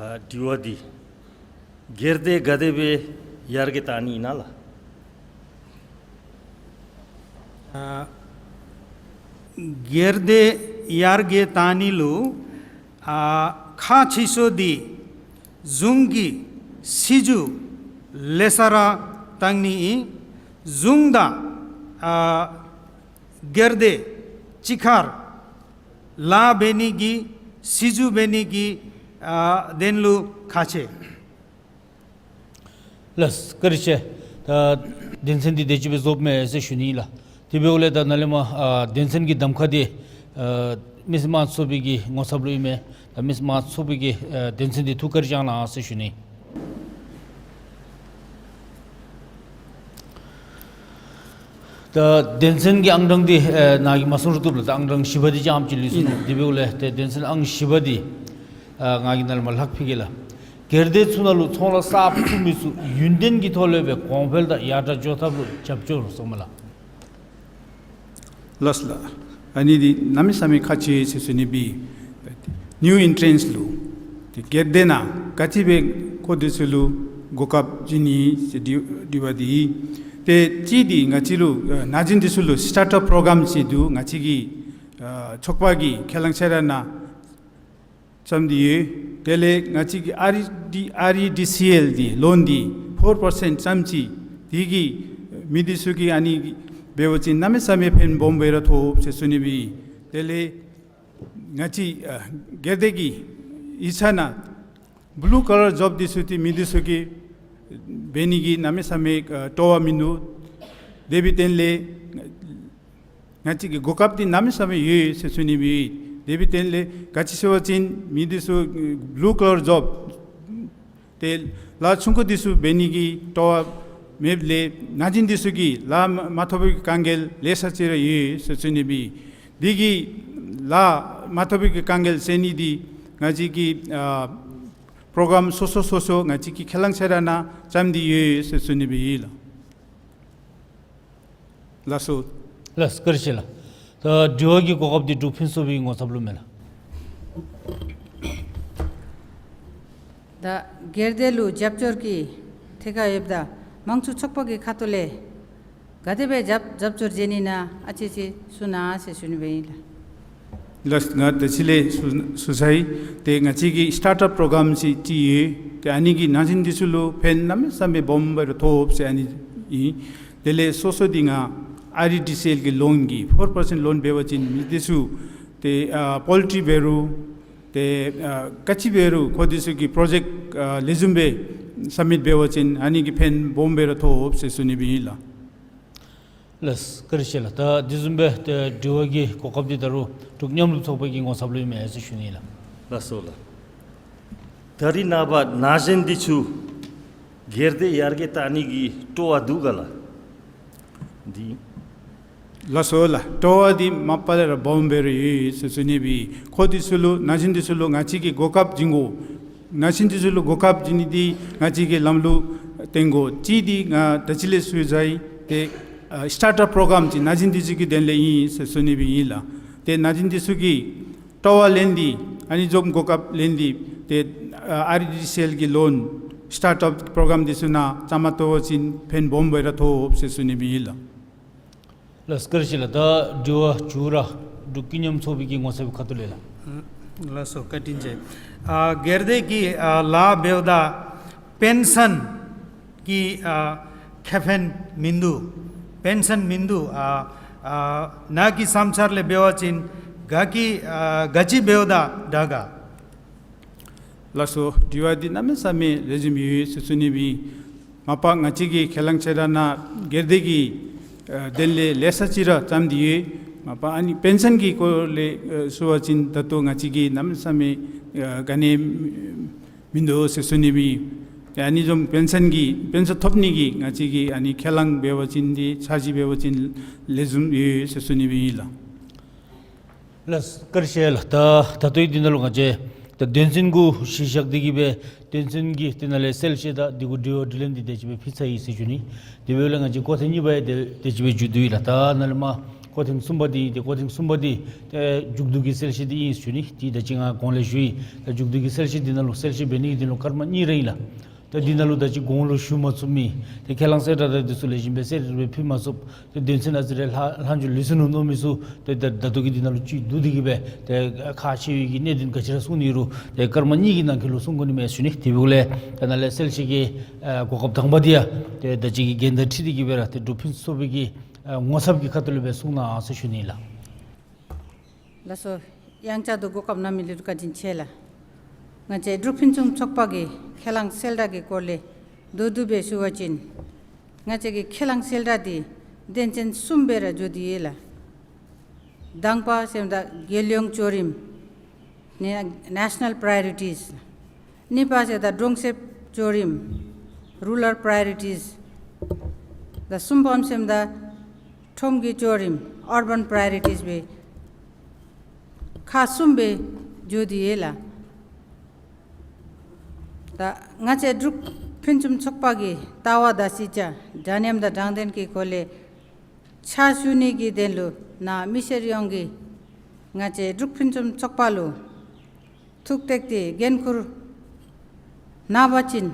ཨ་ད་དྲི་བ་འདི་སྒེར་སྡེ་ག་དེ་སྦེ་ཡར་རྒྱས་བཏང་ནི་ཨིན་ན་ལགས། ཨ་སྒེར་སྡེ་ཡར་རྒྱས་བཏང་ནི་ལུ་ཨ་ཁག་ཆེ་ཤོས་འདི་གཞུང་གི་སྲིད་བྱུས་ལེ་ཤ་ར་བཏང་ནི་ཨིན། གཞུང་དང་ཨ་སྒེར་སྡེ་གཅིག་ཁར་ལཱ་འབད་ནི་གི་སྲིད་བྱུས་འབད་ནི་གི་ཨ་དོན་ལུ་ཁག་ཆེ། ལགས་བཀའ་དྲིན་ཆེ། ད་དོན་ཚན་འདི་དེ་ཅིག་སྦེ་རྫོགསཔ་མས་ཟེར་ཞུ་ནི་ལགས། དེ་འབདཝ་ལས་ད་ནཱ་ལས་མར་ཨ་དོན་ཚན་གྱི་གདམ་ཁ་འདི་ཨ་མི་སེར་དམངས་གཙོ་ཚོགས་པའི་གི་ངོ་ཚབ་ལུ་ཨིན་མས། ད་མི་སེར་དམངས་གཙོ་ཚོགས་པའི་གི་ཨ་དོན་ཚན་འདི་ཐུགས་བཀའ་དྲིན་བསྐྱང་གནང་ཟེར་ཞུ་ནི། ད་དོན་ཚན་གྱི་ཨང་གྲངས་འདི་ཨེ་ནཱ་གིས་མ་གསུང་རུང་བཏུབ་ལགས། ད་ཨང་གྲངས་བཞི་པ་འདི་རྐྱངམ་ཅིག་ལུས་སོ་ནུག། དེ་འབདཝ་ལས་ཏེ་དོན་ཚན་ཨང་བཞི་པ་འདི་ཨ་ང་གིས་ནཱ་ལས་མར་ལྷག་ཕུལ་གེ་ལགས། སྒེར་སྡེ་ཚུ་ནང་ལུ་ཚོང་ལཱ་གསརཔ་བཙུགས་མི་ཚུ་ཡུན་བརྟན་གྱི་ཐོག་ལས་སྦེ་གོང་འཕེལ་དང་ཡར་དྲག་འགྱོ་ཐབས་ལུ་རྒྱབ་སྐྱོར་ཟེར་མས་ལགས། ལགས་ལགས། ཨ་ནི་འདི་གནམ་མེད་ས་མེད་ཁག་ཆེ་ཟེར་ཞུ་ནི་སྦེ། ནིའུ་ཨིན་ཊི་རེནཊསི་ལུ་ཏེ་སྒེར་སྡེ་ནང་ག་ཅི་སྦེ་ཁོང་འདི་ཚུ་ལུ་གོ་སྐབས་བྱིན་ནི་ཟེར་དྲི་དྲི་བ་འདི། ཏེ་གཅིག་འདི་ང་བཅས་ལུ་ཨ་ན་གཞོན་འདི་ཚུ་ལུ་སི་ཊཱརཊ་ཨཔ་པྲོ་གརམ་ཟེར་འདུག། ང་བཅས་ཀྱི་ཨ་ཚོགས་པ་གིས་ཁས་བླངས་ཕྱག་ལཱ་ནང་བརྩམས་ཏེ་ཡོད། དེ་ལས་ང་བཅས་ཀྱི་ཨར་ཨི་ཌི་ཨར་ཨི་ཌི་སི་ཨེལ་འདི་ལོན་འདི་ཕོར་པར་སེནཊ་ཙམ་ཅིག། དེ་གིས་མི་འདི་ཚུ་གིས་ཨ་ནི་འབད་བ་ཅིན་གནམ་མེད་ས་མེད་ཕན་སྦོམ་སྦེ་ར་ཐོབ་ཟེར་ཞུ་ནི་སྦེ། དེ་ལས་ང་བཅས་ཨ་སྒེར་སྡེ་གི་ཡིག་ཚང་ནང་བུ་ལུ་ཀོ་ལར་ཇོབ་འདི་ཚུ་འདི་མི་འདི་ཚུ་གིས་འབད་ནི་གི་གནམ་མེད་ས་མེད་ཨ་སྤྲོ་བ་མིན་འདུག། དེ་འབདཝ་ལས་ང་བཅས་ཀྱི་གོ་སྐབས་འདི་གནམ་མེད་ས་མེད་ཡོད་ཟེར་ཞུ་ནི་སྦེ། དེ་འབདཝ་ལས་ག་ཅི་ཟེར་བ་ཅིན་མི་འདི་ཚུ་བུ་ལུ་ཀོ་ལར་ཇོབ་ཏེ་ལཱ་ཆུང་ཀུ་འདི་ཚུ་འབད་ནི་གི་སྤྲོ་བ་མེདཔ་ལས་ན་གཞོན་འདི་ཚུ་གིས་ལཱ་མ་མ་ཐོབ་པའི་དཀའ་ངལ་ལེ་ཤ་ཅིག་ར་ཡོད་ཟེར་ཞུ་ནི་སྦེ། དེ་གིས་ལཱ་མ་ཐོབ་པའི་དཀའ་ངལ་སེལ་ནི་འདི་ང་བཅས་ཀྱི་ཨ་པྲོ་གརམ་སོ་སོ་སོ་སོ་ང་བཅས་ཀྱིས་ཁས་བླངས་ཕྱག་ལཱ་ནང་བརྩམས་ཏེ་ཡོད་ཟེར་ཞུ་ནི་སྦེ་ཨིན་ལགས། ལགས་སོ། ལགས་བཀའ་དྲིན་ཆེ་ལགས། ད་དྲི་བ་གི་གོ་སྐབས་འདི་འབྲུག་ཕུན་ཚོགས་པའི་ངོ་ཚབ་ལུ་མས་ལགས། ད་སྒེར་སྡེ་ལུ་རྒྱབ་སྐྱོར་གྱི་ཐད་ཁར་ཡོདཔ་ད་དམངས་གཙོའི་ཚོགས་པ་གི་ཁ་ཐུག་ལས་ག་དེ་སྦེ་རྒྱབ་རྒྱབ་སྐྱོར་བྱིན་ནི་ཨིན་ན་ཨ་ཙི་ཙི་གསུང་གནང་ཟེར་ཞུ་ནི་སྦེ་ཨིན་ལགས། ལགས། ང་ད་ཅི་ལས་ཞུ་ཞུ་ཚར་ཡི། ཏེ་ང་བཅས་ཀྱི་སི་ཊཱརཊ་ཨཔ་པྲོ་གརམ་ཅིག་ཅིག་ཡོད། ཏེ་ཨ་ནི་གིས་ན་གཞོན་འདི་ཚུ་ལུ་ཕན་གནམ་མེད་ས་མེད་སྦོམ་སྦེ་ར་ཐོབ་ཟེར་ཨ་ནི་ཨིན། དེ་ལས་སོ་སོ་འདི་ང་ཨར་ཨི་ཌི་སི་ཨེལ་གྱི་ལོན་གྱི་ཕོར་པར་སེནཊ་ལོན་འབད་བ་ཅིན་མི་འདི་ཚུ་ཏེ་ཨ་པོལ་ཊི་འབད་རུང་ཏེ་ཨ་ག་ཅི་འབད་རུང་ཁོང་འདི་ཚུ་གི་པྲོ་ཇེཀཊ་ཨ་ལེགས་ཤོམ་སྦེ་སབ་མིཊ་འབད་བ་ཅིན་ཨ་ནི་གིས་ཕན་སྦོམ་སྦེ་ར་ཐོབ་ཟེར་ཞུ་ནི་སྦེ་ཨིན་ལགས། ལགས་བཀའ་དྲིན་ཆེ་ལགས། ད་དེ་བཟུམ་སྦེ་ཏེ་དྲི་བ་གི་གོ་སྐབས་འདི་ད་རུང་འབྲུག་མཉམ་རུབ་ཚོགས་པའི་གི་ངོ་ཚབ་ལུ་ཨིན་མས་ཟེར་ཞུ་ནི་ལགས། ལགས་སོ་ལགས། ད་རིས་ནངས་པ་ན་གཞོན་འདི་ཚུ་སྒེར་སྡེ་ཡར་རྒྱས་བཏང་ནི་གི་སྤྲོ་བ་འདུག་ག་ལགས། འདི་ལགས་སོ་ལགས། སྤྲོ་བ་འདི་མ་པ་ལས་ར་སྦོམ་སྦེ་ར་ཡོད་ཟེར་ཞུ་ནི་སྦེ། ཁོང་འདི་ཚུ་ལུ་ན་གཞོན་འདི་ཚུ་ལུ་ང་བཅས་ཀྱིས་གོ་སྐབས་བྱིན་དགོ། ན་གཞོན་འདི་ཚུ་ལུ་གོ་སྐབས་བྱིན་ནི་འདི་ང་བཅས་ཀྱིས་ལམ་ལུགས་བཏོན་དགོ། གཅིག་འདི་ང་ད་ཅི་ལས་ཞུ་ཚར་ཡི། ཏེ་ཨ་སི་ཊཱརཊ་ཨཔ་པྲོ་གརམ་ཅིག་ན་གཞོན་འདི་ཚུ་གི་དོན་ལས་ཨིན་ཟེར་ཞུ་ནི་སྦེ་ཨིན་ལགས། ཏེ་ན་གཞོན་འདི་ཚུ་གིས་སྤྲོ་བ་ལེན་ཏེ་ཨ་ནི་འཛོམས་གོ་སྐབས་ལེན་ཏེ་ཏེ་ཨ་ཨར་ཨི་ཌི་སི་ཨེལ་གྱི་ལོན་སི་ཊཱརཊ་ཨཔ་པྲོ་གརམ་འདི་ཚུ་ནང་བཅའ་མར་གཏོགས་པ་ཅིན་ཕན་སྦོམ་སྦེ་ར་ཐོབ་ཟེར་ཞུ་ནི་སྦེ་ཨིན་ལགས། ལགས་བཀའ་དྲིན་ཆེ་ལགས། ད་དྲི་བ་མཇུག་ར་འབྲུག་ཀུན་མཉམ་ཚོགས་པའི་གི་ངོ་ཚབ་ཁ་ཐུག་ལས་ལགས། ལགས་སོ་བཀའ་དྲིན་ཆེ། ཨ་སྒེར་སྡེ་གི་ཨ་ལཱ་འབདཝ་ད་པེན་ཤཱན་གྱི་ཨ་ཁེ་ཕན་མིན་འདུག། པེན་སཱན་མིན་འདུག། ཨ་ཨ་ནཱ་གི་བསམ་འཆར་ལས་འབད་བ་ཅིན་ག་གི་ཨ་ག་ཅི་འབདཝ་ད་དྲག་ག། ལགས་སོ། དྲི་བ་འདི་གནམ་མེད་ས་མེད་ལེགས་ཤོམ་ཡོད་ཟེར་ཞུ་ནི་སྦེ་ཨིན། མ་པ་ང་བཅས་ཀྱི་ཁས་བླངས་ཆེ་དྲགས་ནང་སྒེར་སྡེ་གི་ཨ་དོན་ལས་ལེ་ཤ་ཅིག་ར་བརྩམས་ཏེ་ཡོད། མ་པ་ཨ་ནི་པེན་སཱན་གྱི་སྐོར་ལས་ཨ་ཞུ་བ་ཅིན་ད་ལྟོ་ང་བཅས་ཀྱིས་གནམ་མེད་ས་མེད་ཨ་ག་ནི་མིན་འདུག་ཟེར་ཞུ་ནི་སྦེ་ཨིན། ཨ་ནི་བཟུམ་པེན་སཱན་གྱི་པེན་སཱན་ཐོབ་ནི་གི་ང་བཅས་ཀྱི་ཨ་ནི་ཁས་བླངས་འབད་བ་ཅིན་འདི་འཆར་གཞི་འབད་བ་ཅིན་ལེགས་ཤོམ་ཡོད་ཟེར་ཞུ་ནི་སྦེ་ཨིན་ལགས། ལགས་བཀའ་དྲིན་ཆེ་ལགས། ད་ད་ལྟོའི་འདི་ནང་ལུ་ང་བཅས་ད་དོན་ཚན་གུ་གཞི་བཞག་སྟེ་གི་སྦེ་དོན་ཚན་གྱི་དེ་ནང་ལས་གསལ་བཤད་དང་དེ་གུ་དྲི་བ་དྲིས་ལན་འདི་དེ་ཅིག་སྦེ་ཕུལ་ཚར་ཡི་ཟེར་ཞུ་ནི། དེ་འབདཝ་ལས་ང་བཅས་སྐོར་ཐེངས་གཉིས་པ་ཡང་དེ་དེ་ཅིག་སྦེ་མཇུག་བསྡུ་ཡི་ལགས། ད་ནཱ་ལས་མར་སྐོར་ཐེངས་གསུམ་པ་འདི་དེ་སྐོར་ཐེངས་གསུམ་པ་འདི་ཨེ་མཇུག་བསྡུ་གི་གསལ་བཤད་འདི་ཨིན་ཟེར་ཞུ་ནི། དེ་ད་ཅི་ང་གོང་ལས་ཞུ་ཡི། ད་མཇུག་བསྡུ་གི་གསལ་བཤད་འདི་ནང་ལུ་གསལ་བཤད་འབད་ནི་འདི་ལུ་སྐར་མ་གཉིས་ར་ཨིན་ལགས། ད་འདི་ནང་ལུ་ད་ཅི་གོང་ལུ་ཞུ་མ་ཚུགས་མི་ཏེ་ཁས་བླངས་གསལ་བསྒྲགས་དང་འདི་ཚུ་ལེགས་ཤོམ་སྦེ་གསལ་སྦེ་ཕུལ་མ་ཚུགས། ཏེ་དོན་ཚན་ཨ་ཙི་རེ་ལྷག་ལྷག་འགྱོ་ལུས་སོ་ནུག་མནོ་མི་ཚུ་ཏེ་ད་ད་ལྟོ་གི་འདི་ནང་ལུ་ཅིག་བསྡུ་སྟེ་གི་སྦེ་ཏེ་ཁག་ཆེ་བའི་གི་གནད་དོན་ག་ཅི་ར་གསུང་ནི་རུང་ཏེ་སྐར་མ་གཉིས་ཀྱི་ནང་འཁོད་ལུ་གསུང་དགོ་ནི་མས་ཟེར་ཞུ་ནི། དེ་འབདཝ་ལས་ད་ནཱ་ལས་གསལ་བཤད་ཀྱི་ཨ་གོ་སྐབས་དང་པ་འདི་ཡང་ཏེ་ད་ཅི་གི་འགན་དང་འཁྲིལ་ཏེ་གི་སྦེ་ར་ཏེ་འབྲུག་ཕུན་སུམ་ཚོགས་པའི་གི་ཨ་ངོ་ཚབ་ཀྱི་ཁ་ཐུག་ལས་སྦེ་གསུང་གནང་ཟེར་ཞུ་ནི་ལགས། ལགས་སོ། ཡང་བསྐྱར་དུ་གོ་སྐབས་གནང་མི་ལུ་བཀའ་དྲིན་ཆེ་ལགས། ང་བཅས་འབྲུག་ཕུན་སུམ་ཚོགས་པ་གི་ཁས་བླངས་གསལ་བསྒྲགས་ཀྱི་སྐོར་ལས་མདོར་བསྡུས་སྦེ་ཞུ་བ་ཅིན་ང་བཅས་ཀྱི་ཁས་བླངས་གསལ་བསྒྲགས་འདི་དོན་ཚན་གསུམ་སྦེ་ར་བརྗོད་དེ་ཡོད་ལགས། དང་པ་ཟེརཝ་ད་རྒྱལ་ཡོངས་ལྗོངས་རིམ་ནེ་ནེ་ཤ་ནཱལ་པ་རའི་ཡོ་རི་ཊིས། གཉིས་པ་ཟེརཝ་ད་གྲོང་གསེབ་ལྗོངས་རིམ་རུ་རཱལ་པ་རའི་ཡོ་རི་ཊིས། ད་གསུམ་པམ་ཟེརཝ་ད་ཁྲོམ་གྱི་ལྗོངས་རིམ་ཨར་བཱན་པ་རའི་ཡོ་རི་ཊིས་སྦེ་ཁག་གསུམ་སྦེ་བརྗོད་དེ་ཡོད་ལགས། ད་ང་བཅས་འབྲུག་ཕུན་སུམ་ཚོགས་པ་གི་ལྟ་བ་དང་སྲིད་བྱ་འདྲ་མཉམ་དང་དྲང་བདེན་གྱི་སྐོར་ལས་ཕྱག་ཞུ་ནི་གི་དོན་ལུ་ནཱ་མི་སེར་ཡོངས་ཀྱིས་ང་བཅས་འབྲུག་ཕུན་སུམ་ཚོགས་པ་ལུ་ཐུགས་གཏད་དེ་འགན་ཁུར་གནང་བ་ཅིན་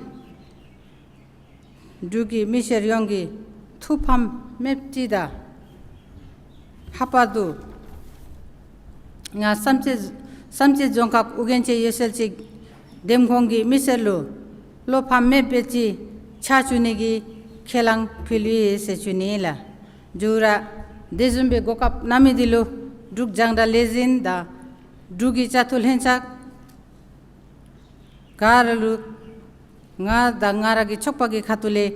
འབྲུག་གི་མི་སེར་ཡོངས་ཀྱི་ཐུགས་ཕམ་མེདཔ་ཅིག་དང་ལྷག་པར་དུ་ང་བསམ་རྩེ་བསམ་རྩེ་རྫོང་ཁག་ཨོ་རྒྱན་ཆེ་ཡོད་ཚད་ཅིག་འདེམས་ཁོངས་ཀྱི་མི་སེར་ལུ་བློ་ཕམ་མེདཔ་སྦེ་ཅིག་ཕྱག་ཞུ་ནི་གི་ཁས་བླངས་ཕུལ་ཡི་ཟེར་ཞུ་ནི་ལགས། མཇུག་ར་དེ་བཟུམ་སྦེ་གོ་སྐབས་གནང་མི་འདི་ལུ་འབྲུག་རྒྱང་བསྒྲགས་ལས་འཛིན་དང་འབྲུག་གི་བཅའ་ཐུབ་ལྷན་ཚོགས་ག་ར་ལུ་ང་དང་ང་ར་གི་ཚོགས་པ་གི་ཁ་ཐུག་ལས་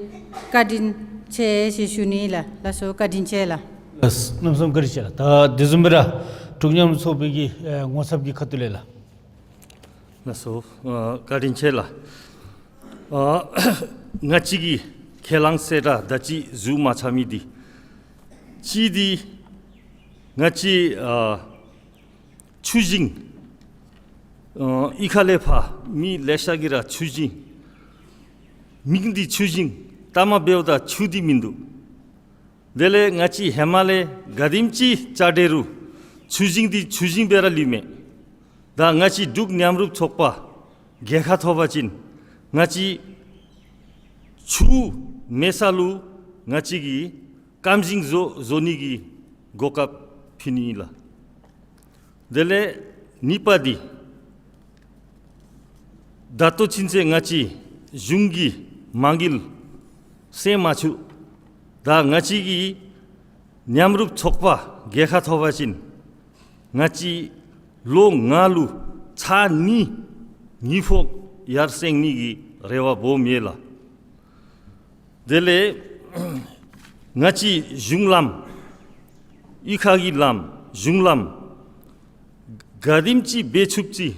བཀའ་དྲིན་ཆེ་ཟེར་ཞུ་ནི་ལགས། ལགས་སོ། བཀའ་དྲིན་ཆེ་ལགས། ལགས། གནམ་མེད་ས་མེད་བཀའ་དྲིན་ཆེ་ལགས། ད་དེ་བཟུམ་སྦེ་ར་འབྲུག་མཉམ་རུབ་ཚོགས་པའི་གི་ཨེ་ངོ་ཚབ་ཀྱི་ཁ་ཐུག་ལས་ལགས། ལགས་སོ། ཨ་བཀའ་དྲིན་ཆེ་ལགས། ཨ་ང་བཅས་ཀྱི་ཁས་བླངས་གསལ་བསྒྲགས་ད་ཅི་ཞུ་མ་ཚར་མི་འདི་གཅིག་འདི་ང་བཅས་ཨ་ཆུ་ཞིང་ཨ་གཡུས་ཁ་ལས་ཕར་མི་ལེ་ཤ་གིས་ར་ཆུ་ཞིང་མིང་འདི་ཆུ་ཞིང་ལྟ་མ་འབདཝ་ད་ཆུ་འདི་མིན་འདུག། དེ་ལས་ང་བཅས་ཧེ་མ་ལས་ག་དེམ་ཅིག་བཅའ་སྒྲིག་རུང་ཆུ་ཞིང་འདི་ཆུ་ཞིང་སྦེ་ར་ལུས་མས། ད་ང་བཅས་འབྲུག་མཉམ་རུབ་ཚོགས་པ་རྒྱལ་ཁ་ཐོབ་པ་ཅིན་ང་བཅས་ཆུ་མེད་ས་ལུ་ང་བཅས་ཀྱིས་སྐམ་ཞིང་བཟོ་བཟོ་ནི་གི་གོ་སྐབས་ཕུལ་ནི་ཨིན་ལགས། དེ་ལས་གཉིས་པ་འདི་ད་ལྟོ་ཚུན་ཚོད་ང་བཅས་གཞུང་གིས་མ་དངུལ་བསྣན་མ་ཚུགས། ད་ང་བཅས་ཀྱིས་མཉམ་རུབ་ཚོགས་པ་རྒྱལ་ཁ་ཐོབ་པ་ཅིན་ང་བཅས་ལོ་ལྔ་ལུ་ཚར་གཉིས་དངུལ་ཕོགས་ཡར་སེང་ནི་གི་རེ་བ་སྦོམ་ཡོད་ལགས། དེ་ལས་ང་བཅས་གཞུང་ལམ་གཡུས་ཁ་གི་ལམ་གཞུང་ལམ་ག་དེམ་ཅིག་འབད་ཚུགསཔ་ཅིག་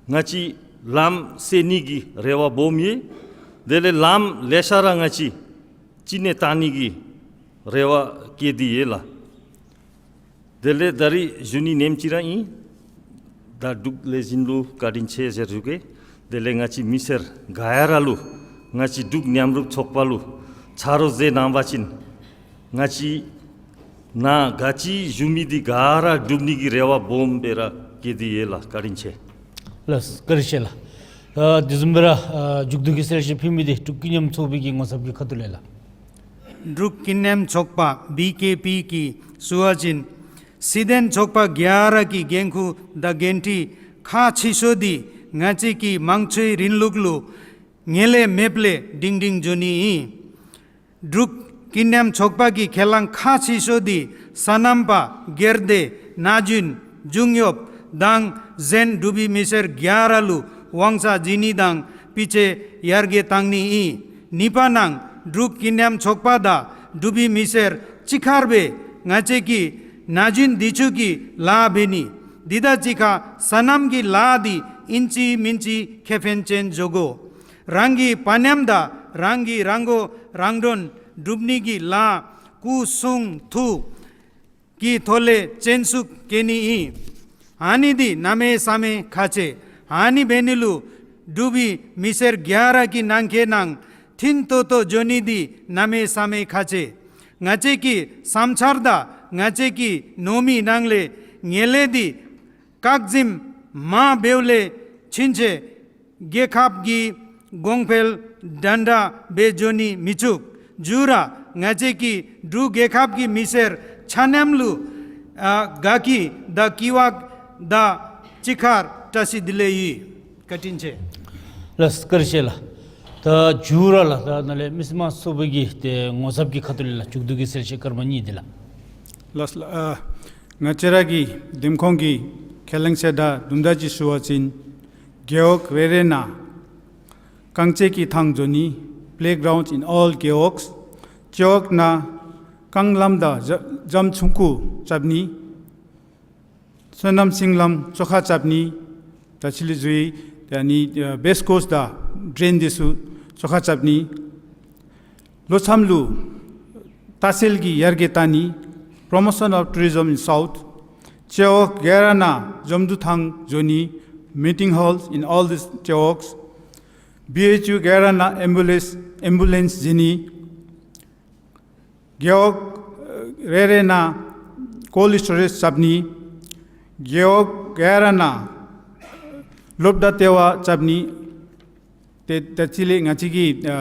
ང་བཅས་ལམ་བསལ་ནི་གི་རེ་བ་སྦོམ་ཡོད། དེ་ལས་ལམ་ལེ་ཤ་ར་ང་བཅས་གཅིག་ནས་བཏང་ནི་གི་རེ་བ་བསྐྱེད་དེ་ཡོད་ལགས། དེ་ལས་ད་རིས་ཞུ་ནི་ནེམ་ཅིག་ར་ཨིན། ད་འབྲུག་ལས་འཛིན་ལུ་བཀའ་དྲིན་ཆེ་ཟེར་ཞུ་གེ། དེ་ལས་ང་བཅས་མི་སེར་ག་ཡ་ར་ལུ་ང་བཅས་འབྲུག་མཉམ་རུབ་ཚོགས་པ་ལུ་ཆ་རོགས་མཛད་གནང་བ་ཅིན་ང་བཅས་ནཱ་ག་ཅི་ཞུ་མི་འདི་ག་ར་འགྲུབ་ནི་གི་རེ་བ་སྦོམ་སྦེ་ར་བསྐྱེད་དེ་ཡོད་ལགས། བཀའ་དྲིན་ཆེ། ལགས་བཀའ་དྲིན་ཆེ་ལགས། ཨ་དེ་བཟུམ་སྦེ་ར་ཨ་མཇུག་བསྡུ་གི་གསལ་བཤད་ཕུལ་མི་འདི་འབྲུག་ཀུན་མཉམ་ཚོགས་པའི་གི་ངོ་ཚབ་ཀྱི་ཁ་ཐུག་ལས་ལགས། འབྲུག་ཀུན་མཉམ་ཚོགས་པ་བི་ཀེ་པི་གིས་ཞུ་བ་ཅིན་སྲིད་དོན་ཚོགས་པ་ག་ར་གི་འགན་ཁུར་དང་འགན་འཁྲི་ཁག་ཆེ་ཤོས་འདི་ང་བཅས་ཀྱི་དམངས་གཙོའི་རིང་ལུགས་ལུ་ངོས་ལེན་མེདཔ་ལས་སྒྲིང་སྒྲིང་འགྱོ་ནི་ཨིན། འབྲུག་ ཀི་ནེམ་ཚོགས་པ་གིས་ཁས་བླངས་ཁག་ཆེ་ཤོས་འདི་སོ་ནམ་པ་སྒེར་སྡེ་ན་གཞོན་འབྱུང་གཡོགཔ་དང་གཞན་འབྲུག་པའི་མི་སེར་ག་ར་ལུ་དབང་ཆ་བྱིན་ནི་དང་སྤུས་ཚད་ཡར་རྒྱས་གཏང་ནི་ཨིན། གཉིས་པ་ནང་འབྲུག་ཀི་ནེམ་ཚོགས་པ་དང་འབྲུག་པའི་མི་སེར་གཅིག་ཁར་སྦེ་ང་བཅས་ཀྱི་ན་གཞོན་འདི་ཚུ་གི་ལཱ་འབད་ནི། འདི་དང་གཅིག་ཁར་སོ་ནམ་གྱི་ལཱ་འདི་ཨིན་ཅི་མིན་ཅི་ཁེ་ཕན་ཅན་བཟོ་དགོ། རང་གི་དཔའ་ཉམས་དང་རང་གིས་རང་མགོ་རང་ཐོན་སྒྲུབ་ནི་གི་ལཱ་སྐུ་གསུང་ཐུགས་ཀྱི་ཐོག་ལས་བརྩོན་ཤུགས་བསྐྱེད་ནི་ཨིན། ཨ་ནི་འདི་གནམ་མེད་ས་མེད་ཁག་ཆེ། ཨ་ནི་འབད་ནི་ལུ་འབྲུག་པའི་མི་སེར་ག་ར་གི་ནང་འཁོད་ནང་མཐུན་ཏོག་ཏོ་འགྱོ་ནི་འདི་གནམ་མེད་ས་མེད་ཁག་ཆེ། ང་བཅས་ཀྱི་བསམ་འཆར་དང་ང་བཅས་ཀྱི་མནོ་མི་ནང་ལས་ངན་ལྷད་འདི་བཀག་འཛིན་མ་འབདཝ་ལས་ཕྱིན་ཆད་རྒྱལ་ཁབ་ཀྱི་གོང་འཕེལ་དང་འདྲ་སྦེ་འགྱོ་ནི་མི་ཚུགས། མཇུག་ར་ང་བཅས་ཀྱི་འབྲུག་རྒྱལ་ཁབ་ཀྱི་མི་སེར་ཆ་མཉམ་ལུ་ཨ་དགའ་སྐྱིད་དང་སྐྱིད་པ་དང་གཅིག་ཁར་བཀྲ་ཤིས་བདེ་ལེགས་ཡོད། བཀའ་དྲིན་ཆེ། ལགས་བཀའ་དྲིན་ཆེ་ལགས། ད་མཇུག་ར་ལགས་ད་ནཱ་ལས་མི་སེར་མང་གཙོ་པ་གི་ཏེ་ངོ་ཚབ་ཀྱི་ཁ་ཐུག་ལས་ལགས་མཇུག་བསྡུ་གི་གསལ་བཤད་སྐར་མ་གཉིས་འདི་ལགས། ལགས་ལགས། ཨ་ང་བཅས་ར་གི་འདེམས་ཁོངས་ཀྱི་ཁས་བླངས་ཚུ་དང་དུམ་གྲ་ཅིག་ཞུ་བ་ཅིན་རྒེད་འོག་རེ་རེ་ནང་རྐང་རྩེད་ཀྱི་ཐང་བཟོ་ནི། Playgrounds in all gewogs. རྒེད་འོག་ནང་རྐང་ལམ་དང་རྒྱ་རྒྱ་ཆུང་ཀུ་རྐྱབ་ནི། སོ་ནམ་སེང་ལམ་བཙོག་ཁ་རྐྱབ་ནི། ད་ཅི་ལས་ཟེར་ད་ནི་ཨ་བེསི་ཀོརསི་དང་ཌྲེན་འདི་ཚུ་བཙོག་ཁ་རྐྱབ་ནི། ལྷོ་མཚམས་ལུ་ལྟ་བཤལ་གྱི་ཡར་རྒྱས་གཏང་ནི། Promotion of tourism in South. རྒེད་འོག་ག་ར་ནང་འཛོམས་འདུ་ཐང་བཟོ་ནི། Meeting halls in all these རྒེད་འོག. བི་ཨེཆ་ཡུ་ག་ར་ནང་ཨེམ་བུ་ལེནསི་ཨེམ་བུ་ལེནསི་བྱིན་ནི། རྒེད་འོག་རེ་རེ་ནང་ཀོལཌ་སི་ཊོ་རེཇ་རྐྱབ་ནི། རྒེད་འོག་ག་ར་ནང་སློབ་གྲྭ་ལྟེ་བ་རྐྱབ་ནི། ཏེ་ད་ཅི་ལས་ང་བཅས་ཀྱི་ཨ་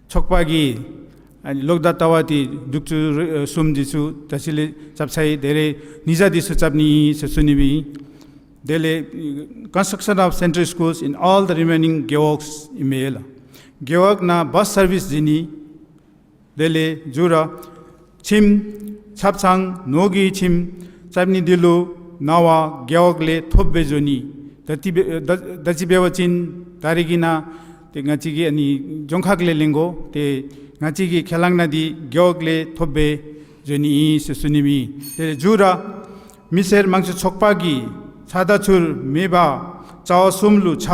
ཚོགས་པ་གིས་ཨ་ནི་སློབ་གྲྭ་ལྟེ་བ་འདི་དྲུག་ཅུ་རེ་གསུམ་འདི་ཚུ་ད་ཅི་ལས་རྐྱབ་ཚར་ཡི། དེ་ལས་ཉིས་བརྒྱ་འདི་ཚུ་རྐྱབ་ནི་ཟེར་ཞུ་ནི་སྦེ་ཨིན། དེ་ལས་construction of central schools in all the remaining gewogs ཨིན་མས་ལགས། རྒེད་འོག་ནང་བཱསི་སར་བིསི་བྱིན་ནི། དེ་ལས་མཇུག་ར་ཁྱིམ་ཆབ་ཚང་ནོར་གྱི་ཁྱིམ་རྐྱབ་ནི་འདི་ལུ་གནང་བ་རྒེད་འོག་ལས་ཐོབ་སྦེ་བཟོ་ནི། ད་ཅི་འབད་ད་ད་ཅི་འབད་བ་ཅིན་ད་རེས་ཀྱི་ནང་ཏེ་ང་བཅས་ཀྱིས་ཨ་ནི་རྫོང་ཁག་ལས་ལེན་དགོ། ཏེ་ང་བཅས་ཀྱི་ཁས་བླངས་ནང་འདི་རྒེད་འོག་ལས་ཐོབ་སྦེ་བཟོ་ནི་ཨིན་ཟེར་ཞུ་ནི་སྦེ་ཨིན། དེ་ལས་མཇུག་ར་མི་སེར་དམངས་གཙོའི་ཚོགས་པ་གིས་ས་དང་ཆུ་མེད་པར་རྩ་བ་གསུམ་ལུ་ཆ་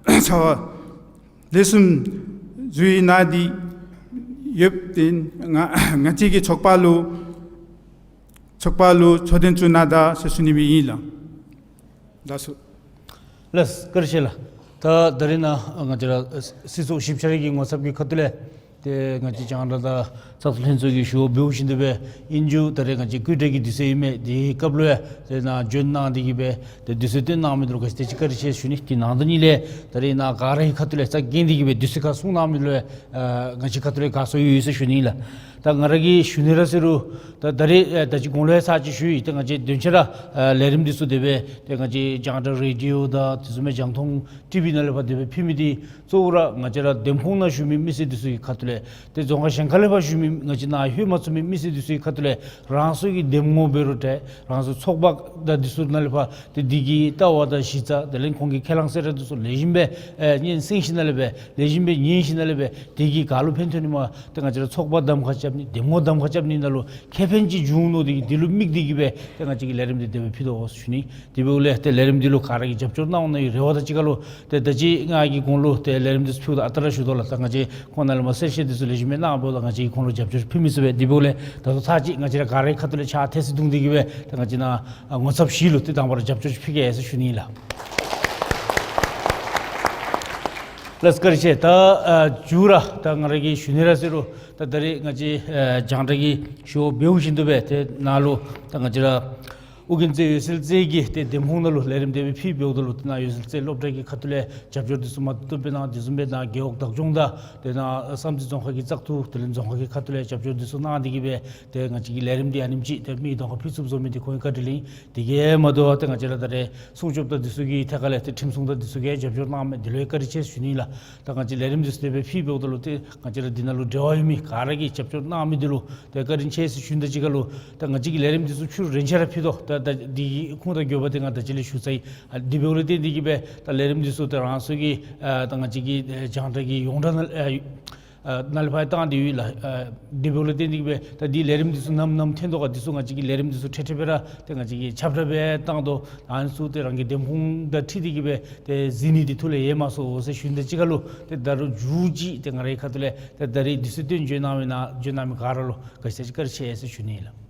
རྩ་བ་ལེགས་ཤོམ་བཟོ་ཡི་ནང་འདི་ཡོདཔ་ཏེ་ང་ང་བཅས་ཀྱི་ཚོགས་པ་ལུ་ཚོགས་པ་ལུ་ཚོགས་ཐེངས་བཙུགས་གནང་ད་ཟེར་ཞུ་ནི་སྦེ་ཨིན་ལགས། ད་སུ། ལགས་བཀའ་དྲིན་ཆེ་ལགས། ད་ད་རེས་ནཱ་ང་བཅས་ར་སྲིད་ཚོགས་ཞིབ་ཕྱི་གི་ངོ་ཚབ་ཀྱི་ཁ་ཐུག་ལས་ཏེ་ང་བཅས་རྒྱང་བསྒྲགས་དང་ཚགས་ཚུད་ལྷན་ཚོགས་ཀྱིས་ཞུ་བ་འབདཝ་བཞིན་དུ་སྦེ་ཨིན་རུང་ད་རེས་ང་བཅས་སྐུ་མགྲོན་གྱི་དུས་ཚོད་ཨིན་མས། དེའི་སྐབས་ལུ་ཡང་ཏེ་ནཱ་བྱོན་གནང་སྟེ་གིས་སྦེ་ཏེ་དུས་ཚོད་བཏོན་གནང་མི་འདི་ལུ་ག་ཅི་དེ་ཅིག་བཀའ་དྲིན་ཆེ་ཞུ་ནི། དེ་ནང་དོན་ཉིད་ལས་ད་རེས་ནཱ་ག་ར་གི་ཁ་ཐུག་ལས་རྩ་འགེངས་ཏེ་གིས་སྦེ་དུས་ཚོད་ཁར་གསུང་གནང་མི་ལུ་ཡང་ཨ་ང་བཅས་ཁ་ཐུག་ལས་དགའ་ཚོར་ཡོད་ཡོད་ཟེར་ཞུ་ནི་ལགས། ད་ང་ར་གིས་ཞུ་ནི་ར་ཟེར་རུང་ད་ད་རེས་ཨ་ད་ཅི་གོང་ལུ་ཡང་ཚར་ཅིག་ཞུ་ཡི། ཏེ་ང་བཅས་དོན་ཆེ་ར་ཨ་ལས་རིམ་འདི་ཚུ་དེ་སྦེ་ཏེ་ང་བཅས་རྒྱང་བསྒྲགས་རེ་ཌི་ཡོ་དང་དེ་བཟུམ་སྦེ་རྒྱང་མཐོང་ཊི་བི་ནང་ལས་ཕར་དེ་སྦེ་ཕུལ་མི་འདི་གཙོ་བོ་ར་ང་བཅས་ར་འདེམས་ཁོངས་ནང་བཞུགས་མི་མི་སེར་འདི་ཚུ་གི་ཁ་ཐུག་ལས་ཏེ་རྫོང་ཁག་གཞན་ཁ་ལས་ཕར་བཞུགས་མི་ང་བཅས་ནཱ་ལྷོད་མ་ཚུགས་མི་མི་སེར་འདི་ཚུ་གི་ཁ་ཐུག་ལས་རང་སོའི་གི་འདེམས་ངོ་འབད་རུང་འདྲ་རང་སོའི་ཚོགས་པ་དང་འདི་ཚུ་ནང་ལས་ཕར་ཏེ་འདི་གི་ལྟ་བ་དང་གཞི་རྩ་དེ་ལས་ཁོང་གི་ཁས་བླངས་གསལ་བསྒྲགས་འདི་ཚུ་ལེགས་ཤོམ་སྦེ་ཨེ་སྙན་གསན་ཞིནམ་ལས་སྦེ་ལེགས་ཤོམ་སྦེ་ཉན་ཞིནམ་ལས་སྦེ་དེ་གིས་ག་ལུ་ཕན་ཐོགས་ནི་མས། ཏེ་ང་བཅས་ར་ཚོགས་པ་གདམ་ཁ་རྐྱབ་ནི་འདེམས་ངོ་གདམ་ཁ་རྐྱབ་ནི་ནང་ལུ་ཁེ་ཕན་ཅིག་འབྱུང་ནི་འདི་འདི་ལུ་དམིགས་ཏེ་གིས་སྦེ་ཏེ་ང་བཅས་ཀྱིས་ལས་རིམ་འདི་དེ་སྦེ་ཕུལ་དོ་ཟེར་ཞུ་ནི། དེ་འབདཝ་ལས་ཏེ་ལས་རིམ་འདི་ལུ་ག་ར་གིས་རྒྱབ་སྐྱོར་གནང་འོང་ནི་རེ་བ་དང་གཅིག་ཁར་ལུ་ཏེ་ད་ཅི་ང་གིས་གོང་ལུ་ཏེ་ལས་རིམ་འདི་ཚུ་ཕུལཝ་ད་ཨ་རྟག་ར་ཞུ་དོ་ལགས། ད་ང་བཅས་ཁོང་ནཱ་ལས་མར་གསལ་བཤད་འདི་ཚུ་ལེགས་ཤོམ་སྦེ་གནང་འབདཝ་ད་ང་བཅས་ཁོང་ལུ་རྒྱབ་སྐྱོར་ཕུལ་མི་ཚུགས་པས། དེ་འབདཝ་ལས་ད་ལྟོ་ཚར་ཅིག་ང་བཅས་ར་ག་རའི་ཁ་ཐུག་ལས་ཕྱག་ཐལ་སི་བརྡུང་སྟེ་གིས་སྦེ་ད་ང་བཅས་ནཱ་ཨ་ངོ་ཚབ་བཞི་ལུ་ཏེ་དང་པ་ར་རྒྱབ་སྐྱོར་ཅིག་ཕུལ་གེ་ཟེར་ཞུ་ནི་ལགས། ལགས་བཀའ་དྲིན་ཆེ། ད་ཨ་མཇུག་ར་ད་ང་ར་གིས་ཞུ་ནི་ར་ཟེར་རུང་ད་ད་རེས་ང་བཅས་ཨ་རྒྱང་བསྒྲགས་ཀྱི་ཞུ་བ་འབདཝ་བཞིན་དུ་སྦེ་ཏེ་ནཱ་ལུ་ད་ང་བཅས་ར་ ཨོ་རྒྱན་རྩེ་འོད་གསལ་རྩེ་གི་ཏེ་འདེམས་ཁོངས་ནང་ལུ་ལས་རིམ་དེ་སྦེ་ཕུལ་འབདཝ་ད་ལུ་ཏེ་ནཱ་འོད་གསལ་རྩེ་སློབ་གྲྭ་གི་ཁ་ཐུག་ལས་རྒྱབ་སྐྱོར་འདི་ཚུ་མ་ཏོག་ཏོ་སྦེ་གནང་། དེ་བཟུམ་སྦེ་ནཱ་རྒེད་འོག་བདག་སྐྱོང་དང་ཏེ་ནཱ་བསམ་རྩེ་རྫོང་ཁག་གི་བཙག་འཐུ་དེ་ལས་རྫོང་ཁག་གི་ཁ་ཐུག་ལས་རྒྱབ་སྐྱོར་འདི་ཚུ་གནང་སྟེ་གི་སྦེ་ཏེ་ང་བཅས་ཀྱི་ལས་རིམ་འདི་ཨ་ནེམ་ཅིག་ཏེ་མི་གདོང་ཁར་ཕུལ་ཚུགསཔ་བཟོ་མི་འདི་ཁོང་གི་བཀའ་དྲིན་ཨིན། དེ་གིས་མ་དོ་བར་ཏེ་ང་བཅས་ར་ད་རེས་སྲུང་སྐྱོབ་དང་འདི་ཚུ་གི་ཐད་ཁར་ལས་ཏེ་ཁྲིམས་སྲུང་དང་འདི་ཚུ་གིས་རྒྱབ་སྐྱོར་གནང་མི་འདི་ལུ་ཡང་བཀའ་དྲིན་ཆེ་ཟེར་ཞུ་ནི་ལགས། ད་ང་བཅས་ལས་རིམ་འདི་ཚུ་དེ་སྦེ་ཕུལ་འབདཝ་ད་ལུ་ཏེ་ང་བཅས་ར་འདི་ནང་ལུ་འབྲེལ་བ་ཡོད་མི་ག་ར་གིས་རྒྱབ་སྐྱོར་གནང་མི་འདི་ལུ་ཏེ་བཀའ་དྲིན་ཆེ་ཟེར་ཞུ་ནི་དང་གཅིག་ཁར་ལུ་ད་ང་བཅས་ཀྱི་ལས་རིམ་འདི་ཚུ་ཕྱི་རུ་རེ་ཆ་ར་ཕུལ་དོ། ད་ད་འདི་གི་ཁུངས་དང་དགོས་པ་འདི་ང་ད་ཅི་ལས་ཞུ་ཚར་ཡི། ཨ་འདི་འབདཝ་ལས་བརྟེན་ཏེ་གི་སྦེ་ད་ལས་རིམ་འདི་ཚུ་ད་རང་སོ་གི་ཨ་ད་ང་བཅས་ཀྱི་ཨ་རྒྱང་བསྒྲགས་ཀྱི་ཡོངས་གྲགས་ནང་ཨ་ཨ་ནང་ལས་ཕར་བཏང་སྟེ་ཡོད་ལགས། ཨ་འདི་འབདཝ་ལས་བརྟེན་ཏེ་གི་སྦེ་ད་འདི་ལས་རིམ་འདི་ཚུ་ནམ་ནམ་ཐོན་དོ་ག་འདི་ཚུ་ང་བཅས་ཀྱི་ལས་རིམ་འདི་ཚུ་ཁྲིག་ཁྲི་སྦེ་ར་ཏེ་ང་བཅས་ཀྱིས་ཁྱབ་བསྒྲགས་སྦེ་བཏང་དོ། ཨ་ནི་ཚུ་ཏེ་རང་གི་འདེམས་ཁོངས་དང་འཁྲིལ་ཏེ་གི་སྦེ་ཏེ་གཟིགས་ནི་འདི་ཐུགས་ལས་ཡལ་མ་སོང་ཟེར་ཞུ་ནི་དང་གཅིག་ཁར་ལུ་ཏེ་ད་རུང་མཇུག་ཅིག་ཏེ་ང་རའི་ཁ་ཐུག་ལས་ཏེ་ད་རིས་འདི་ཚུ་སྟོན་བྱོན་གནང་མི་ནང་བྱོན་གནང་མི་ག་ར་ལུ་ག་ཅི་ཟེར་བཀའ་དྲིན་ཆེ་ཟེར་ཞུ་ནི་ལགས།